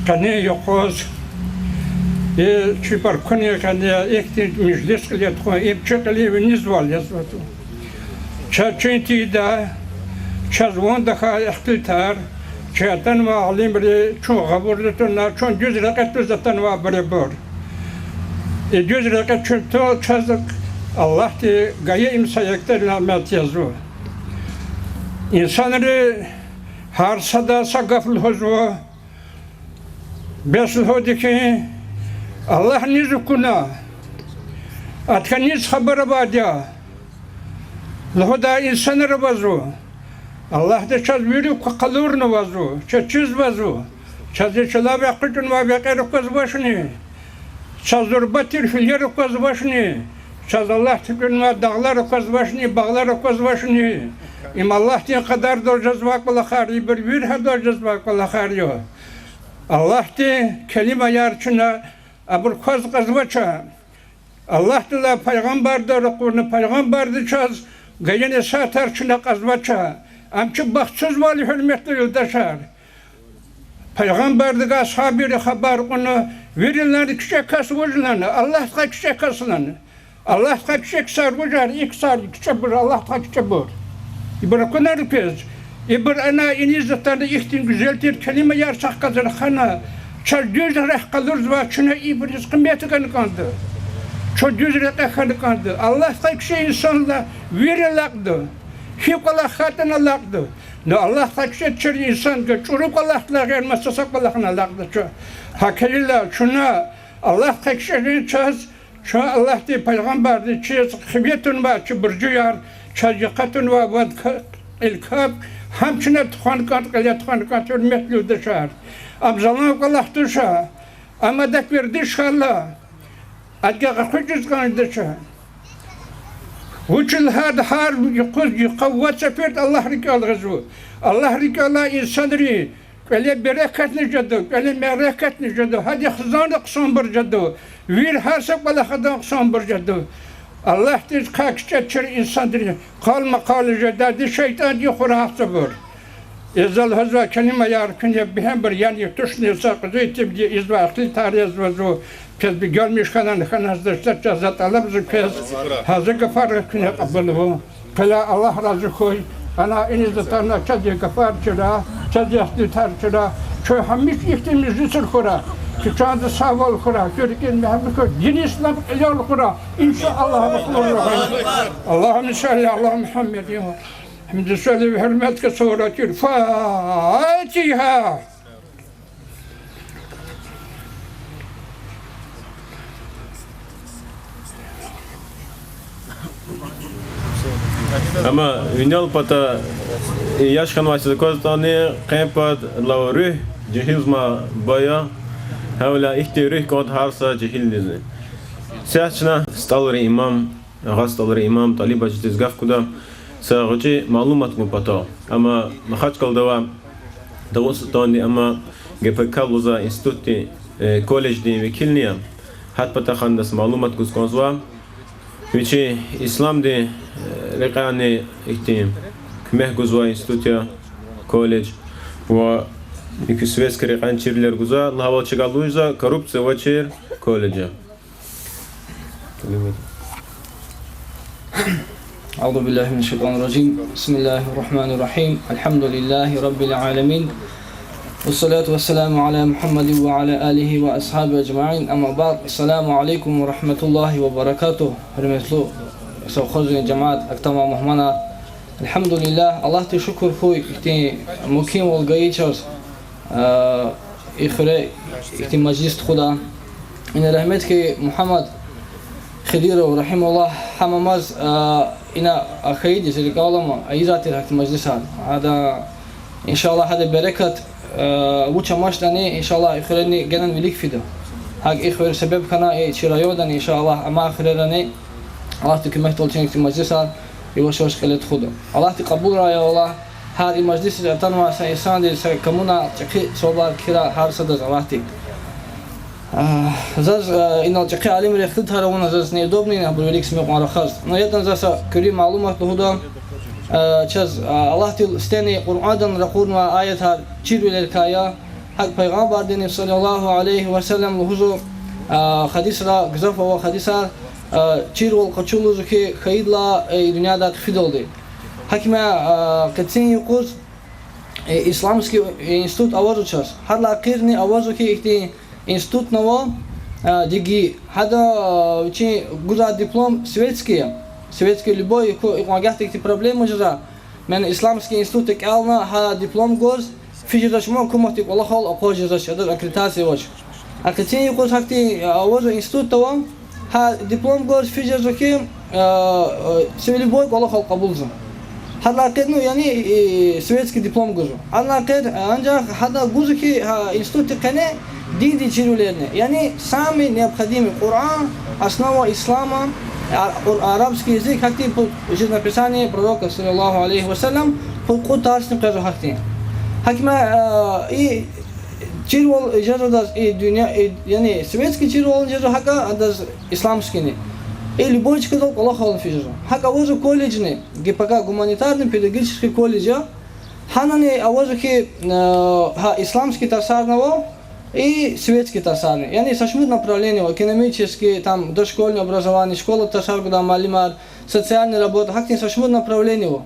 къенин юкъуз и чи Баркуна къене ихьтин межлис кьиле тухун, им чи кьилив виниз вал язватӀа. Чаз чин тийидай, Чаз ван тахьай ихтилатар, чи атанвай алимри чун гъавурда туна, чун дуьз рекье туз атанвайбур я абур. И дуьз рекье чун тун чаз Аллагьди гайи им са еке аламат язва. Инсанри гьар сада са гаф лугьузва, бес лугьуди хьи, Аллагь низ акуна, адакай низ хабар авайди я лугьудай инсанар авазва. Аллагьди чаз вири къалурнавазва, чаз чизвазва, чаз и чилел экъечӀнавай векьер аквазвачни, чаз зурба тир филер аквазвачни, чаз Аллагьди туькӀуьрнавай дагълар аквазвачни, багълар аквазвачни. Им Аллагьдин къадардал жезвай кӀвалахар, ибур вири гьадал жезвай кӀвалахар я. Аллагьдин келимаяр чна абур кваз кьазвач. Аллагьдилай пайгъамбарди ракъурна, пайгъамбарди чаз гайи насигьатар чна кьазвач. Ам чи бахтсузвал я, гьуьрметлу юлдашар. Пайгъамбардикай асгьабри хабар кьуна, виридалайни кичӀе кас вуж лагьана, Аллагьдикай кичӀе кас лагьана. Аллагьдикай кичӀе ксар вужар, и ксар кичӀебур, Аллагьдикай кичӀебур. Ибур акунар квез. Ибур ана иниз атана ихьтин гуьзел тир келимаяр чахъ галаз рахана, чаз дуьз рехъ къалурзавай чна ибуриз къимет гана кӀанда. Чун дуьз рекье хьана кӀанда. Аллагьдикай кичӀе инсанди вири алакьда. Гьи кӀвалах хьайитӀани алакьда. Ну Аллагьдикай кичӀе тир инсанди чӀуру кӀвалахдилай гъейри маса са кӀвалахни алакьдач. Гьакӏ хьайила чна Аллагьдикай кичӀе жен чаз, чун Аллагьди, пайгъамбарди чаз хиве тунвай чи буржияр, чаз йикъа тунвай вад к-, кьил капӀ, гьам чна тухвана кӀанда, кьиле тухвана кӀанда, гьуьрметлу юлдашар. Ам залан кӀвалах туш, ам адак вердиш хьайила, адакай къакъудиз кӀандач. Вучиз лагьайтӀа гьар юкъуз йикъа вад сеферда Аллагь рикӀел гъизва. Аллагь рикӀелай инсанрин кӀвале берекатни жеда, кӀвале мярекатни жеда, гьадан хизанрин хъсанбур жеда, вири гьар са кӀвалахдай хъсанбур жеда. Аллагьдикай кичӀе тир инсанрин къал-макъал жедайди шейтӀандин хура гьатзавур. И за лугьузвай келимаяр куьне бегьембур яни тушни са къуьзуь итимди ийизвай ихтилатар язва зун, квез бегенмиш хьана, хьана заз, за тӀалабзава квез, гьа зи гафар куьне кьабулнава. Кьиле Аллагь рази хьуй. Ана иниз атана чаз и гафар чира, чаз и ихтилатар чира, чун гьамиша ихьтин межлисар хьурай, куь чандин сагъвал хьурай, куь рикӀин мягьбат хьурай, дин-ислам кьилел хьурай, иншааллагь, гъур рахуй. اللهم صل على محمد. Гьамд, салават, гьуьрмет хьуй суратур Фатигьа. Амма винел пата яш хьанвайди аквазватӀани, къен пад лава руьгь жегьилзма бая, гьавиляй ихьтин руьгь кӀанда гьар са жегьилдизни. Сят чна СтӀалрин имам, агъа СтӀалрин имам ТӀалиб-гьажидиз гаф куда, са гъвечӀи малумат гун патал. Амма Махачкъалада авай, Дагъустандин, амма ГПК лугьузвай институтдин, э, колледждин векилни я. Гьа патахъай адаз малумат гуз кӀанзава. Вичи исламдин, э, рекьяйни ихьтин куьмек гузвай институт я, колледж. Ва икӀ светский рекьяй чирвилер гузва, лагьайвал чигалуйза коррупция авачир колледж я. أعوذ بالله من الشيطان الرجيم. بسم الله الرحمن الرحيم. الحمد لله رب العالمين. والصلاة والسلام على محمد وعلى آله وأصحابه أجمعين. أما بعد. السلام عليكم ورحمة الله وبركاته. Гьуьрметлу совхоздин жемят, ахтама мугьманар. Альгьамдулиллагь, Аллагьдиз шукур хьуй, ихьтин мумкинвал гайи чаз, а, и хуьре ихьтин межлис тухуда. Ина рагьметлу Мугьаммад Хидиров, рагьимагьуллагь, гьамамаз, а, ина ахьайиди зи рикӀел алама, ийизвай тир гьахьтин межлисар. Ада, иншаллагь, гьада берекат, а, вуч амачтӀани, иншаллагь, и хуьрени генани вилик фида. ГьакӀ и хуьр себеб хьана, и чи райондани, иншаллагь, амай хуьрерани Аллагьдин куьмекдалди чна ихьтин межлисар яваш-яваш кьиле тухуда. Аллагьди кьабулрай, я Аллагь, гьар и межлисриз атанвай са инсандиз, са коммунал чӀехи савабар кхьирай гьар садаз Аллагьди. А, заз, а, инал чӀехи алимрин ихтилатар авуна, заз неудобно ина абур вилик симукьван рахаз. Но ятӀани заз са куьруь малумат лугьуда, а, чаз, а, Аллагьдин сифтени Къуръандани ракъурнавай аятар чирвилерикай я. ГьакӀ Пайгъамбардини, صلى الله عليه وسلم, лугьузва, а, гьадисра, гзаф ава гьадисар, а, чирвал къачу лугьузва хьи, хьайидалай, э, и дуьньядай хъфидалди. Гьакӏ ма, а, къенин юкъуз, э, исламский, э, институт авазва чаз. Гьадалай гъейри авазва хьи ихьтин институтни ава, а, дегишар. Гьада, а, вичин гузвай диплом светский я. Светский любой, ку-, икьван гагьда ихьтин проблема жезва. Ман исламский институтда кӏелна, гьа диплом гваз, физ жезвач ман гьукуматдин кӏвалахал акъваз жезвач, адаз аккредитация авач. А къенин юкъуз гьахьтин, а, авазва институтда ава, гьа диплом гваз физ жезва хьи, а, а, сиве любой кӏвалахал кьабулзава. Гьадалай гъейри, ну, яни, э, светский диплом гузва. Гьадалай гъейри, анжах гьада гузва хьи, гьа институтдин къене диндин чирвилерни. Яни самый необходимый Къуръан, основа ислама, а, къур-, арабский язык, гьахьтин пуд жизнеписание пророка, саллаллаху алейхи ва саллям, пуд кьуд тарсни къвезва гьахьтин. Гьакӏ ма, а, и чирвал жезва адаз и дуьнья, и, яни светский чирвални жезва гьакӏа адаз исламскийни. И любой чкадал кӏвалахални физ жезва. Гьакӏ авазва колледжни, ГПК, гуманитарный педагогический колледж я. Гьанани авазва хьи, э, гьа исламский тарсарни ава, и светский тарсарни. Яни са шумуд направление ава, экономический, там, дошкольное образование, школада тарсар гудай муаллимар, социальная работа, гьахьтин са шумуд направление ава.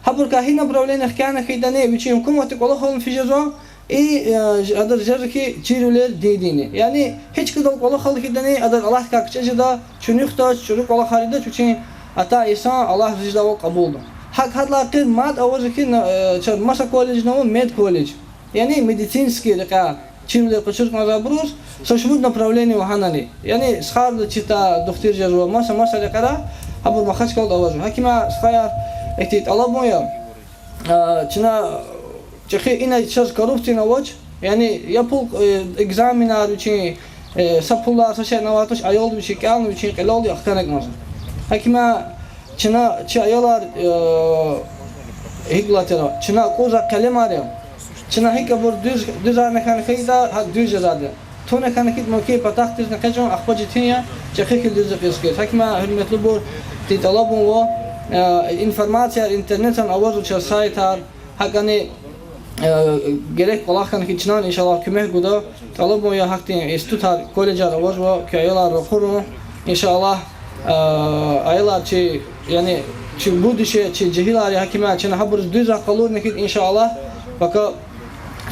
Гьабурукай гьи направление хкяна хьайитӏани, вичин гьукуматдин кӏвалахални физ жезва, и, э, ж-, адаз жезва хьи чирвилер диндинни. Яни гьи чкадал кӏвалахал хьайитӏани, адаз Аллагьдикай кичӏе жеда, чуьнуьхдач, чӏуру кӏвалахар ийидач, вичин атай инсан Аллагь рази жедайвал кьабулда. Гьакӏ гьадалай гъейри мад авазва хьи, э, чаз маса колледжни ава, медколледж. Яни медицинский рекьяй чирвилер къачуз кӏанзавайбуруз са шумуд направление ава гьанани. Яни стхадиз чидай духтур жезва, маса-маса рекьера, гьабур Махачкъалада авазва. Гьакӏ ма, стхаяр, ихьтин тӏалабун я, а, чна чӏехи ина чаз коррупцияни авач, яни я пул, э, экзаменар вичин, э, са пулар, са шейни авайди туш, аялди вичи кӏелна, вичин кьилелди ахкана кӏанзава. Гьакӏ ма чна, чи аялар, э, гьикӏ лагьайтӏа, чна кӏузва къелемар я. Чна гьикӏ абур дуьз, дуьзарни хьана хьайитӏа, гьакӏ дуьз жезвайди я. Туна хьана хьайитӏа муькуь патахъдизни экъечӏун ахпа четин я, чӏехи хьиз дуьз жез хьиз. Гьакӏ ма, гьуьрметлубур, ихьтин тӏалабун ава, э, информацияр интернетдани авазва чаз, сайтар, гьакӏни, э, герек кӏвалах хьана хьи чнани, иншаллагь, куьмек гуда. Тӏалабун я гьахьтин институтар, колледжар авазва, куь аялар ракъурун, иншаллагь, э, аялар чи, яни чи будущее, чи жегьилар я, гьакӏ ма чна гьабуруз дуьзрахъ къалурна хьи, иншаллагь, пака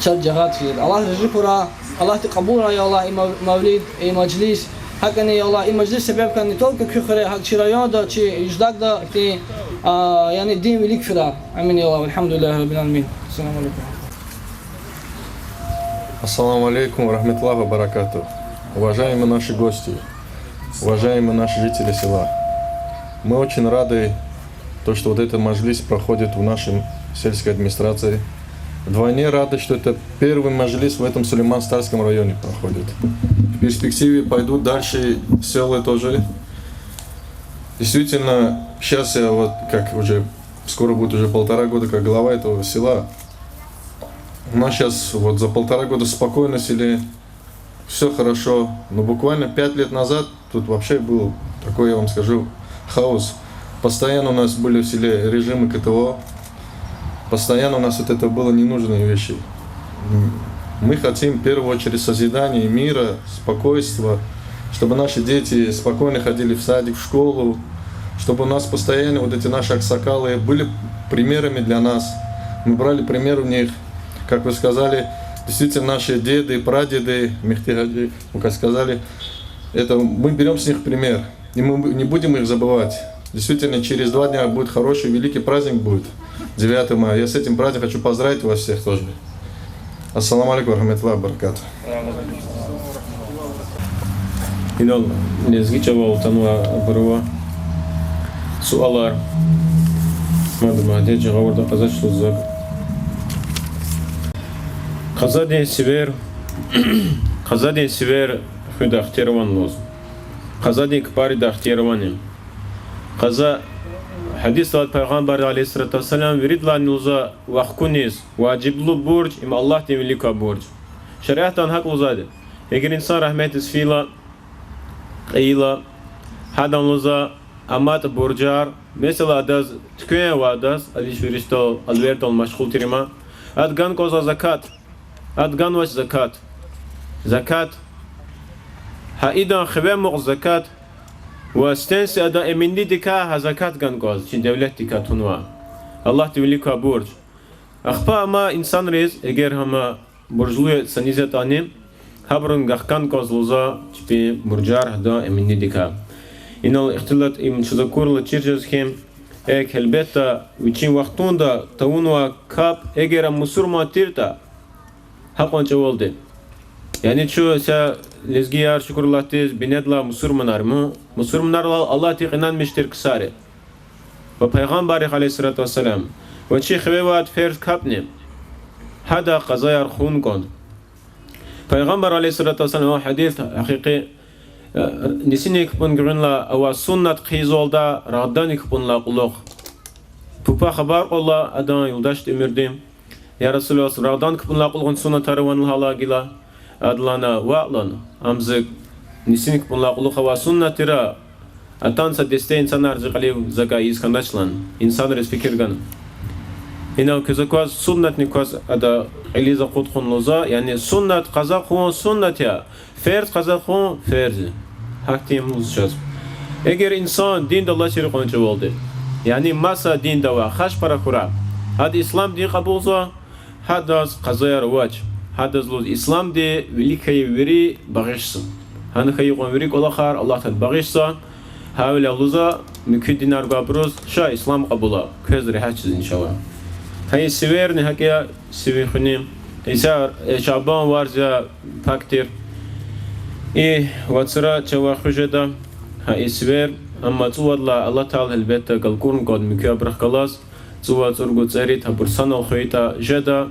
чаз жагъа физ жеда. Аллагь рази хьурай, Аллагьди кьабулрай, я Аллагь, и мав-, мавлид, и мажлис. Гьакӏни, я Аллагь, и мажлис себеб хьана не только куь хуьре, гьакӏ чи районда, чи Юждагда, ихьтин, а, яни дин вилик фирай. Амин, я Аллагь, валхамдулиллягьи раббил аламин. Ассаламу алейкум. Ассаламу алейкум ва рахматуллахи ва баракатух. Уважаемые наши гости, уважаемые наши жители села, мы очень рады, то, что вот этот мажлис проходит в нашей сельской администрации. Вдвойне рады, что это первый мажлис в этом Сулейман-Стальском районе проходит. В перспективе пойдут дальше села тоже. Действительно, сейчас я вот, как уже, скоро будет уже полтора года, как глава этого села. У нас сейчас вот за полтора года спокойно в селе, все хорошо. Но буквально пять лет назад тут вообще был такой, я вам скажу, хаос. Постоянно у нас были в селе режимы КТО. Постоянно у нас вот это было ненужные вещи. М, мы хотим в первую очередь созидания, мира, спокойствия, чтобы наши дети спокойно ходили в садик, в школу, чтобы у нас постоянно вот эти наши аксакалы были примерами для нас. Мы брали пример у них. Как вы сказали, действительно, наши деды, прадеды, Мехти-Хаджи, вы как сказали, это мы берём с них пример. И мы не будем их забывать. Действительно, через два дня будет хороший, великий праздник будет, девятого мая. Я с этим праздником хочу поздравить вас всех тоже. Ассаламу алейкум ва рахматуллахи ва баракатух. Инал лезги чӏалал атанвайбур ава. Суалар. Мад, мад, жагъурда къазач лугьузва. Къазадин сивер, къазадин сивер хуьда ахтер авани лугьуз. Къазадин кпӏарида ахтер авани. Къаза, гьадисда Пайгъамбар عليه الصلاة والسلام виридалайни лугьузва вахкуниз важиблу бурж, им Аллагьдин вилик квай бурж. Шариатда гьакӏ лугьузвайди. Эгер инсан рагьметдиз фейила, кьейила, гьадан лугьузва аматӏа буржар, месела, адаз туьквен ава, адаз алиш-веришдал, алвердал машгъул тир има. Ада гана кӏанзава закат. Ада ганвач закат. Закат. Гьа идан хиве амукь закат. Ва сифтени-сифте адан эминлидикай гьа закат гана кӏанзава, чи девлетдикай тунвай. Аллагьдин вилик квай бурж. Ахпа амма инсанриз, эгер гьама буржлу я саниз ятӀани, гьабурун гахкан кӀанзава лугьузва чпин буржар гьадан эминидикай. Инал ихтилат им чаз акурла чир жез хьи, экв, гьелбетда, вичин вахтунда тавунвай капӀ, эгер ам мусурман тиртӀа, гьакьван чӀавалди. Яни чун са лезгияр, шукур Аллагьдиз, бинедалай мусурманар, му-, мусурманрилай Аллагьдихъ инанмиш тир ксар я. Ва Пайгъамбаррихъ, عليه الصلاة والسلام, ва чи хиве авайд ферз капӀни, гьада къазаяр хун кӀанда. Пайгъамбар, عليه الصلاة والسلام, ва гьадис гьакъикъи, э, нисинин капӀун гуьгъуьнлай авай суннат хъийизвалда рагъданин капӀунилай кьулухъ. Папа хабар кьурла адан юлдашдин уьмуьрди: я رسول الله, рагъдан капӀунилай кьулухъ суннатар авани лагьайла, ада лагьана: ваъ, лагьана, ам зи нисинин капӀунилай кьулухъ авай суннат тир, атана са десте инсанар зи кьилив закай ийиз хьанач, лагьана, инсанриз фикир гана. Инал квез акваз, суннатни кваз ада кьилиз акъуд хьун лугьузва, яни суннат къаза хъувун суннат я, ферз къаза хъувун ферз я. Гьахьтин лугьуз чаз. Эгер инсан динда алачир кьван чӀавалди, яни маса динда авай хашпара хьурай, ада ислам дин кьабулзава, гьадаз къазаяр авач, гьадаз лугьуз исламди вилик хьайи вири багъишзава. Гьана хьайи кьван вири кӀвалахар Аллагьди багъишзава, гьавиляй лугьузва муькуь динар гвайбуруз: ша, ислам кьабула, квез регьят жез, إن شاء الله. Гьа и сиверни гьакӀ я, сивин хуьни. Исятда, э, Шабан варз я, пак тир. И вацра чавай хуьз жеда гьа и сивер, амма цӀувадалай Аллагь Таала гьелбетда галкӀурун кӀанда муькуь абурухъ галаз, цӀувад, цӀуругуд, цӀерид, гьабур санал хуьйтӀа жеда,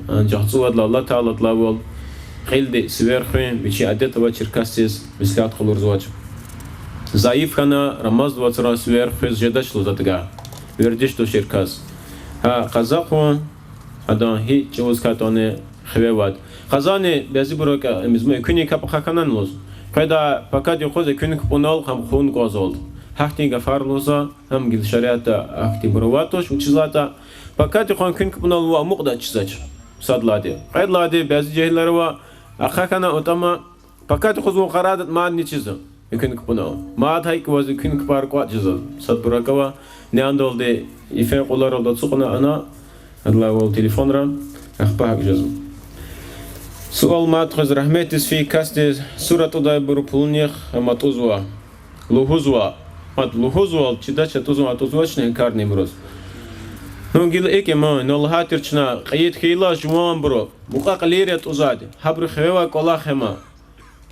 анжах цӀувадалай Аллагь Таала адалайвал кьилди сивер хуьн вичин адет авачир касдиз меслят къалурзавач. Зайиф хьана Рамазан вацра сивер хуьз жедач лугьуз адагай, вердиш тушир кас. Гьа къаза хъувун, адан гьи чӀавуз катӀани хиве авайд. Къазани бязибуру кӀа-, мизма экуьнин капӀ ахъа хьанани лугьуз. Къведай пакад юкъуз экуьнин капӀунал гьам хъувун кӀанзавалда. Гьахьтин гафар лугьузва, гьам гила шариатда ахьтинбур авайд туш, вучиз лагьайтӀа пакад юкъуз экуьнин капӀунал вун амукьда чизвач. Сад лагьайди. Къвед лагьайди, бязи жегьилар ава, ахъа хьана, атӀа ама, пакад юкъуз вун къарагъдатӀа мадни чизва экуьнин капӀунал. Мад гьакӀ ваз экуьнин капӀар кӀватӀ жезва. Садбур акӀ ава, нендалди йифен къуларалди ацукьна ана, адалайвал телефонра, ахпа гьакӀ жезва. Суал: мад къвез, рагьметдиз фейи касдиз сура атӀудайбуру пулунихъ гьам атӀузва, лугьузва, мад лугьузвал чидач, атӀузва, атӀузвачни, инкарни ибуруз. Ну, гила икӀ я ман, ну, лагьай тир чна, кьейид хьайила жуванбуру мукьва-кьилийри атӀузвайди, гьабуру хиве авай кӀвалах гьама.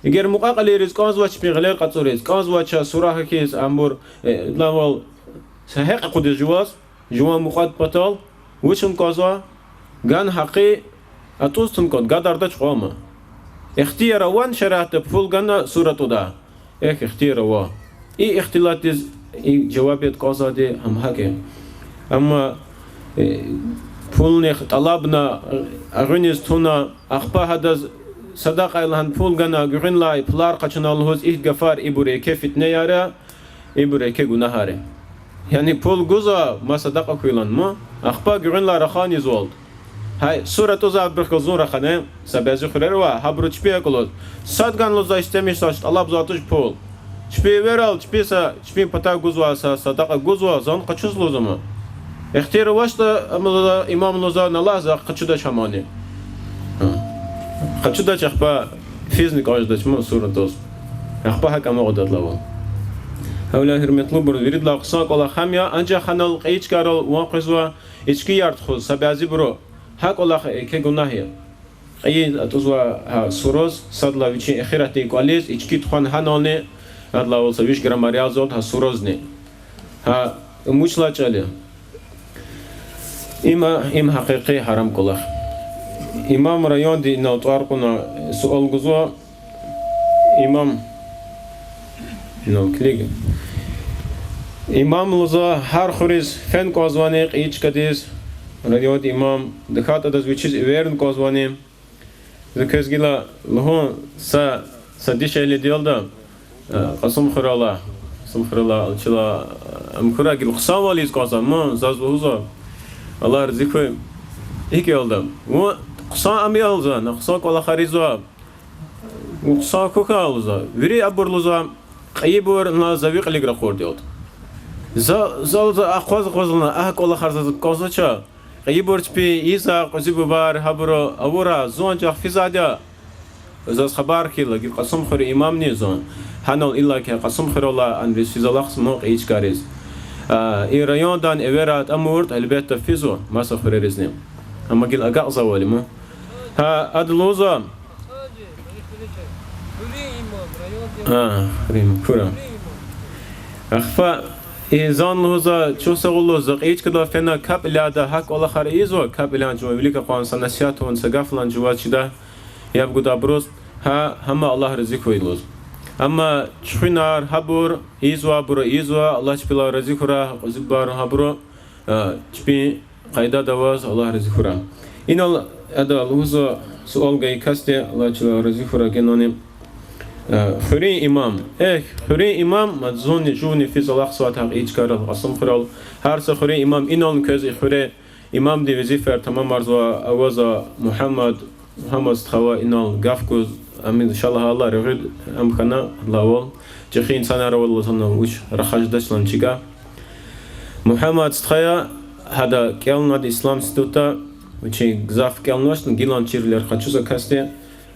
Эгер мукьва-кьилийриз кӀанзавач чпин гъилер кьацӀуриз, кӀанзавач сура гьахьиз, абур, э, лавал, са гьекь акъудиз жуваз, жуван мукьвадин патал, вуч хьун кӀанзава, гана гьакъи, атӀуз тун кӀанда, гадардач кьван ама. Ихтияр авани шариатда пул гана сура атӀудай? Эхь, ихтияр ава. И ихтилатдиз и жаваб яд кӀанзавайди гьам гьакӀ я. Амма, э, пулунихъ тӀалабна, агъуниз туна, ахпа гьадаз садакьа лагьана пул гана, гуьгъуьнлай пулар къачуна лугьуз, ихьтин гафар, ибур еке фитнеяр я, ибур еке гунагьар я. Яни пул гузва, ма садакьа хьуй лагьана, ма, ахпа гуьгъуьнлай раханзавалда. Гьа и сура атӀузвайбурухъ галаз зун рахана, са бязи хуьрера ава, гьабуру чпи акӀ лугьуз. Сад гана лугьузва, истемишзавач, тӀалабзавайд туш пул. Чпи эверал, чпи са, чпин патай гузвай са садакьа гузва, зун къачуз лугьузва ма. Ихтияр авачтӀа, ам лугьузва, имам лугьузва, на лагь, за къачудач гьамани. Гьа. Къачудач, ахпа физни кӀан жедач ма сура атӀуз. Ахпа гьакӀ амукьда адалайвал. Гьавиляй, гьуьрметлубур, виридалай хъсан кӀвалах гьам я, анжах гьанал кьейи чкайрал ван къвезва, ичкияр тухуз, са бязибуру. Гьа кӀвалах еке гунагь я. Кьейи атӀузва гьа сураз, садлагьай вичин эхиратдин кӀвализ ички тухвана гьанални, адалайвал са виш грамм арязалда гьа суразни. Гьа, им вуч лагьай чӀал я? Има, им гьакъикъи гьарам кӀвалах. Имам районди инал тӀвар кьуна, суал гузва, имам, инал килиг. Имам лугьузва, гьар хуьруьз фена кӀанзавани кьейи чкадиз, районди имам, тахьайтӀа адаз вичиз эверна кӀанзавани. За квез гила лугьун, са, са дишегьлидалда, э, Кьасумхуьрелай, Кьасумхуьрелай, алчила, э, ам хуьрай гила хъсанвал ийиз кӀанзава, ман, заз лугьузва, Аллагь рази хьуй, икӀ я лугьуда. Вун хъсан ам я лугьузва, на хъсан кӀвалахар ийизва, вун хъсан хьухь лугьузва. Вири абур лугьузва, кьейибур на за ви кьилик ракъурди я лугьуда. За, зал за акъваз-акъваз лагьана, агь кӀвалахар заз кӀанзавач. Кьейибур чпи ийизва, кьуьзуь бубайри, гьабуру авура, зун анжах физвайди я. Заз хабар хьайила, гила Кьасумхуьруьн имамни я зун. Гьанал иллаки Кьасумхуьрел алай, ам виз физ алахъзава ман кьейи чкайриз. А, и райондай эвера атӀа мурт, гьелбетда, физва маса хуьреризни. Амма гила агакьзавайвал я ман. Гьа, ада лугьузва. А, Рим, кура. Ахпа, и зун лугьузва, чухсагъул лугьузва, за кьейи чкадал фена, капӀ илягьда, гьакӀ кӀвалахар ийизва, капӀ илан жува, вилик акъвазна, са насигьат авуна, са гаф лагьана жуваз чида, яб гуда абуруз, гьа, гьам Аллагь рази хьуй лугьуз. Амма чуьхуьнар, гьабур ийизвайбуру ийизва, Аллагь чпелай рази хьурай, кьуьзуь бубайрин гьабуру, а, чпин къайдада аваз, Аллагь рази хьурай. Инал ада лугьузва, суал гайи касди, Аллагь чпелай рази хьурай генани, а, хуьруьн имам. Эхь, хуьруьн имам, мад зунни жувни физ алахъзавайди гьакӀ и чкайрал, Кьасумхуьрел. Гьар са хуьруьн имам, инал квез и хуьре имамдин везифаяр тамамарзава, авазва Мугьаммад, Мугьаммад стха ава, инал гаф гуз, амин, иншаллагь, Аллагь регъуьд ам хьана, лавал, чӀехи инсанар ава лугьузва, вуч рахаз жедач лагьана чига. Мугьаммад стха я, гьада кӀелнавайди ислам институтда, вичи гзаф кӀелнавачтӀа, гилан чирвилер къачузва касди.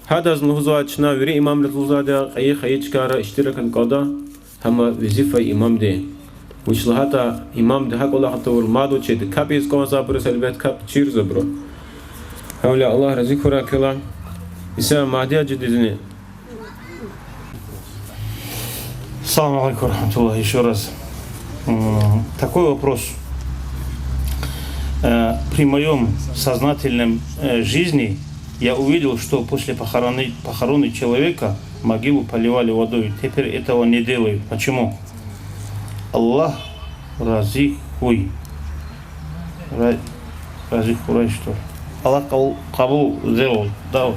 Гьадаз лугьузва, чна вири имамриз лугьузвайди я, кьейи-хайи чкайра иштиракун кӀанда, гьам везифа имамди. Вуч лагьайтӀа имамди гьакӀ кӀвалахда тавур, мад вучиз, капӀ ийиз кӀанзавайбуруз, гьелбет, капӀ чирзавайбуру. Гьавиляй Аллагь рази хьурай квелай. Иса Магьди-гьажидизни. Салам алейкум ва рахматуллах ещё раз. М, такой вопрос. Э, при моём сознательном, э, жизни я увидел, что после похороны-, похороны человека могилу поливали водой. Теперь этого не делают. Почему? Аллах рази хьуй. Ра-, рази хьурай, что ли? Аллах къабул, къабул сделал, да, вот.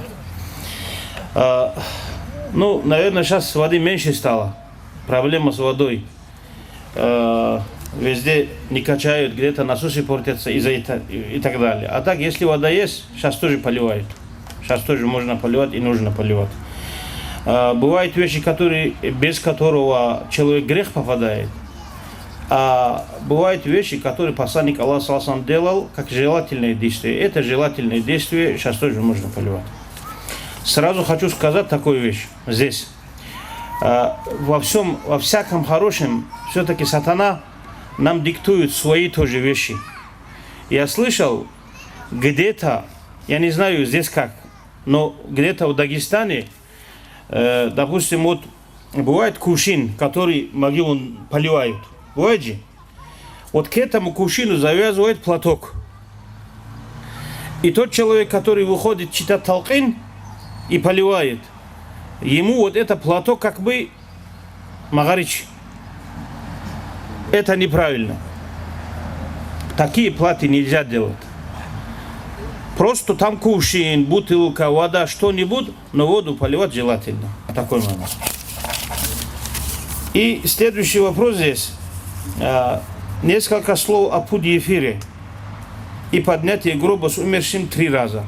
А, ну, наверное, щас воды меньше стало. Проблема с водой. Э, везде не качают, где-то насосы портятся из-за это и так далее. А так, если вода есть, щас тоже поливают. Щас тоже можно поливать и нужно поливать. А, бывают вещи, которые, без которого человек в грех попадает. А бывают вещи, которые посланник Аллаха, саллаллаху алейхи ва саллям, делал как желательное действие. Это желательное действие, щас тоже можно поливать. Сразу хочу сказать такую вещь здесь. А, во всём, во всяком хорошем, всё-таки сатана нам диктует свои тоже вещи. Я слышал, где-то, я не знаю, здесь как, но где-то в Дагестане, э, допустим, вот бывает кувшин, который могилу поливают. Бывает же? Вот к этому кувшину завязывает платок. И тот человек, который выходит читать талкъин и поливает, ему вот это платок как бы магъарич. Это неправильно. Такие платы нельзя делать. Просто там кувшин, бутылка, вода, что-нибудь, но воду поливать желательно. Такой момент. И следующий вопрос здесь. А, несколько слов о пуд-ефире и поднятии гроба с умершим три раза.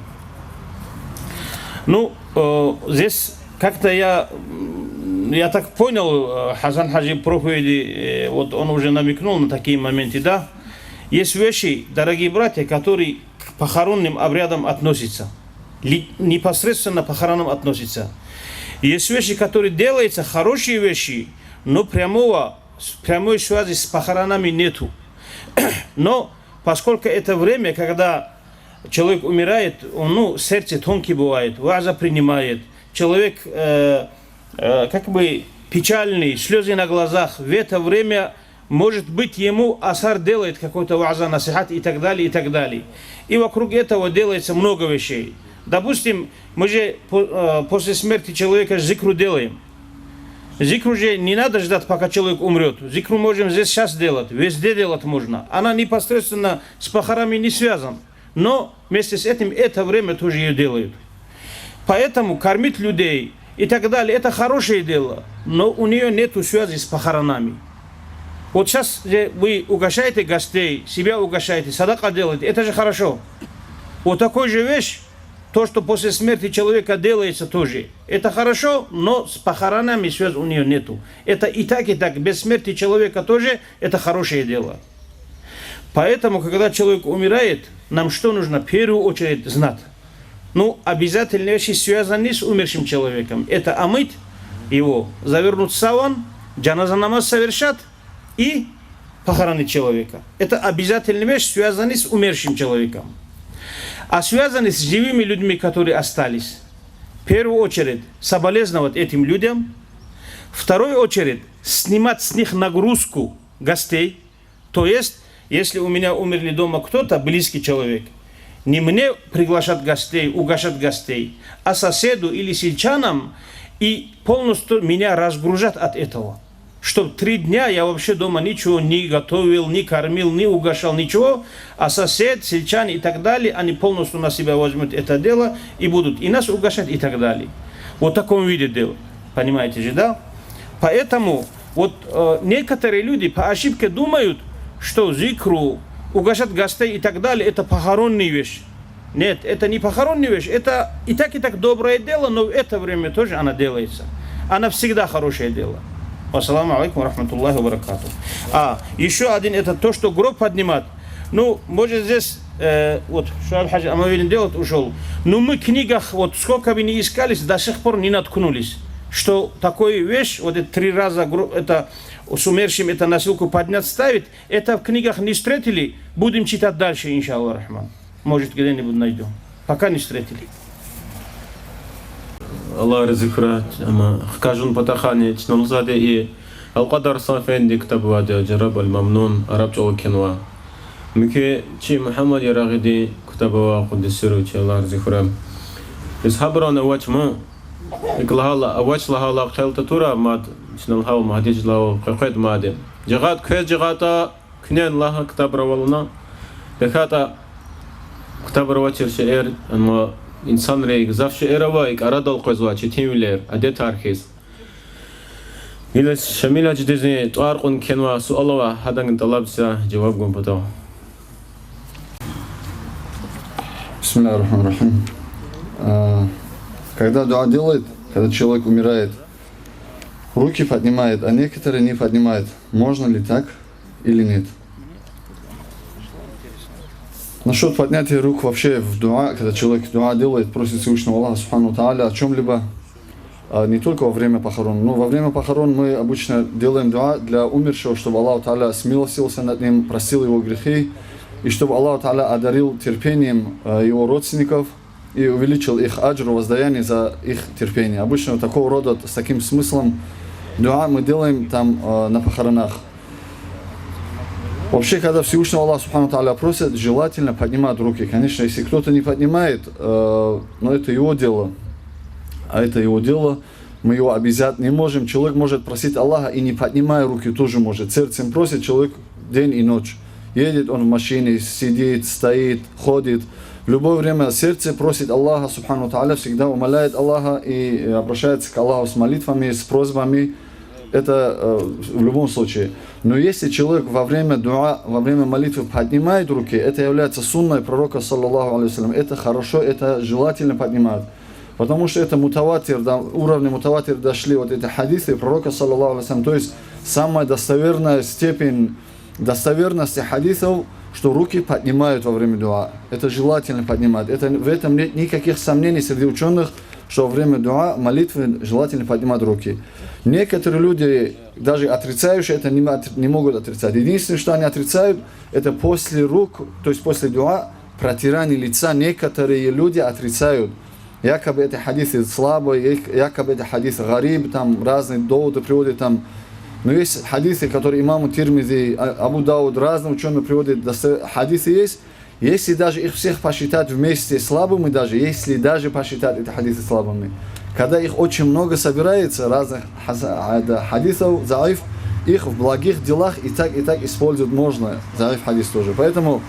Ну, э, здесь как-то я, м, я так понял, э, Хасан-хаджи проповеди, э, вот он уже намекнул на такие моменты, да? Есть вещи, дорогие братья, которые к похоронным обрядам относятся. Ли-, непосредственно к похоронам относятся. Есть вещи, которые делаются, хорошие вещи, но прямого, с-, прямой связи с похоронами нету. Но поскольку это время, когда человек умирает, он, ну, сердце тонкий бывает, вааза принимает, человек, э, э, как бы печальный, слёзы на глазах, в это время, может быть, ему асар делает какой-то вааза, насихат и так далее, и так далее. И вокруг этого делается много вещей. Допустим, мы же по-, э, после смерти человека зикру делаем. Зикру же не надо ждать, пока человек умрёт. Зикру можем здесь щас делать, везде делать можно. Она непосредственно с похоронами не связана. Но вместе с этим это время тоже её делают. Поэтому кормить людей и так далее, это хорошее дело, но у неё нету связи с похоронами. Вот щас же вы угощаете гостей, себя угощаете, садака делаете, это же хорошо. Вот такой же вещь, То, что после смерти человека делается тоже, это хорошо, но с похоронами связь у неё нету. Это и так, и так, без смерти человека тоже это хорошее дело. Поэтому, когда человек умирает, нам что нужно в первую очередь знать? Ну, обязательно вещи, связанные с умершим человеком. Это омыть его, завернуть в саван, джаназа намаз совершать и похоронить человека. Это обязательная вещь, связанная с умершим человеком. А связанные с живыми людьми, которые остались, в первую очередь соболезновать этим людям, в вторую очередь снимать с них нагрузку гостей, то есть, если у меня умерли дома кто-то, близкий человек, не мне приглашать гостей, угощать гостей, а соседу или сельчанам и полностью меня разгружать от этого. Чтоб три дня я вообще дома ничего не готовил, не кормил, не угощал, ничего, а сосед, сельчане и так далее, они полностью на себя возьмут это дело и будут и нас угощать и так далее. Вот в таком виде дела. Понимаете же, да? Поэтому вот э, некоторые люди по ошибке думают, что зикру, угощать гостей и так далее, это похоронная вещь. Нет, это не похоронная вещь, это и так, и так доброе дело, но в это время тоже она делается. Она всегда хорошее дело. Вассаламу алейкум ва рахматуллахи ва баракатух. А, еще один, это то, что гроб поднимать. Ну, может, здесь, э, вот, Шуайб Хаджи Амавирин делать ушёл. Ну, мы в книгах, вот, сколько бы ни искались, до сих пор не наткнулись, что такую вещь, вот это три раза гро- это с умершим, это носилку поднять, ставить, это в книгах не встретили, будем читать дальше, иншаллах рахман. Может, где-нибудь найдём. Пока не встретили. Аллагь рази хьурай, амма хкажун патахъайни чна лугьузвайди и Ал-Къадар Сафенди ктаб авайди, Ал-Жараб Ал-Мамнун, араб чӀалал кхьенвай. Муькуь чи Мугьаммад Ярагъидин ктаб ава, къуддиса сирругьу, чи Аллагь рази хьурай. Бес гьабурун авач ман, икӀ лагьайла, авач лагьайла хъел татурай мад, чна лагьайвал, мад гьадиз лагьайвал, къекъвед мад. ЖагъайтӀа, квез жагъайтӀа, куьне лагь ктабра ава лагьана. ТахьайтӀа ктабра авачир шейэр, амма инсанри гзаф шейэр ава, икӀ арадал къвезвай четинвилер, адетар хьиз. Гила Шамил гьажидизни тӀвар кьун кхьенвай суал ава, гьадан тӀалабзава жаваб гун патал. بسم الله الرحمن الرحيم. А, когда дуа делает, когда человек умирает, руки поднимает, а некоторые не поднимают. Можно ли так или нет? Насчёт поднятия рук вообще в дуа, когда человек дуа делает, просит Всевышнего Аллаха Субхану Тааля о чём-либо, а, не только во время похорон, но во время похорон мы обычно делаем дуа для умершего, чтобы Аллах Тааля смилостивился над ним, простил его грехи, и чтобы Аллах Тааля одарил терпением, а, его родственников и увеличил их аджр, воздаяние за их терпение. Обычно такого рода, с таким смыслом дуа мы делаем там, а, на похоронах. Вообще, когда Всевышнего Аллаха Субхану Тааля просят, желательно поднимать руки. Конечно, если кто-то не поднимает, э, ну, это его дело. А это его дело, мы его обязать не можем. Человек может просить Аллаха и не поднимая руки, тоже может. Сердцем просит человек день и ночь. Едет он в машине, сидит, стоит, ходит. В любое время сердце просит Аллаха Субхану Тааля, всегда умоляет Аллаха и обращается к Аллаху с молитвами, с просьбами. Это, э, в любом случае. Но если человек во время дуа, во время молитвы поднимает руки, это является сунной пророка, саллаллаху алейхи ва саллям. Это хорошо, это желательно поднимать. Потому что это мутаватир, до уровня мутаватир дошли вот эти хадисы пророка, саллаллаху алейхи ва саллям. То есть самая достоверная степень достоверности хадисов, что руки поднимают во время дуа. Это желательно поднимать. Это, в этом нет никаких сомнений среди учёных, что во время дуа, молитвы желательно поднимать руки. Некоторые люди, даже отрицающие это, не мо-, не могут отрицать. Единственное, что они отрицают, это после рук, то есть после дуа, протирание лица. Некоторые люди отрицают. Якобы эти хадисы слабые, якобы эти хадисы гариб, там разные доводы приводят там. Но есть хадисы, которые имам Тирмизи, а-, Абу Дауд, разные учёные приводят, доста-, хадисы есть. Если даже их всех посчитать вместе слабыми, даже если даже посчитать эти хадисы слабыми, когда их очень много собирается, разных хаса-, а, да, хадисов, заиф, их в благих делах и так, и так использовать можно, заиф хадис тоже. Поэтому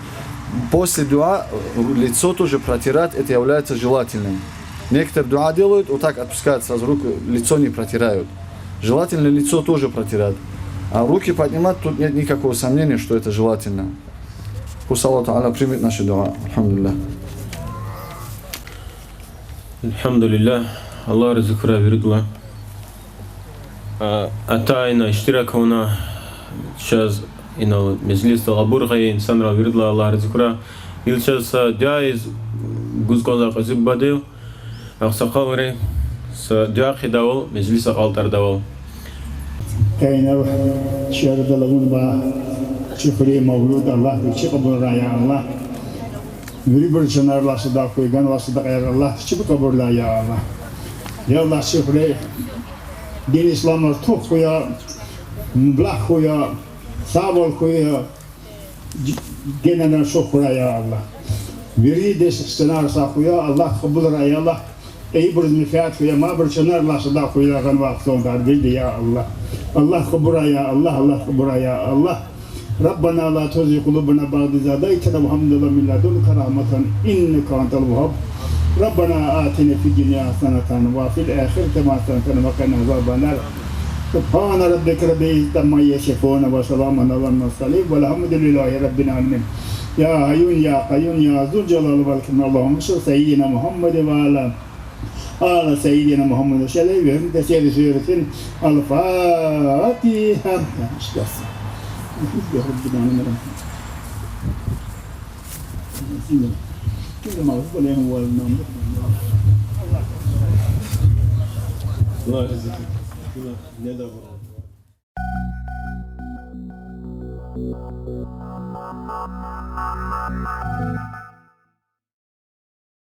после дуа, э, лицо тоже протирать, это является желательным. Некоторые дуа делают, вот так отпускают сразу руку, лицо не протирают. Желательно лицо тоже протирать. А руки поднимать, тут нет никакого сомнения, что это желательно. Пусть Аллах Тааля примет наши дуа. Альхамдулиллях. Альгьамдулиллагь, Аллагь рази хьурай виридалай. А, атайна, иштирак авуна, чаз инал межлисдал абур гъайи инсанрал виридалай Аллагь рази хьурай. Ил чаз са дуьа ийиз гуз кӀанзавай кьуьзуь бубадив, агъсакъалри, са дуьа хъийидайвал, межлис акьалтӀардайвал. Къе инал чи арадал авунвай чи хуьруьн мавлуд, Аллагьди вичи кьабулрай, я Аллагь. Вирибурун чанар Аллагьди садакьа хьуй, ганвай садакьаяр Аллагьди чпи кьабулрай, я Аллагь. Я Аллагь, чи хуьре дин ислам артух хьуй, мублагь хьуй, сагъвал хьуй, генани ашукь хьурай, я Аллагь. Виридаз хьанар сагъ хьуй, Аллагьди кьабулрай, я Аллагь. Кьейибуруз менфят хьуй, амайбурун чанар Аллагьди садакьа хьуй, ганвай хъсандар вирида, я Аллагь. Аллагьди кьабулрай, я Аллагь, Аллагьди кьабулрай, я Аллагь. ربنا لا تزغ قلوبنا بعد إذ هديتنا وهب لنا من لدنك رحمة إنك أنت الوهاب. ربنا آتنا في الدنيا حسنة وفي الآخرة حسنة وقنا عذاب النار. سبحان ربك رب العزة عما يصفون وسلام على المرسلين والحمد لله رب العالمين. يا حي يا قيوم يا ذا الجلال والإكرام، اللهم صل على سيدنا محمد وعلى آل سيدنا محمد وسلم. الفاتحة.